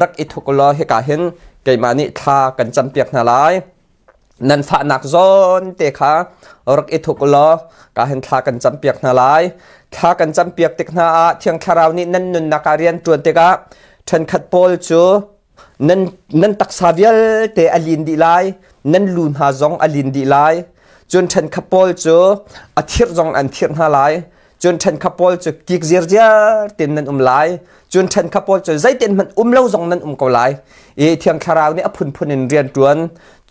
rak i thuk u law hika hin keimah nih thla kan campiak hna lai. Nan fahnak zawn te kha rak i thuk u law ka hin thla kan campiak hna lai. Thla kan campiak tik hna ah Thiang Thlarau nih nan nunnak ah rian ṭuan tikah ṭhenkhat pawl cu nan nan taksa vialte a lin dih lai, nan lu hna zong a lin dih lai. Cun ṭhenkhat pawl cu a thirh zong an thirh hna lai. Cun ṭhenkhat pawl cu kik zirziar tein nan um lai. Cun ṭhenkhat pawl cu zeitin hmanh um lo zong nan um ko lai i Thiang Thlarau nih a phunphun in rian ṭuan.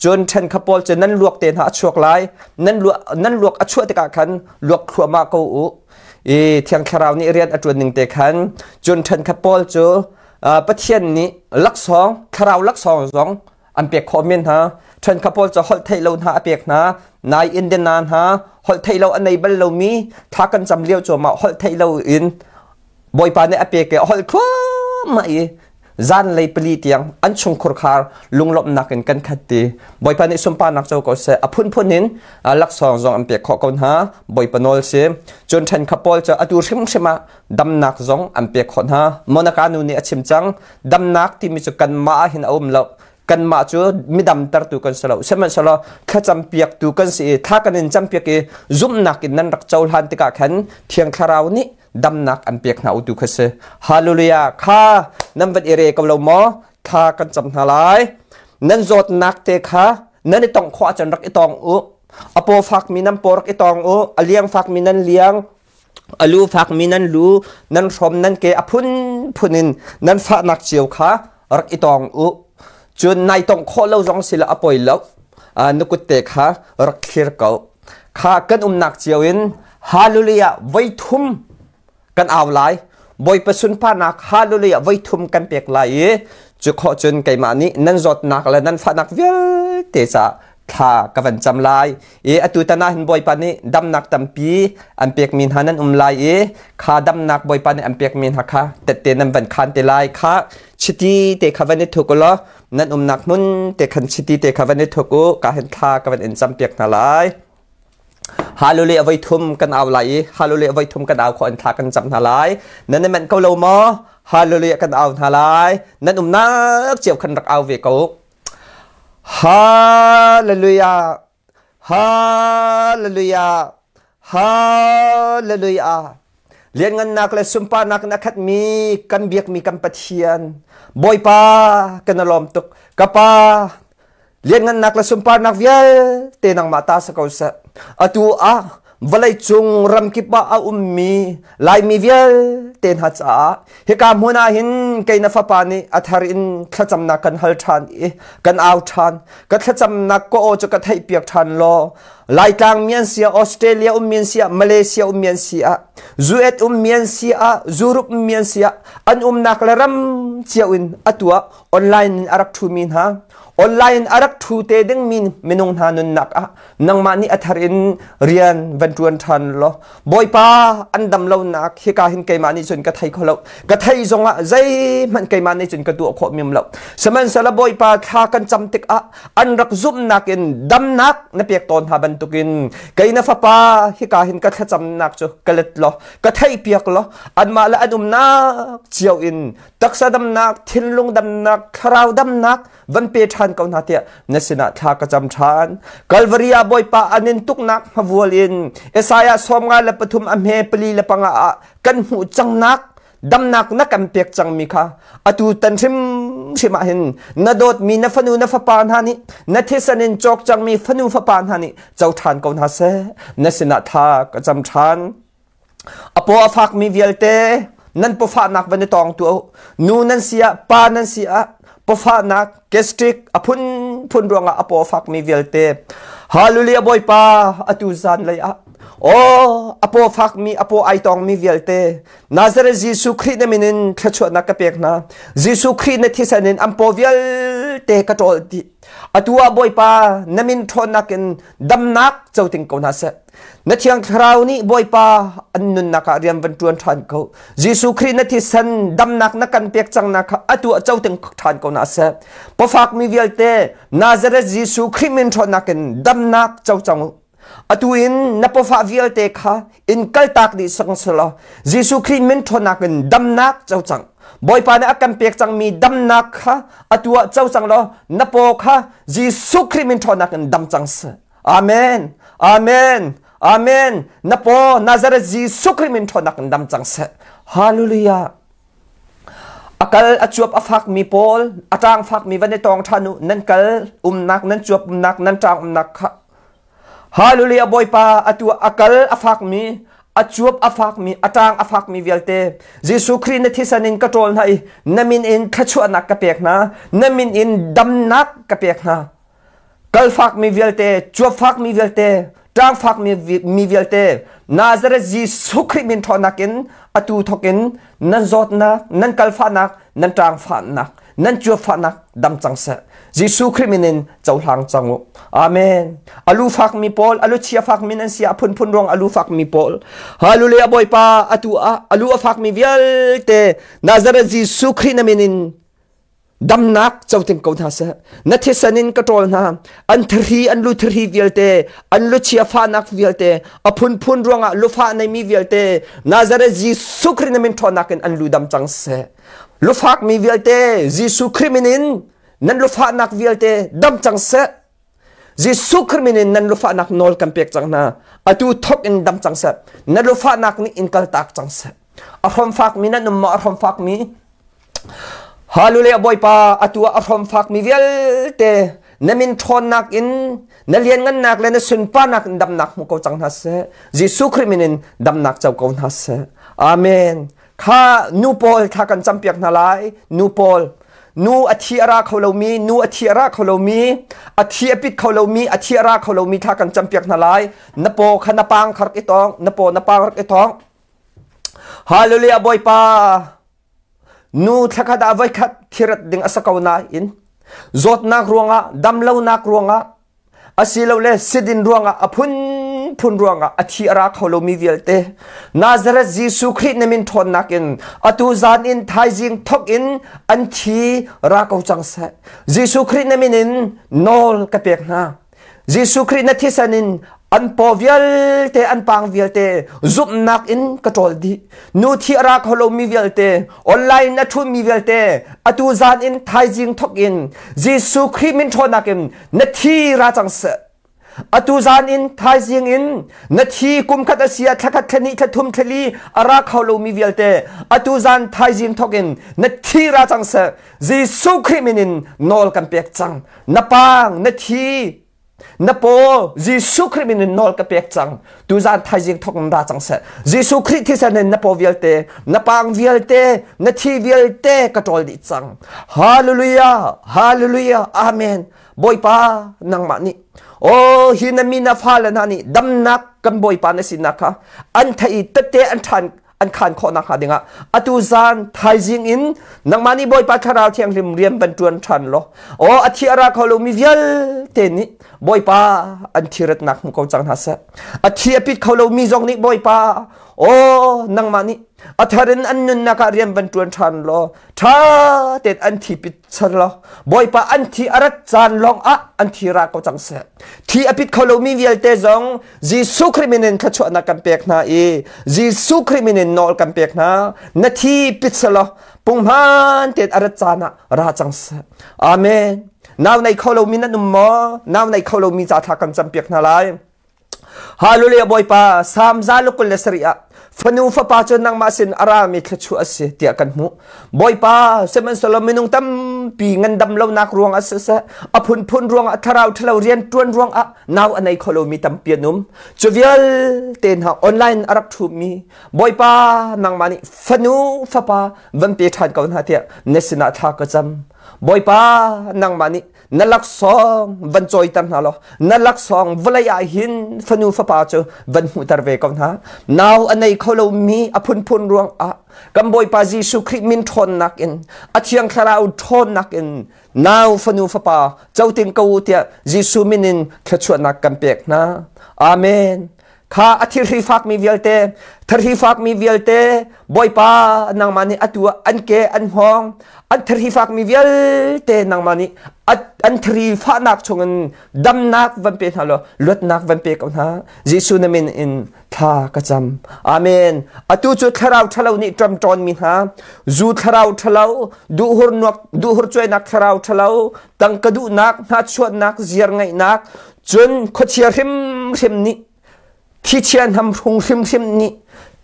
Cun ṭhenkhat pawl cu nan luak te hna a chuak lai. Nan luak a chuah tikah khan luak thluahmah ko u i Thiang Thlarau nih rian a ṭuan ning te khan. Cun ṭhenkhat pawl cu Pathian nih laksawng, thlarau laksawng zong an pek khawh men hna. Ṭhenkhat pawl cu holh theih lo hna a pek hna. Nai Indiana hna holh theih lo a nei bal lomi thla kan cam lio cuahmah holh theih lo in Bawipa nih a pek i a holh thluahmah i zanlei 4 tiang an chungkhur khar lunglawmhnak in kan khat ti. Bawipa nih sunparnak co ko seh. A phunphun in laksawng zong an pek khawh ko hna. Bawipa nawl si. Cun ṭhenkhat pawl cu atu hrimhrim ah damnak zong an pek khawh hna. Monaka nu nih a chim cang, damnak timi cu kanmah ah hin a um lo. Kanmah cu midam tertu kan si lo, sihmanhsehlaw thlacam piaktu kan si i thla kan in campiak i zumhnak in nan rak cohlan tikah khan Thiang Thlarau nih damnak an pek hna utu kha si. Hallelujah! Kha nan van i re ko lo maw? Thla kan cam hna lai. Nan zawtnak te kha nan i tongh khawh ahcun rak i tong u. A paw fakmi nan paw rak i tong u. A liang fakmi nan liang, a lu fakmi nan lu, nan hrom, nan ke, a phunphun in nan fahnak cio kha rak i tong u. Cun nai tongh khawh lo zong si lo, a poi lo. Na kut te kha rak thlir ko. Kha kan umnak cio in hallelujah voi thum kan au lai. Bawipa sunparnak hallelujah voi thum kan pek lai i cu khawh cun keimah nih nan zawtnak le nan fahnak vialte caah thla ka van cam lai i atu tan ah hin Bawipa nih damnak tampi an pekmi hna nan um lai i kha damnak Bawipa nih an pekmi hna kha tette nan van khan te lai. Kha chiti te kha van i thuk u law nan umnak hmun te khan chiti te kha van i thuk u. Ka hin thla ka van in cam piak hna lai. Hallelujah voi thum kan au lai i hallelujah voi thum kan au khawh in thla kan cam hna lai. Nan i manh ko lo maw? Hallelujah kan au hna lai. Nan umnak cio khan rak au ve ko. Hallelujah. Hallelujah. Hallelujah. Lianngannak le sunparnak in a khatmi kan biakmi kan Pathian Bawipa kan i lawm tuk. Ka Pa, lianngannak le sunparnak vialte nangmah ta si ko seh. Atu ah vawleicung ramkip ah a ummi Laimi vialte hna caah hika hmun ah hin kei na fapa nih a thar in thlacamnak kan hal ṭhan i kan au ṭhan. Ka thlacamnak ka aw cu ka theihpiak ṭhan law Laitlang mi an si ah, Australia ummi an si ah, Malaysia ummi an si ah, US ummi an si ah, Europe ummi an si ah, an umnak le ram cio in atu ah online in a rak ṭhumi hna, online a rak ṭhu te dingmi minung hna nunnak ah nangmah nih a thar in rian van ṭuan ṭhan law Bawipa, an dam lonak hika hin keimah nih cun ka thei kho lo. Ka thei zongah zeihmanh keimah nih cun ka tuah khawh mim lo. Sihmanhsehlaw Bawipa, thla kan cam tikah an rak zumhnak in damnak na pek tawn hna bantukin kei na fapa hika hin ka thlacamnak cu ka let law ka theihpiak law anmah le an umnak cio in taksa damnak, thinlung damnak, thlarau damnak van pe ṭhan ko hna tiah na sinah thla ka cam ṭhan. Kalvari ah Bawipa an in tuknak hmavual in Isaiah 53 a hme 4 le 5 ah kan hmuh cangnak damnak na kan pek cangmi kha atu tan hrimhrim ah hin na dawtmi na fanu na fapa hna nih, na thisen in cawk cangmi fanu fapa hna nih co ṭhan ko hna seh, na sinah thla ka cam ṭhan. A paw a fakmi vialte nan pawfahnak van i tawng tuah u. Nu nan si ah, pa nan si ah, pawfahnak, gastric a phun phun ruangah a paw fakmi vialte. Hallelujah Bawipa, atu zan lei ah Oh, a paw fakmi, a paw ai tongmi vialte, Nazareth Jesuh Khrih na min in thluachuahnak ka pek hna. Jesuh Khrih na thisen in an paw vialte ka ṭawl dih. Atu ah Bawipa, na min ṭhawnnak in damnak coting ko hna seh. Na Thiang Thlarau nih Bawipa an nunnak ah rian van ṭuan ṭhan ko. Jesuh Khrih na thisen damnak na kan pek cangnak kha atu ah coting ṭhan ko hna seh. Pawfakmi vialte Nazareth Jesuh Khrih min ṭhawnnak in damnak co cang u. Atu in na pawfah vialte kha in kaltak dih sang selaw Jesuh Khrih min ṭhawnnak in damnak co cang. Bawipa nih a kan pek cangmi damnak kha atu ah co cang law na paw kha Jesuh Khrih min ṭhawnnak in dam cang seh. Amen. Amen. Amen. Na paw Nazareth Jesuh Khrih min ṭhawnnak in dam cang seh. Hallelujah. A kal a cuap a fakmi pawl, a ṭang fakmi van i tawng ṭhan u. Nan kal umnak, nan cuap umnak, nan ṭang umnak kha. Hallelujah Bawipa, atu a kal a fakmi, a cuap a fakmi, a ṭang a fakmi vialte, Jesuh Khrih na thisen in ka ṭawl hna i na min in thluachuahnak ka pek hna, na min in damnak ka pek hna. Kal fakmi vialte, cuap fakmi vialte, ṭang fakmi mi vialte, Nazareth Jesuh Khrih min ṭhawnnak in atu thawk in nan zawtnak, nan kalfahnak, nan ṭangfahnak, nan cuapfahnak dam cang seh. Jesuh Khrih min in cohlang cang u. Amen. Alu fakmi pawl, alu chia fakmi nan si a phunphun ruang alu fakmi pawl. Hallelujah Bawipa, atu ah alu a fakmi vialte Nazareth Jesuh Khrih na min in damnak coting ko hna seh. Na thisen in ka ṭawl hna. An thari, an lu thari vialte, an luchia fahnak vialte, a phunphun ruangah lufah neimi vialte, Nazareth Jesuh Khrih na min ṭhawnnak in an lu dam cang seh. Lufakmi vialte, Jesuh Khrih min in nan lufahnak vialte dam cang seh. Jesuh Khrih min in nan lufahnak nawl kan pek cang hna. Atu thok in dam cang seh. Na lufahnak nih in kaltak cang seh. A hrawmfakmi nan um maw? A hrawmfakmi? Hallelujah Bawipa, atu ah a hrawm fakmi vialte na min ṭhawnnak in na lianngannak le na sunparnak in damnak hmu ko cang hna seh. Jesuh Khrih min in damnak co ko hna seh. Amen. Kha nu pawl thla kan campiak hna lai. Nu pawl nu a thi a ra kho lomi, nu a thi a ra kho lomi, a thi a pit kho lomi, a thi a ra kho lomi thla kan campiak hna lai. Na paw kha na pang kha rak i tawng, na paw na pang rak i tawng. Hallelujah Bawipa. Nu thlakhat ah voikhat thirat ding a sa ko nain zawtnak ruangah damlonak ruangah asilole sidin ruangah a phunphun ruangah a thi a ra kho lomi vialte Nazareth Jesuh Khrih na min ṭhawnnak in atu zan in thaizing thok in an thi ra ko cang seh. Jesuh Khrih na min in nawl ka pek hna. Jesuh Khrih na thisen in an paw vialte an pang vialte zumhnak in ka ṭawl dih. Nu thi a ra kho lomi vialte, online a ṭhumi vialte, atu zan in thaizing thok in Jesuh Khrih min ṭhawnnak in na thi ra cang seh. Atu zan in thaizing in na thi kum khat a si ah thla khat thla hnih thla thum thla li a ra kho lomi vialte atu zan thaizing thok in na thi ra cang seh. Jesuh Khrih min in nawl kan pek cang. Na pang, na thi, na paw Jesuh Khrih min in nawl ka pek cang. Tuzan thaizing thok in ra cang seh. Jesuh Khrih thisen in na paw vialte, na pang vialte, na thi vialte ka ṭawl dih cang. Hallelujah, hallelujah, amen. Bawipa nangmah nih oh hi na mi na fale hna nih damnak kan Bawipa na sinak kha an thei tette an ṭhan an khan khawh nakhnga dingah atu zan thaizing in nangmah nih Bawipa Thlarau Thianghlim rian van ṭuan ṭhan law aw a thi a ra kho lomi vialte nih Bawipa an thiratnak hmu ko cang hna seh. A thi a pit kho lomi zong nih Bawipa aw nangmah nih a thar in an nunnak ah rian van ṭuan ṭhan law ṭha tein an thi pit ser law Bawipa an thi a rat caan lawng ah an thi ra ko cang seh. Thi a pit kho lomi vialte zong Jesuh Khrih min in thluachuahnak kan pek hna i Jesuh Khrih min in nawl kan pek hna. Na thi pit selaw punghman tein a rat caan ah ra cang seh. Amen. Nau nei kho lomi nan um maw? Nau nei kho lomi ca thla kan campiak hna lai. Hallelujah Bawipa, Salm 127 ah fanu fapa cu nangmah sin a rami thluachuah a si tiah kan hmuh. Bawipa, sihmanhsehlaw minung tampi ngandam lonak ruang ah siseh, a phunphun ruangah thlarau ṭhalo rian ṭuan ruangah nau a nei kho lomi tampi an um. Cu vialte hna online a rak ṭhumi Bawipa nangmah nih fanu fapa van pe ṭhan ko hna tiah na sinah thla ka cam. Bawipa nangmah nih Na laksawng van cawiter hna law na laksawng vawlei ah hin fanu fapa cu van hmuhter ve ko hna. Nau a nei kho lomi a phunphun ruang ah kan Bawipa Jesuh Khrih min ṭhawnnak in a Thiang Thlarau ṭhawnnak in nau fanu fapa coting ko u tiah Jesuh min in thluachuahnak kan pek hna. Amen. Kha a thilhri fakmi vialte, thahri fakmi vialte, Bawipa nangmah nih atu ah an ke an hngawng, an thahri fakmi vialte nangmah nih an thahri fahnak chungin damnak van pe hna law luatnak van pe ko hna. Jesuh na min in thla ka cam. Amen. Atu cu thlarau ṭhalo nih ṭamṭawnmi hna, zu thlarau ṭhalo, duhhur nuak duhhur cuainak thlarau ṭhalo, tangka duhnak, hnachuahnak, ziar ngaihnak, cun khuachia hrimhrim nih thichia hnamhrung hrimhrim nih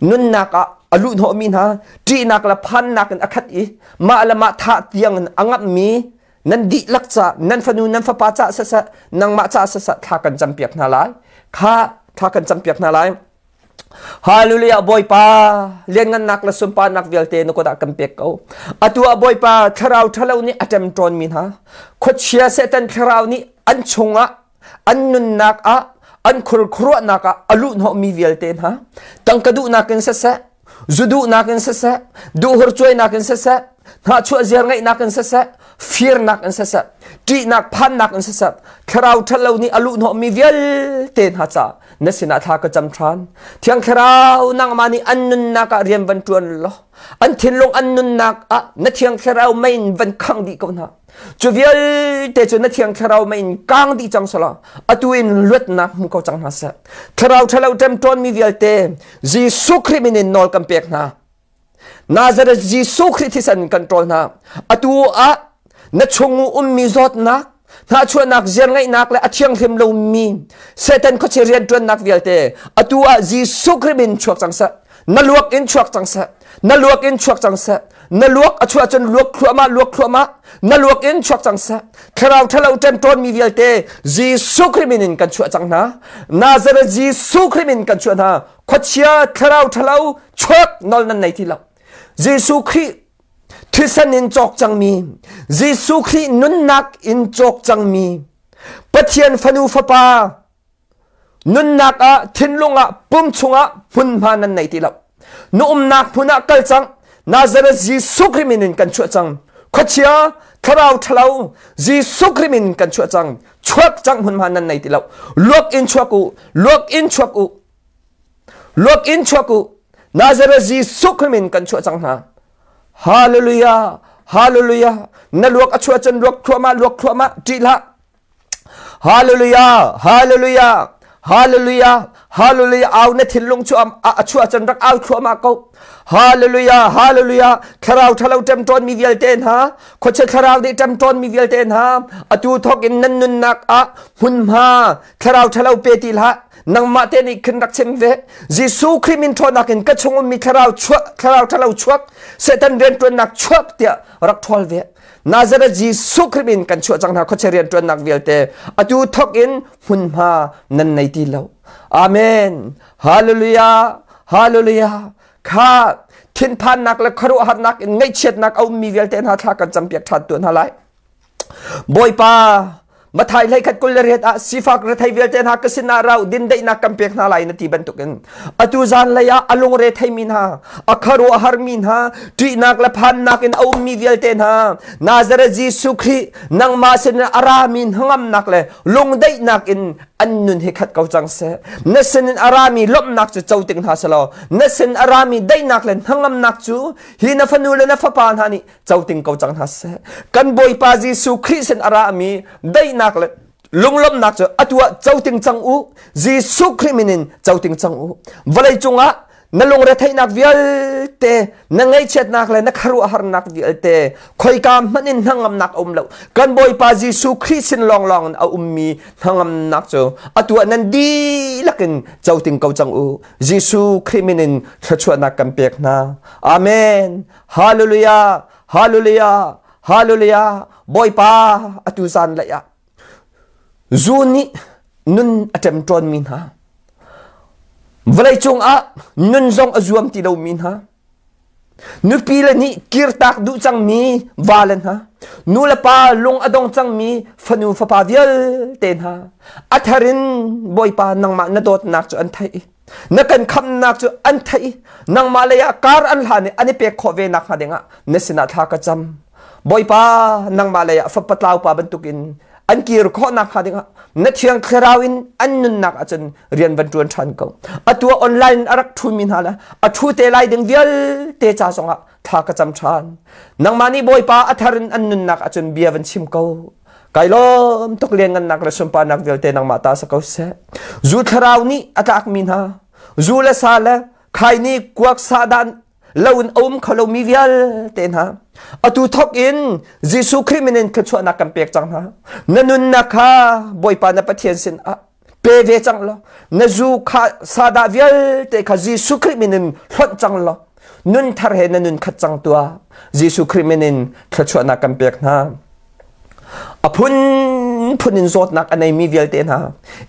nunnak ah a luhhnawhmi hna, ṭihnak le phannak in a khat i mah le mah thah tiang in a ngamhmi nan dihlak ca nan fanu nan fapa ca siseh nangmah ca siseh thla kan campiak hna lai kha thla kan campiak hna lai. Hallelujah. Bawipa lianngannak le sunparnak vialte na kut ah kan pek ko. Atu ah Bawipa, thlarau ṭhalo nih a ṭemṭawn mi hna, khuachia Satan thlarau nih an chungah, an nunnak ah, an khurkhuruahnak ah a luhhnawh mi vialte hna, tangka duhnak in siseh, zu duhnak in siseh, duhhur cuainak in siseh, hnahchuah ziar ngeihnak in siseh, firnak in siseh, ṭihnak phannak in siseh, thlarau ṭhalo nih a luhhnawhmi vialte hna ca na sinah thla ka cam ṭhan. Thiang Thlarau, nangmah nih an nunnak ah rian van ṭuan law, an thinlung an nunnak ah na Thiang Thlarau mei in van khangh dih ko hna. Cu vialte cu na Thiang Thlarau mei in kang dih cang selaw atu in luatnak hmu ko cang hna seh. Thlarau ṭhalo ṭemṭawnmi vialte Jesuh Khrih min in nawl kan pek hna. Nazareth Jesuh Khrih thisen kan ṭawl hna. Atu ah na chung ummi zawtnak, hnahchuahnak, ziarngeihnak le a thianghlim lomi Satan khuachia rianṭuannak vialte atu ah Jesuh Khrih min chuak cang seh. Na luak in chuak cang seh. Na luak in chuak cang seh. Na luak a chuah cun luak thluahmah, luak thluahmah. Na luak in chuak cang seh. Thlarau ṭhalo ṭemṭawnmi vialte Jesuh Khrih min in kan chuah cang hna. Nazareth Jesuh Khrih min kan chuah hna. Khuachia thlarau ṭhalo chuak nawl nan nei ti lo. Jesuh Khrih thisen in cawk cangmi, Jesuh Khrih nunnak in cawk cangmi, Pathian fanu fapa nunnak ah, thinlung ah, pum chungah hmunhma nan nei ti lo. Na umnak hmun ah kal cang. Nazareth Jesuh Khrih min in kan chuah cang. Khuachia thlarau ṭhalo Jesuh Khrih min kan chuah cang. Chuak cang, hmunhma nan nei ti lo. Luak in chuak u, luak in chuak u. Luak in chuak u. Nazareth Jesuh Khrih min kan chuah cang hna. Hallelujah. Hallelujah. Na luak a chuah cun luak thluahmah, luak thluahmah, ṭih hlah. Hallelujah. Hallelujah. Hallelujah. Hallelujah. Au na thinlung chu a chuah cun rak au thluahmah ko. Hallelujah. Hallelujah. Thlarau ṭhalo ṭemṭawn mi vialte hna, khuachia thlarau nih ṭemṭawn mi vialte hna, atu thawk in nan nunnak ah hmunhma thlarau ṭhalo pe ti hlah. Nangmah te nih khin rak chim ve. Jesuh Khrih min ṭhawnnak in ka chung ummi thlarau chuak, thlarau ṭhalo chuak, Satan rianṭuannak chuak tiah rak ṭhawl ve. Nazareth Jesuh Khrih min kan chuah cang hna khuachia rianṭuannak vialte atu thawk in hmunhma nan nei ti lo. Amen. Hallelujah. Hallelujah. Kha thinphannak le khuaruahharnak in ngaihchiatnak a ummi vialte hna thla kan campiak ṭhan tuah hna lai. Bawipa, Mathai 21 28 ah sifak rethei vialte hna ka sinah rau, dindaihnak kan pek hna lai na ti bantukin atu zan lei ah a lungre theimi hna, a khuaruahhar mi hna, ṭihnak le phannak in a ummi vialte hna, Nazareth Jesuh Khrih nangmah sin a rami hnangamnak le lungdaihnak in an nun hi khat ko cang seh. Na sinin a rami lawmhnak cu co ting hna selaw, na sin a rami daihnak le hnangamnak cu hi na fanu le na fapa hna nih coting ko cang hna seh. Kan Bawipa Jesuh Khrih sin a rami daihnak le lunglawmhnak cu atu ah coting cang u. Jesuh Khrih min in coting cang u. Vawlei cungah na lungretheihnak vialte, na ngaihchiatnak le na khuaruahharnak vialte, khoika hmanh in hnangamnak a um lo. Kan Bawipa Jesuh Khrih sin lawnglawng in a ummi hnangamnak cu atu ah nan dihlak in coting ko cang u. Jesuh Khrih min in thluachuahnak kan pek hna. Amen. Hallelujah! Hallelujah! Hallelujah! Bawipa, atu zan lei ah zu nih nun a ṭemṭawnmi hna, vawleicung ah nun zong a zuam ti lomi hna, Nupi le nih kirtak duh cangmi vale hna, nu le pa lung a dong cangmi fanu fapa vialte hna, a thar in Bawipa nangmah na dawtnak cu an theih i na kan khamnak cu an theih i nangmah lei ah kar an hlan i an i pek khawh ve nakhnga dingah na sinah thla ka cam. Bawipa nangmah lei ah fapa tlaupa bantukin an kir khawh nakhnga dingah na thiang thlarau in an nunnak ahcun rian van ṭuan ṭhan ko. Atu ah online a rak ṭhumi hna le a ṭhu te lai ding vialte ca zongah thla ka cam ṭhan. Nangmah nih Bawipa a thar in an nunnak ahcun bia van chim ko. Kai lawm tuk lianngannak le sunparnak vialte nangmah ta sa ko seh. Zu thlarau nih a tlakmi hna, zu le sa le khaini kuak sahdah lo in a um kho lomi vialte hna atu thok in Jesuh Khrih min in thluachuahnak kan pek cang hna na nunnak kha Bawipa na Pathian sin ah pe ve cang law na zu kha sadah vialte kha Jesuh Khrih min in hlonh cang law nun thar he na nun khat cang tua Jesuh Khrih min in thluachuahnak kan pek hna a phun phun in zawtnak a neimi vialte hna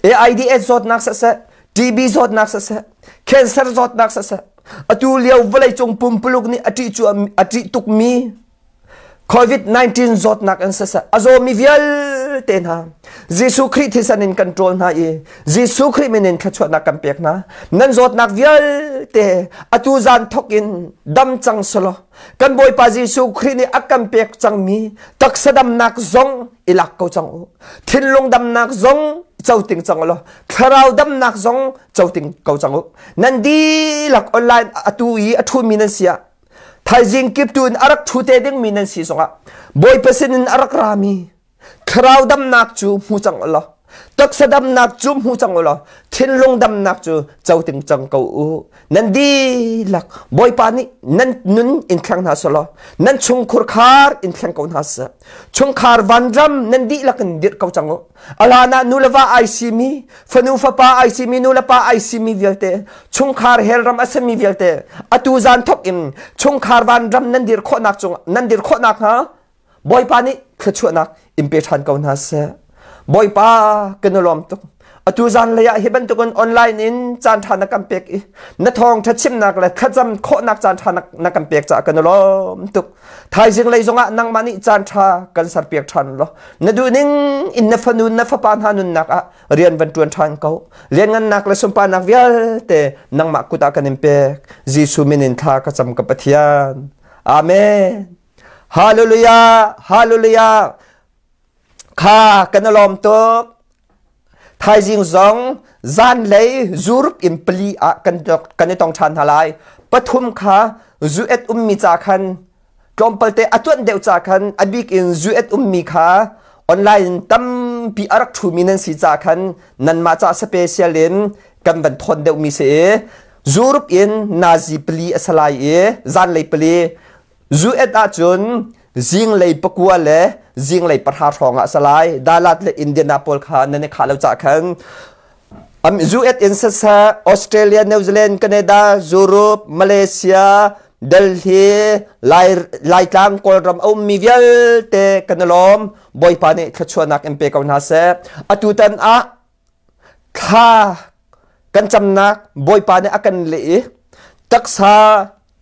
AIDS zawtnak siseh TB zawtnak siseh cancer zawtnak siseh atu lio vawleicung pumpuluk nih a ṭih cu a ṭih tukmi COVID-19 zawtnak in siseh a zawmi vialte hna Jesuh Khrih thisen in kan ṭawl hna i Jesuh Khrih min in thluachuahnak kan pek hna nan zawtnak vialte atu zan thok in dam cang selaw kan Bawipa Jesuh Khrih nih a kan pek cangmi taksa damnak zong i lak ko cang u thinlung damnak zong co ting cang law thlarau damnak zong co ting ko cang u nan dihlak online atu i a ṭhumi nan si ah thaizing kiptu in a rak ṭhu te dingmi nan si zongah Bawipa sinin a rak rami thlarau damnak cu hmu cang u law taksa damnak cu hmu cang u law thinlung damnak cu co ting cang ko u nan dihlak Bawipa nih nan nun in thleng hna selaw nan chungkhur khar in thleng ko hna seh chungkhar vanram nan dihlak in dirh ko cang u Alana nu le va ai simi, fanu fapa ai simi, nu le pa ai simi vialte, chungkhar helram a simi vialte, atu zan thok in chungkhar vanram nan dir khawhnak cung nan dir khawhnak hnga Bawipa nih thluachuahnak in pe ṭhan ko hna seh. Bawipa kan i lawm tuk. Atu zan lei ah hi bantukin online in caan ṭha na kan pek i na thawngṭha chimnak le thlacam khawhnak caan ṭha na kan pek caah kan i lawm tuk. Thaizing lei zongah nangmah nih caan ṭha kan serpiak ṭhan law na duhning in na fanu na fapa hna nunnak ah rian van ṭuan ṭhan ko. Lianngannak le sunparnak vialte nangmah kut ah kan in pek. Jesuh min in thla ka cam ka Pathian. Amen. Hallelujah! Hallelujah! Kha kan i lawm tuk. Thaizing zong zanlei zurup in pali ah kan i tong ṭhan hna lai. Pathum kha zuet ummi ca khan tlawmpalte a tuanh deuh ca khan a bik in zuet ummi kha online tampi a rak ṭhumi nan si ca khan nanmah ca special in kan van thawn deuhmi si i zurup in nazi pali a si lai i zanlei pali Zuet ahcun zinglei pakua le zinglei pahra hrawng ah salai Dalat le Indiana pawl kha nan i khah lo cah khan Zuet in siseh Australia, New Zealand, Canada, Europe, Malaysia, Delhi, Laitlang, Kawlram a ummi vialte kan i lawm. Bawipa nih thluachuahnak in pe ko hna seh. Atutan ah thla kan camnak Bawipa nih a kan leh i taksa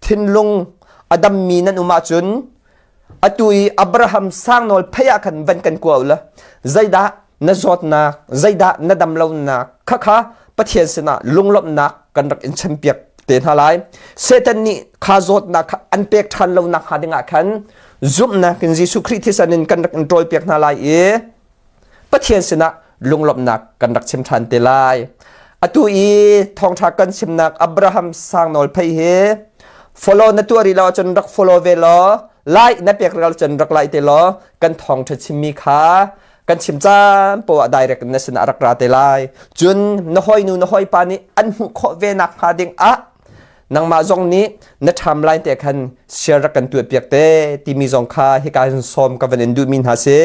thinlung a dammi nan um ahcun atu i Abraham sangnawl phei ah khan van kan kua u la zeidah na zawtnak zeidah na dam lonak khakha Pathian sinah lunglawmhnak kan rak in champiak te hna lai Satan nih kha zawtnak kha an pek ṭhan lo nak hnga dingah khan zumhnak in Jesuh Khrih thisen in kan rak in ṭawlpiak hna lai i Pathian sinah lunglawmhnak kan rak chim ṭhan te lai. Atu i thawngṭha kan chimnak Abraham Sangnawl phei hi follow na tuah rih lo ahcun rak follow ve law like na pek rih lo cun rak like te law kan thawngṭha chimmi kha kan chim caan poah direct na sinah rak ra te lai. Cun na hawinu na hawipa nih an hmuh khawh ve nak hnga ding ah nangmah zong nih na timeline te khan share rak kan tuah piak te timi zong kha hika hin sawm ka van in duhmi hna si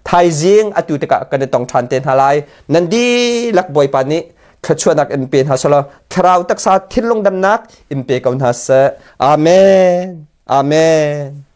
thaizing atu tikah kan i tong ṭhan te hna lai nan dihlak bawipa nih thluachuahnak in pe hna selaw thlarau taksa thinlung damnak in pe ko hna seh amen amen.